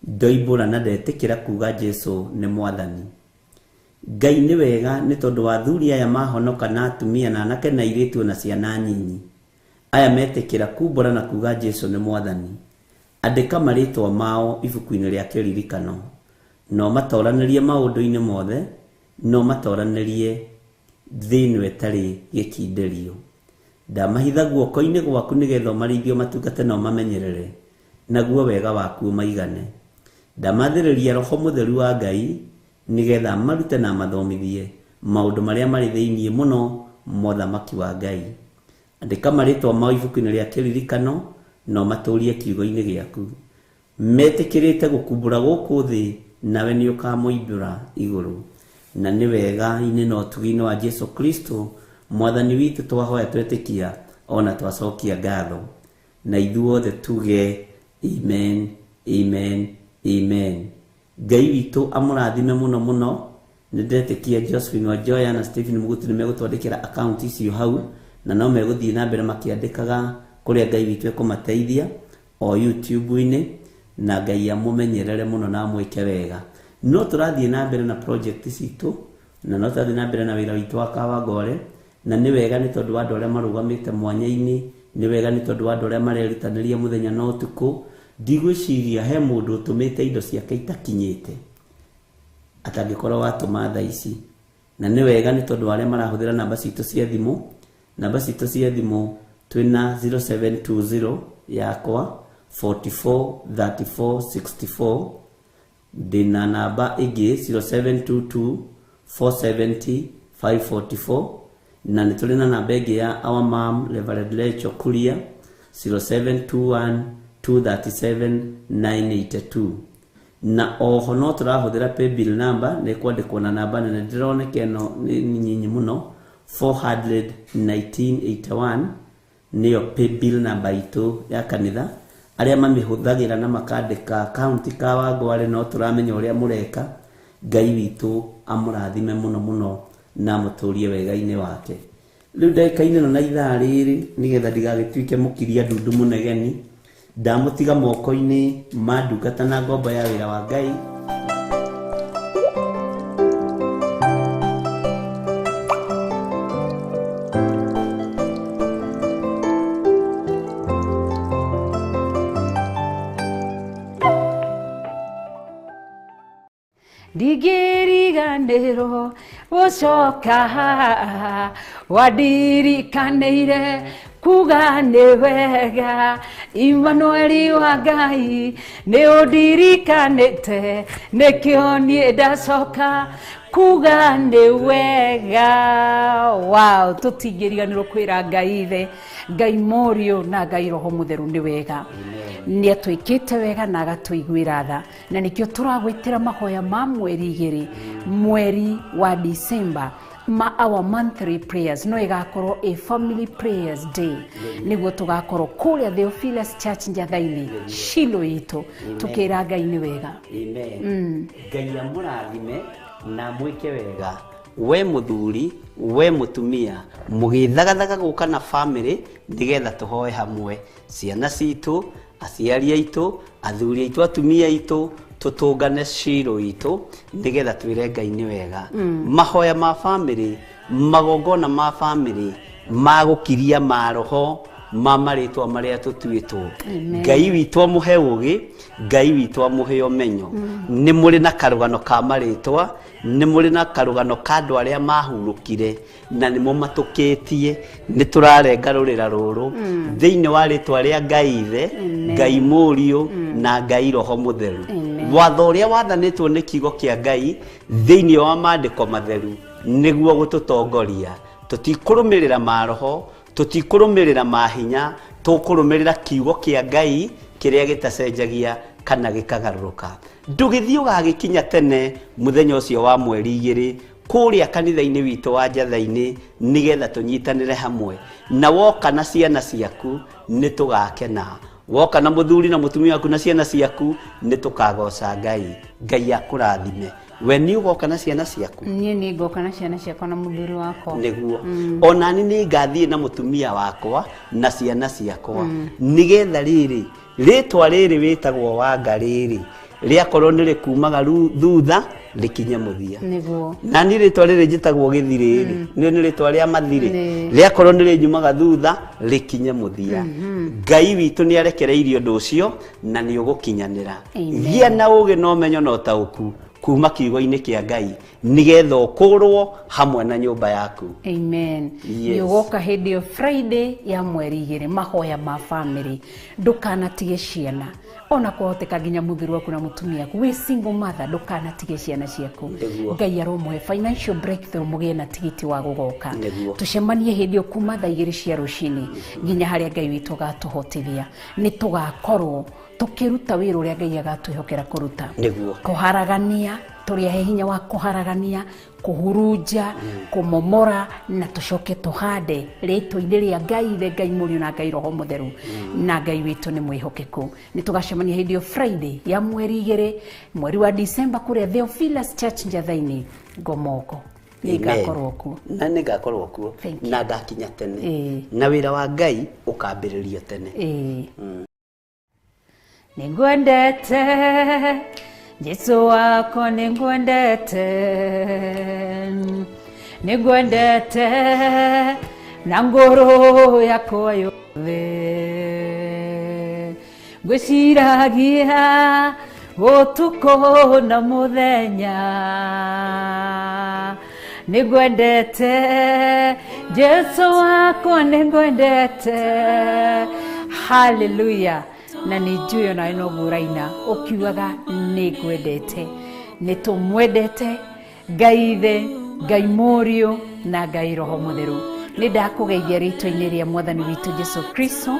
ndoimbũra na ndetĩkĩra kuga Jesu nĩ Mwathani. Ngai nĩ wega nĩ tondũ wa athuri aya mahonoka na atumia na anake na airĩtu na ciana nyinyi. Aya metĩkĩra kumbũra na kuga Jesu nĩ Mwathani. Andĩka marĩtwa mao ibuku-inĩ rĩa kĩririkano. No matoranĩrie maũndũ-inĩ mothe, no matoranĩrie thĩ ĩno ĩtarĩ gĩkindĩrio. Ndamahitha guoko-inĩ gwaku nĩgetha ũmarĩithie ũmatungate na ũmamenyerere, naguo wega waku ũmaigane. Ndamathĩrĩria Roho Mũtheru wa Ngai nĩgetha marute na mathomithie maũndũ marĩa marĩ thĩinĩ mũno mothamaki wa Ngai. Andĩka marĩtwa mao ibuku-inĩ rĩa kĩririkano na ũmatũrie kiugo-inĩ gĩaku. Metĩkĩrĩte gũkumbũra gũkũ thĩ, nawe nĩ ũkamoimbũra igũrũ. Na nĩ wega-inĩ na ũtugi-inĩ wa Jesu Kristo Mwathani witũ twahoya twetĩkia ona twacokia ngatho. Na ithuothe tuge amen, amen, amen. Ngai witũ amũrathime mũno mũno. Nĩ ndetĩkia Josephine Wanjoya na Stephen Mugutu nĩ megũtwandĩkĩra account icio hau, na no megũthiĩ na mbere makĩandĩkaga kũrĩa Ngai witũ ekũmateithia o YouTube-inĩ, na Ngai amũmenyerere mũno na amwĩke wega. No tũrathiĩ na mbere na project citũ, na no tũrathiĩ na mbere na wĩra witũ wa Kawangware, na nĩ wega nĩ tondũ wa andũ arĩa marũgamĩte mwanya-inĩ, nĩ wega nĩ tondũ wa andũ arĩa marerutanĩria mũthenya na ũtukũ. Ndigwĩciria he mũndũ ũtũmĩte indo ciake itakinyĩte atangĩkorwo watũma thaa ici. Na nĩ wega nĩ tondũ wa arĩa marahũthĩra namba citũ cia thimũ. Namba citũ cia thimũ twĩna 0720 yakwa 44 34 64, ndĩna namba ĩngĩ 0722 470 544, na nĩ tũrĩ na namba ĩngĩ ya our mom Reverend Rachel Kuria 0721 237 982. Na oho no tũrahũthĩra paybill number, nĩ kwandĩkwo na namba nene ndĩroneka ĩno nĩ nyinyi mũno, 41981 nĩyo paybill number itũ ya kanitha. Arĩa mamĩhũthagĩra na makandĩka account Kawangware no tũramenya ũrĩa mũreka. Ngai witũ amũrathime mũno mũno na amũtũrie wega-inĩ wake. Rĩu ndagĩka-inĩ ĩno na ithaa rĩrĩ, nĩgetha ndigagĩtuĩke mũkiria ndundu mũnegeni, ndamũtiga moko-inĩ ma ndungata na ngombo ya wĩra wa Ngai. Ndigiriganĩrwo gũcoka, wandirikanĩire Kuga nĩ wega Immanueli wa Ngai nĩ ũndirikanĩte nĩkĩo niĩ ndacoka kuga nĩ wega. Wow, tũtingĩriganĩrwo kwĩra Ngai ithe, Ngai Mũriũ na Ngai Roho Mũtheru nĩ wega. Nĩ atwĩkĩte wega na agatũiguĩra tha, na nĩkĩo tũragwĩtĩra mahoya ma mweri 2, mweri wa December, ma our monthly prayers no ĩgakorwo a family prayers day, nĩguo tũgakorwo kũrĩa Theophilus Church Njatha-inĩ Shilo itũ tũkĩra Ngai nĩ wega. Amen. Ngai amũrathime na mwĩke wega, we mũthuri, we mũtumia, mũgĩthagathaga gũka na family nĩgetha tũhoe hamwe, ciana citũ, aciari aitũ, athuri aitũ, atumia aitũ, tũtũngane Shilo itũ nĩgetha twĩre Ngai nĩ wega. Mahoya ma family, magongona ma family, ma gũkiria maroho ma marĩtwa marĩa tũtuĩtwo. Ngai witũ amũhe ũgĩ, Ngai witũ amũhe ũmenyo. Nĩ mũrĩ na karũgano ka marĩtwa, nĩ mũrĩ na karũgano ka andũ arĩa mahurũkire na nĩmo matũkĩtie. Nĩ tũrarenga rũrĩra rũrũ thĩinĩ wa rĩtwa rĩa Ngai ithe, Ngai Mũriũ na Ngai Roho Mũtheru. Watho ũrĩa wathanĩtwo nĩ kiugo kĩa Ngai thĩinĩ wa maandĩko matheru nĩguo gũtũtongoria. Tũtikũrũmĩrĩra maroho, tũtikũrũmĩrĩra mahinya, tũkũrũmĩrĩra kiugo kĩa Ngai kĩrĩa gĩtacenjagia kana gĩkagarũrũka. Ndũgĩthiĩ ũgagĩkinya tene mũthenya ũcio wa mweri 2 kũrĩa kanitha-inĩ witũ wa Njatha-inĩ nĩgetha tũnyitanĩre hamwe. Na woka na ciana ciaku nĩ tũgakena, woka na mũthuri na mũtumia waku na ciana ciaku nĩ tũkagoca Ngai. Ngai akũrathime. We nĩ ũgoka na ciana ciaku? Niĩ nĩ ngoka na ciana ciakwa na mũthuri wakwa. Nĩguo. Onani nĩ ngathiĩ na mũtumia wakwa na ciana ciakwa, nĩgetha rĩrĩ rĩtwa rĩrĩ wĩtagwo Wanga rĩrĩ rĩakorwo nĩ rĩkumaga thutha rĩkinye mũthia. Nĩguo. Na niĩ rĩtwa rĩrĩ njĩtagwo Gĩthirĩ rĩ, nĩ rĩtwa rĩa mathirĩ, rĩakorwo nĩ rĩnyumaga thutha rĩkinye mũthia. Ngai witũ nĩ arekereirie ũndũ ũcio na nĩ ũgũkinyanĩra. Gĩa na ũgĩ na ũmenyo na ũtaũku kuma kiugo-inĩ kĩa Ngai nĩgetha ũkũrwo hamwe na nyũmba yaku. Amen. Nĩ ũgoka hĩndĩ ĩyo Friday ya mweri 2 mahoya ma family, ndũkanatige ciana ona kwahoteka nginya mũthuri waku na mũtumia waku wĩ single mother, ndũkanatige ciana ciaku. Ngai aromũhe financial breakthrough, mũgĩe na tigiti wa gũgoka. Tũcemanie hĩndĩ ĩyo kuma thaa 2 cia rũcinĩ nginya harĩa Ngai witũ agatũhotithia. Nĩ tũgakorwo tũkĩruta wĩra ũrĩa Ngai agatwĩhokera kũruta. Kũharagania, tũrĩahe hinya wa kũharagania, kũhurunja, kũmomora, na tũcoke tũhande rĩtwa-inĩ rĩa Ngai ithe, Ngai Mũriũ na Ngai Roho Mũtheru. Na Ngai witũ nĩ mwĩhokeku. Nĩ tũgacemania hĩndĩ ĩyo Friday ya mweri 2, mweri wa December kũrĩa Theophilus Church Njatha-inĩ Ngomoko. Nĩ ngakorwo kuo. Na nĩ ngakorwo kuo na ngakinya tene. Na wĩra wa Ngai ũkambĩrĩrio tene. Nĩngwendete Jesu wakwa, nĩngwendete, nĩngwendete na ngoro yakwa yothe. Ngwĩciragia ũtukũ na mũthenya, nĩngwendete Jesu wakwa, nĩngwendete. Hallelujah. Na nĩ njũĩ onawe noguo ũraina ũkiugaga nĩngwendete. Nĩ tũmwendete Ngai ithe, Ngai Mũriũ na Ngai Roho Mũtheru. Nĩ ndakũgeithia rĩtwa-inĩ rĩa Mwathani witũ Jesu Kristo.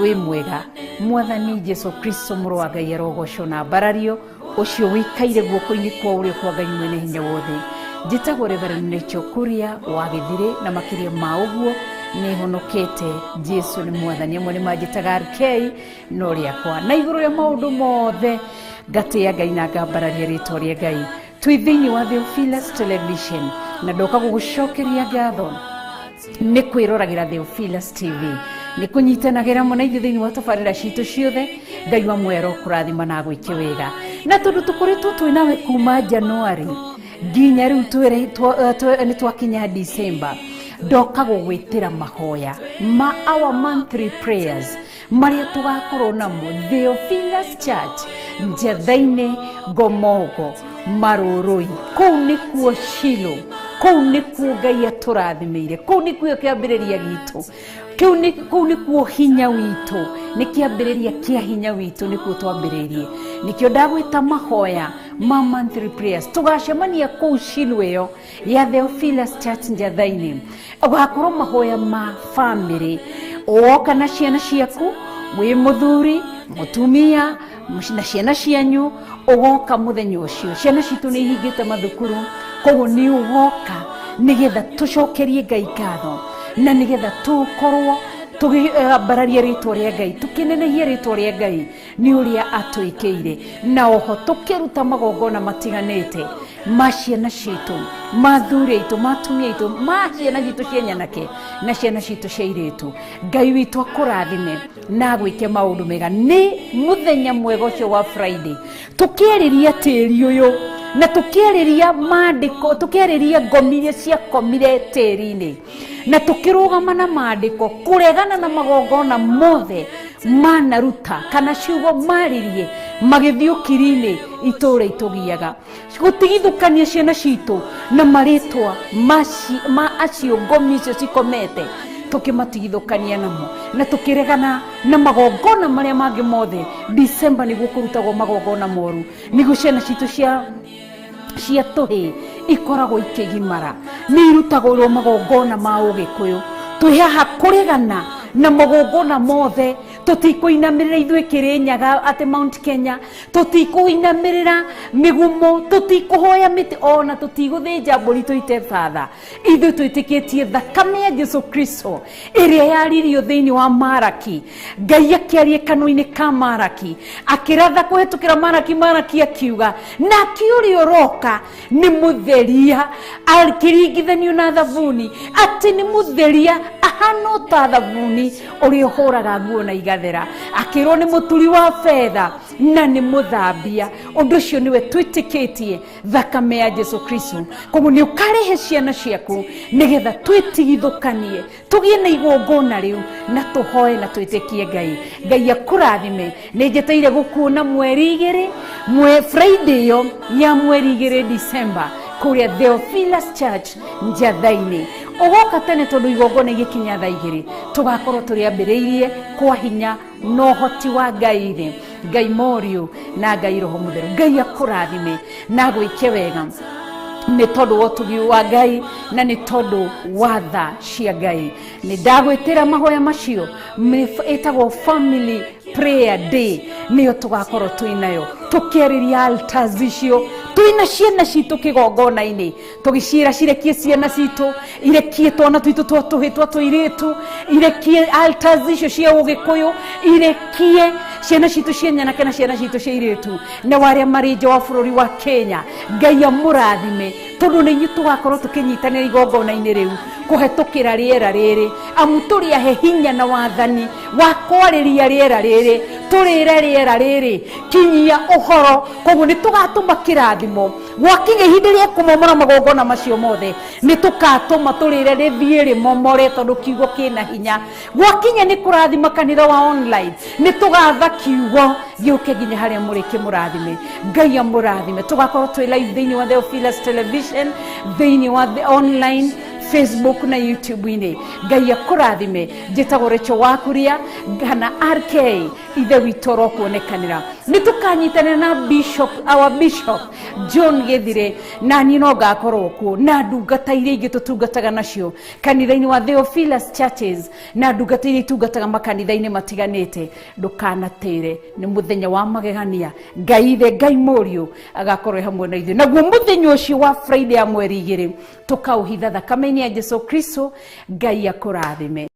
Wĩ mwega. Mwathani Jesu Kristo mũrũ wa Ngai arogocwo na mbarario, ũcio wĩikaire guoko-inĩ kwa ũrĩo kwa Ngai mwene hinya wothe. Njĩtagwo Reverend Rachel Kuria wa Gĩthirĩ, na makĩria ma ũguo nĩ honokete. Jesu nĩ Mwathani. Amwe nĩ manjĩtaga RK no rĩakwa. Na igũrũ rĩa maũndũ mothe ngatĩĩa Ngai na ngambararia rĩtwa rĩa Ngai. Twĩ thĩinĩ wa Theophilus Television na ndoka gũgũcokeria ngatho nĩ kwĩroragĩra Theophilus TV, nĩ kũnyitanagĩra mũno ithuĩ thĩinĩ wa tabarĩra citũ ciothe. Ngai wa mwero kũrathima na gwĩke wega. Na tondũ tũkoretwo twĩ nawe kuma January nginya rĩu nĩ twakinya December, ndoka gũgwĩtĩra mahoya ma our monthly prayers marĩa tũgakorwo namo Theophilus Church Njatha-inĩ Ngomongo Marũrũi. Kũu nĩkuo Shilo, kũu nĩkuo Ngai atũrathimĩire, kũu nĩkuo kĩambĩrĩria gitũ. Kĩu nĩ kũu nĩkuo hinya witũ, nĩ kĩambĩrĩria kĩa hinya witũ, nĩkuo twambĩrĩirie. Nĩkĩo ndagwĩta mahoya ma monthly prayers. Tũgacemania kũu Shiloh ĩyo ya Theophilus Church Njatha-inĩ. Ũgakorwo mahoya ma family, woka na ciana ciaku, wĩ mũthuri, mũtumia na ciana cianyu, ũgoka mũthenya ũcio. Ciana citũ nĩ ihingĩte mathukuru, koguo nĩ ũgoka nĩgetha tũcokerie Ngai ngatho na nĩgetha tũkorwo tũgĩambararia rĩtwa rĩa Ngai, tũkĩnenehia rĩtwa rĩa Ngai nĩ ũrĩa atwĩkĩire, na oho tũkĩruta magongona matiganĩte ma ciana citũ, ma athuri aitũ, ma atumia aitũ, ma ciana citũ cia nyanake na ciana citũ cia airĩtu. Ngai witũ akũrathime na agwĩke maũndũ mega. Nĩ mũthenya mwega ũcio wa Friday, tũkĩarĩria tĩri ũyũ na tũkĩarĩria maandĩko, tũkĩarĩria ngomi iria ciakomire tĩri-inĩ, na tũkĩrũgama na maandĩko kũregana na magongona mothe manaruta kana ciugo maririe magĩthiĩ ũkiri-inĩ itũũra itũgiaga, gũtigithũkania ciana citũ na marĩtwa ma acio ngomi icio cikomete, tũkĩmatigithũkania namo na tũkĩregana na magongona marĩa mangĩ mothe. December nĩguo kũrutagwo magongona moru, nĩguo ciana citũ cia tũhĩĩ ikoragwo ikĩgimara, nĩ irutagwo magongona ma ũgĩkũyũ. Twĩ haha kũregana na magongona mothe. Tũtikũinamĩrĩra ithuĩ Kĩrĩnyaga atĩ Mount Kenya, tũtikũinamĩrĩra mĩgumo, tũtikũhoya mĩtĩ, ona tũtigũthĩnja mbũri tũite batha. Ithuĩ twĩtĩkĩtie thakame ya Jesu Kristo ĩrĩa yaririo thĩinĩ wa Maraki. Ngai akĩaria kanua-inĩ ka Maraki, akĩratha kũhetũkĩra Maraki. Maraki akiuga nake ũrĩa ũroka nĩ mũtheria, akĩringithanio na thabuni, atĩ nĩ mũtheria ahana o ta thabuni ũrĩa ũhũraga nguo na igathera. Akĩrwo nĩ mũturi wa betha na nĩ mũthambia. Ũndũ ũcio nĩwe twĩtĩkĩtie thakame ya Jesu Kristo. Koguo nĩ ũkarehe ciana ciaku nĩgetha twĩtigithũkanie, tũgĩe na igongona rĩu na tũhoe na twĩtĩkie Ngai. Ngai akũrathime. Nĩ njeteire gũkuona mweri igĩrĩ, Friday ĩyo ya mweri igĩrĩ December kũrĩa Theophilus Church Njatha-inĩ. Ũgoka tene tondũ igongona igĩkinya thaa igĩrĩ tũgakorwo tũrĩambĩrĩirie kwa hinya na ũhoti wa Ngai thĩ, Ngai Mũriũ na Ngai Roho Mũtheru. Ngai akũrathime na agwĩke wega nĩ tondũ wa ũtugi wa Ngai na nĩ tondũ wa tha cia Ngai. Nĩ ndagwĩtĩra mahoya macio ĩtagwo Family Prayer Day, nĩyo tũgakorwo twĩ nayo tũkĩarĩria altars icio twĩna ciana citũ kĩgongona-inĩ, tũgĩciĩra cirekie ciana citũ, irekie twana twitũ twa tũhĩ twa tũirĩtu, irekie altars icio cia ũgĩkũyũ, irekie ciana citũ cia nyanake na ciana citũ cia irĩtu na warĩa marĩ nja wa bũrũri wa Kenya. Ngai amũrathime tondũ nĩ inyuĩ tũgakorwo tũkĩnyitanĩra igongona-inĩ rĩu kũhetũkĩra rĩera rĩrĩ, amu tũrĩ ahe hinya na wathani wa kwarĩria rĩera rĩrĩ, tũrĩre rĩera rĩrĩ kinyia ũhoro. Koguo nĩ tũgatũma kĩrathimo gwakinya ihinda rĩa kũmomora magongona macio mothe, nĩ tũkatũma tũrĩre rĩthiĩ rĩmomore tondũ kiugo kĩna hinya. Gwakinya nĩ kũrathima kanitha wa online, nĩ tũgatha kiugo gĩũke nginya harĩa mũrĩ kĩmũrathime. Ngai amũrathime. Tũgakorwo twĩ live thĩinĩ wa Theophilus Television, thĩinĩ wa the online Facebook na YouTube-inĩ. Ngai akũrathime. Njĩtagwo Rachel Wakuria kana RK, ithe witũ orokuonekanĩra. Nĩ tũkanyitanĩra na Bishop, our Bishop John Gĩthire, na niĩ no ngakorwo kuo na ndungata iria ingĩ tũtungataga nacio kanitha-inĩ wa Theophilus Churches na ndungata iria itungataga makanitha-inĩ matiganĩte. Ndũkanatĩre, nĩ mũthenya wa magegania. Ngai ithe, Ngai Mũriũ agakorwo hamwe na ithuĩ. Naguo mũthenya ũcio wa Friday ya mweri igĩrĩ tũkaũhitha thakame-inĩ ya Jesu Kristo. Ngai akũrathime.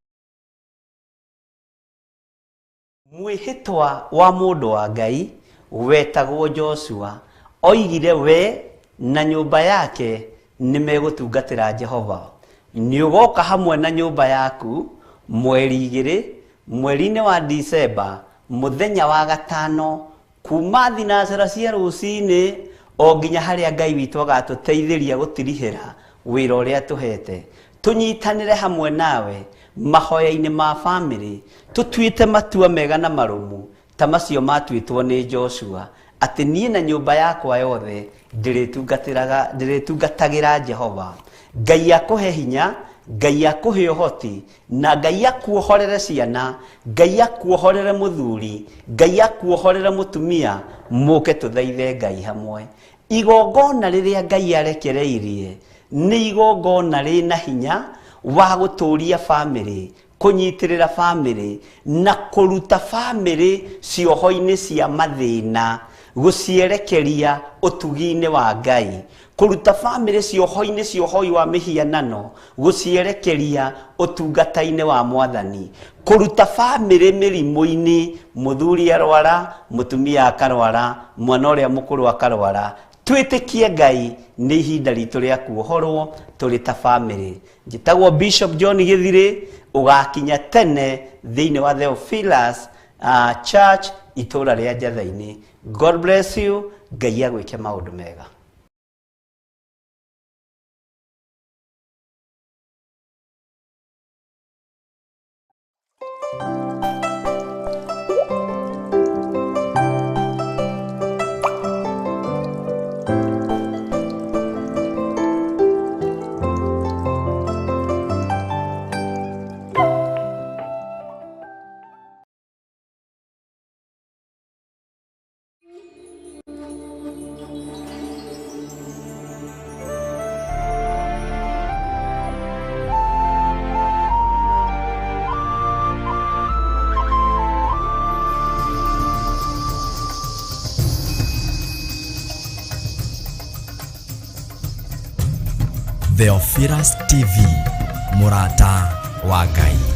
Mwĩhĩtwa wa mũndũ wa Ngai wetagwo Joshua oigire we na nyũmba yake nĩ megũtungatĩra Jehova. Nĩ ũgoka hamwe na nyũmba yaku mweri igĩrĩ mweri-inĩ wa Disemba mũthenya wa gatano kuma thinacara cia rũcinĩ o nginya harĩa Ngai witũ agatũteithĩria gũtirihĩra wĩra ũrĩa tũhete. Tũnyitanĩre hamwe nawe mahoya-inĩ ma family, tũtuĩte matua mega na marũmu ta macio matuĩtwo nĩ Joshua atĩ niĩ na nyũmba yakwa yothe ndĩrĩtungatagĩra Jehova. Ngai akũhe hinya Ngai akũhe ũhoti, na Ngai akuohorere ciana, Ngai akuohorere mũthuri, Ngai akuohorere mũtumia, mũke tũthaithe Ngai hamwe. Igongona rĩrĩa Ngai arekereirie nĩ igongona rĩna hinya wa gũtũria bamĩrĩ, kũnyitĩrĩra bamĩrĩ, na kũruta bamĩrĩ cioho-inĩ cia mathĩna, gũcierekeria ũtugi-inĩ wa Ngai, kũruta bamĩrĩ cioho-inĩ cia ũhoi wa mĩhianano, gũcierekeria ũtungata-inĩ wa Mwathani, kũruta bamĩrĩ mĩrimũ-inĩ, mũthuri arwara, mũtumia akarwara, mwana ũrĩa mũkũrũ akarwara. Twĩtĩkie Ngai, nĩ ihinda ritũ rĩa kuohorwo tũrĩ ta bamĩrĩ. Njĩtagwo Bishop John Gĩthirĩ, ũgakinya tene thĩinĩ wa Theophilus Church, itũra rĩa Njatha-inĩ. God bless you, Ngai agwĩke maũndũ mega. Theophilus TV, mũrata wa Ngai.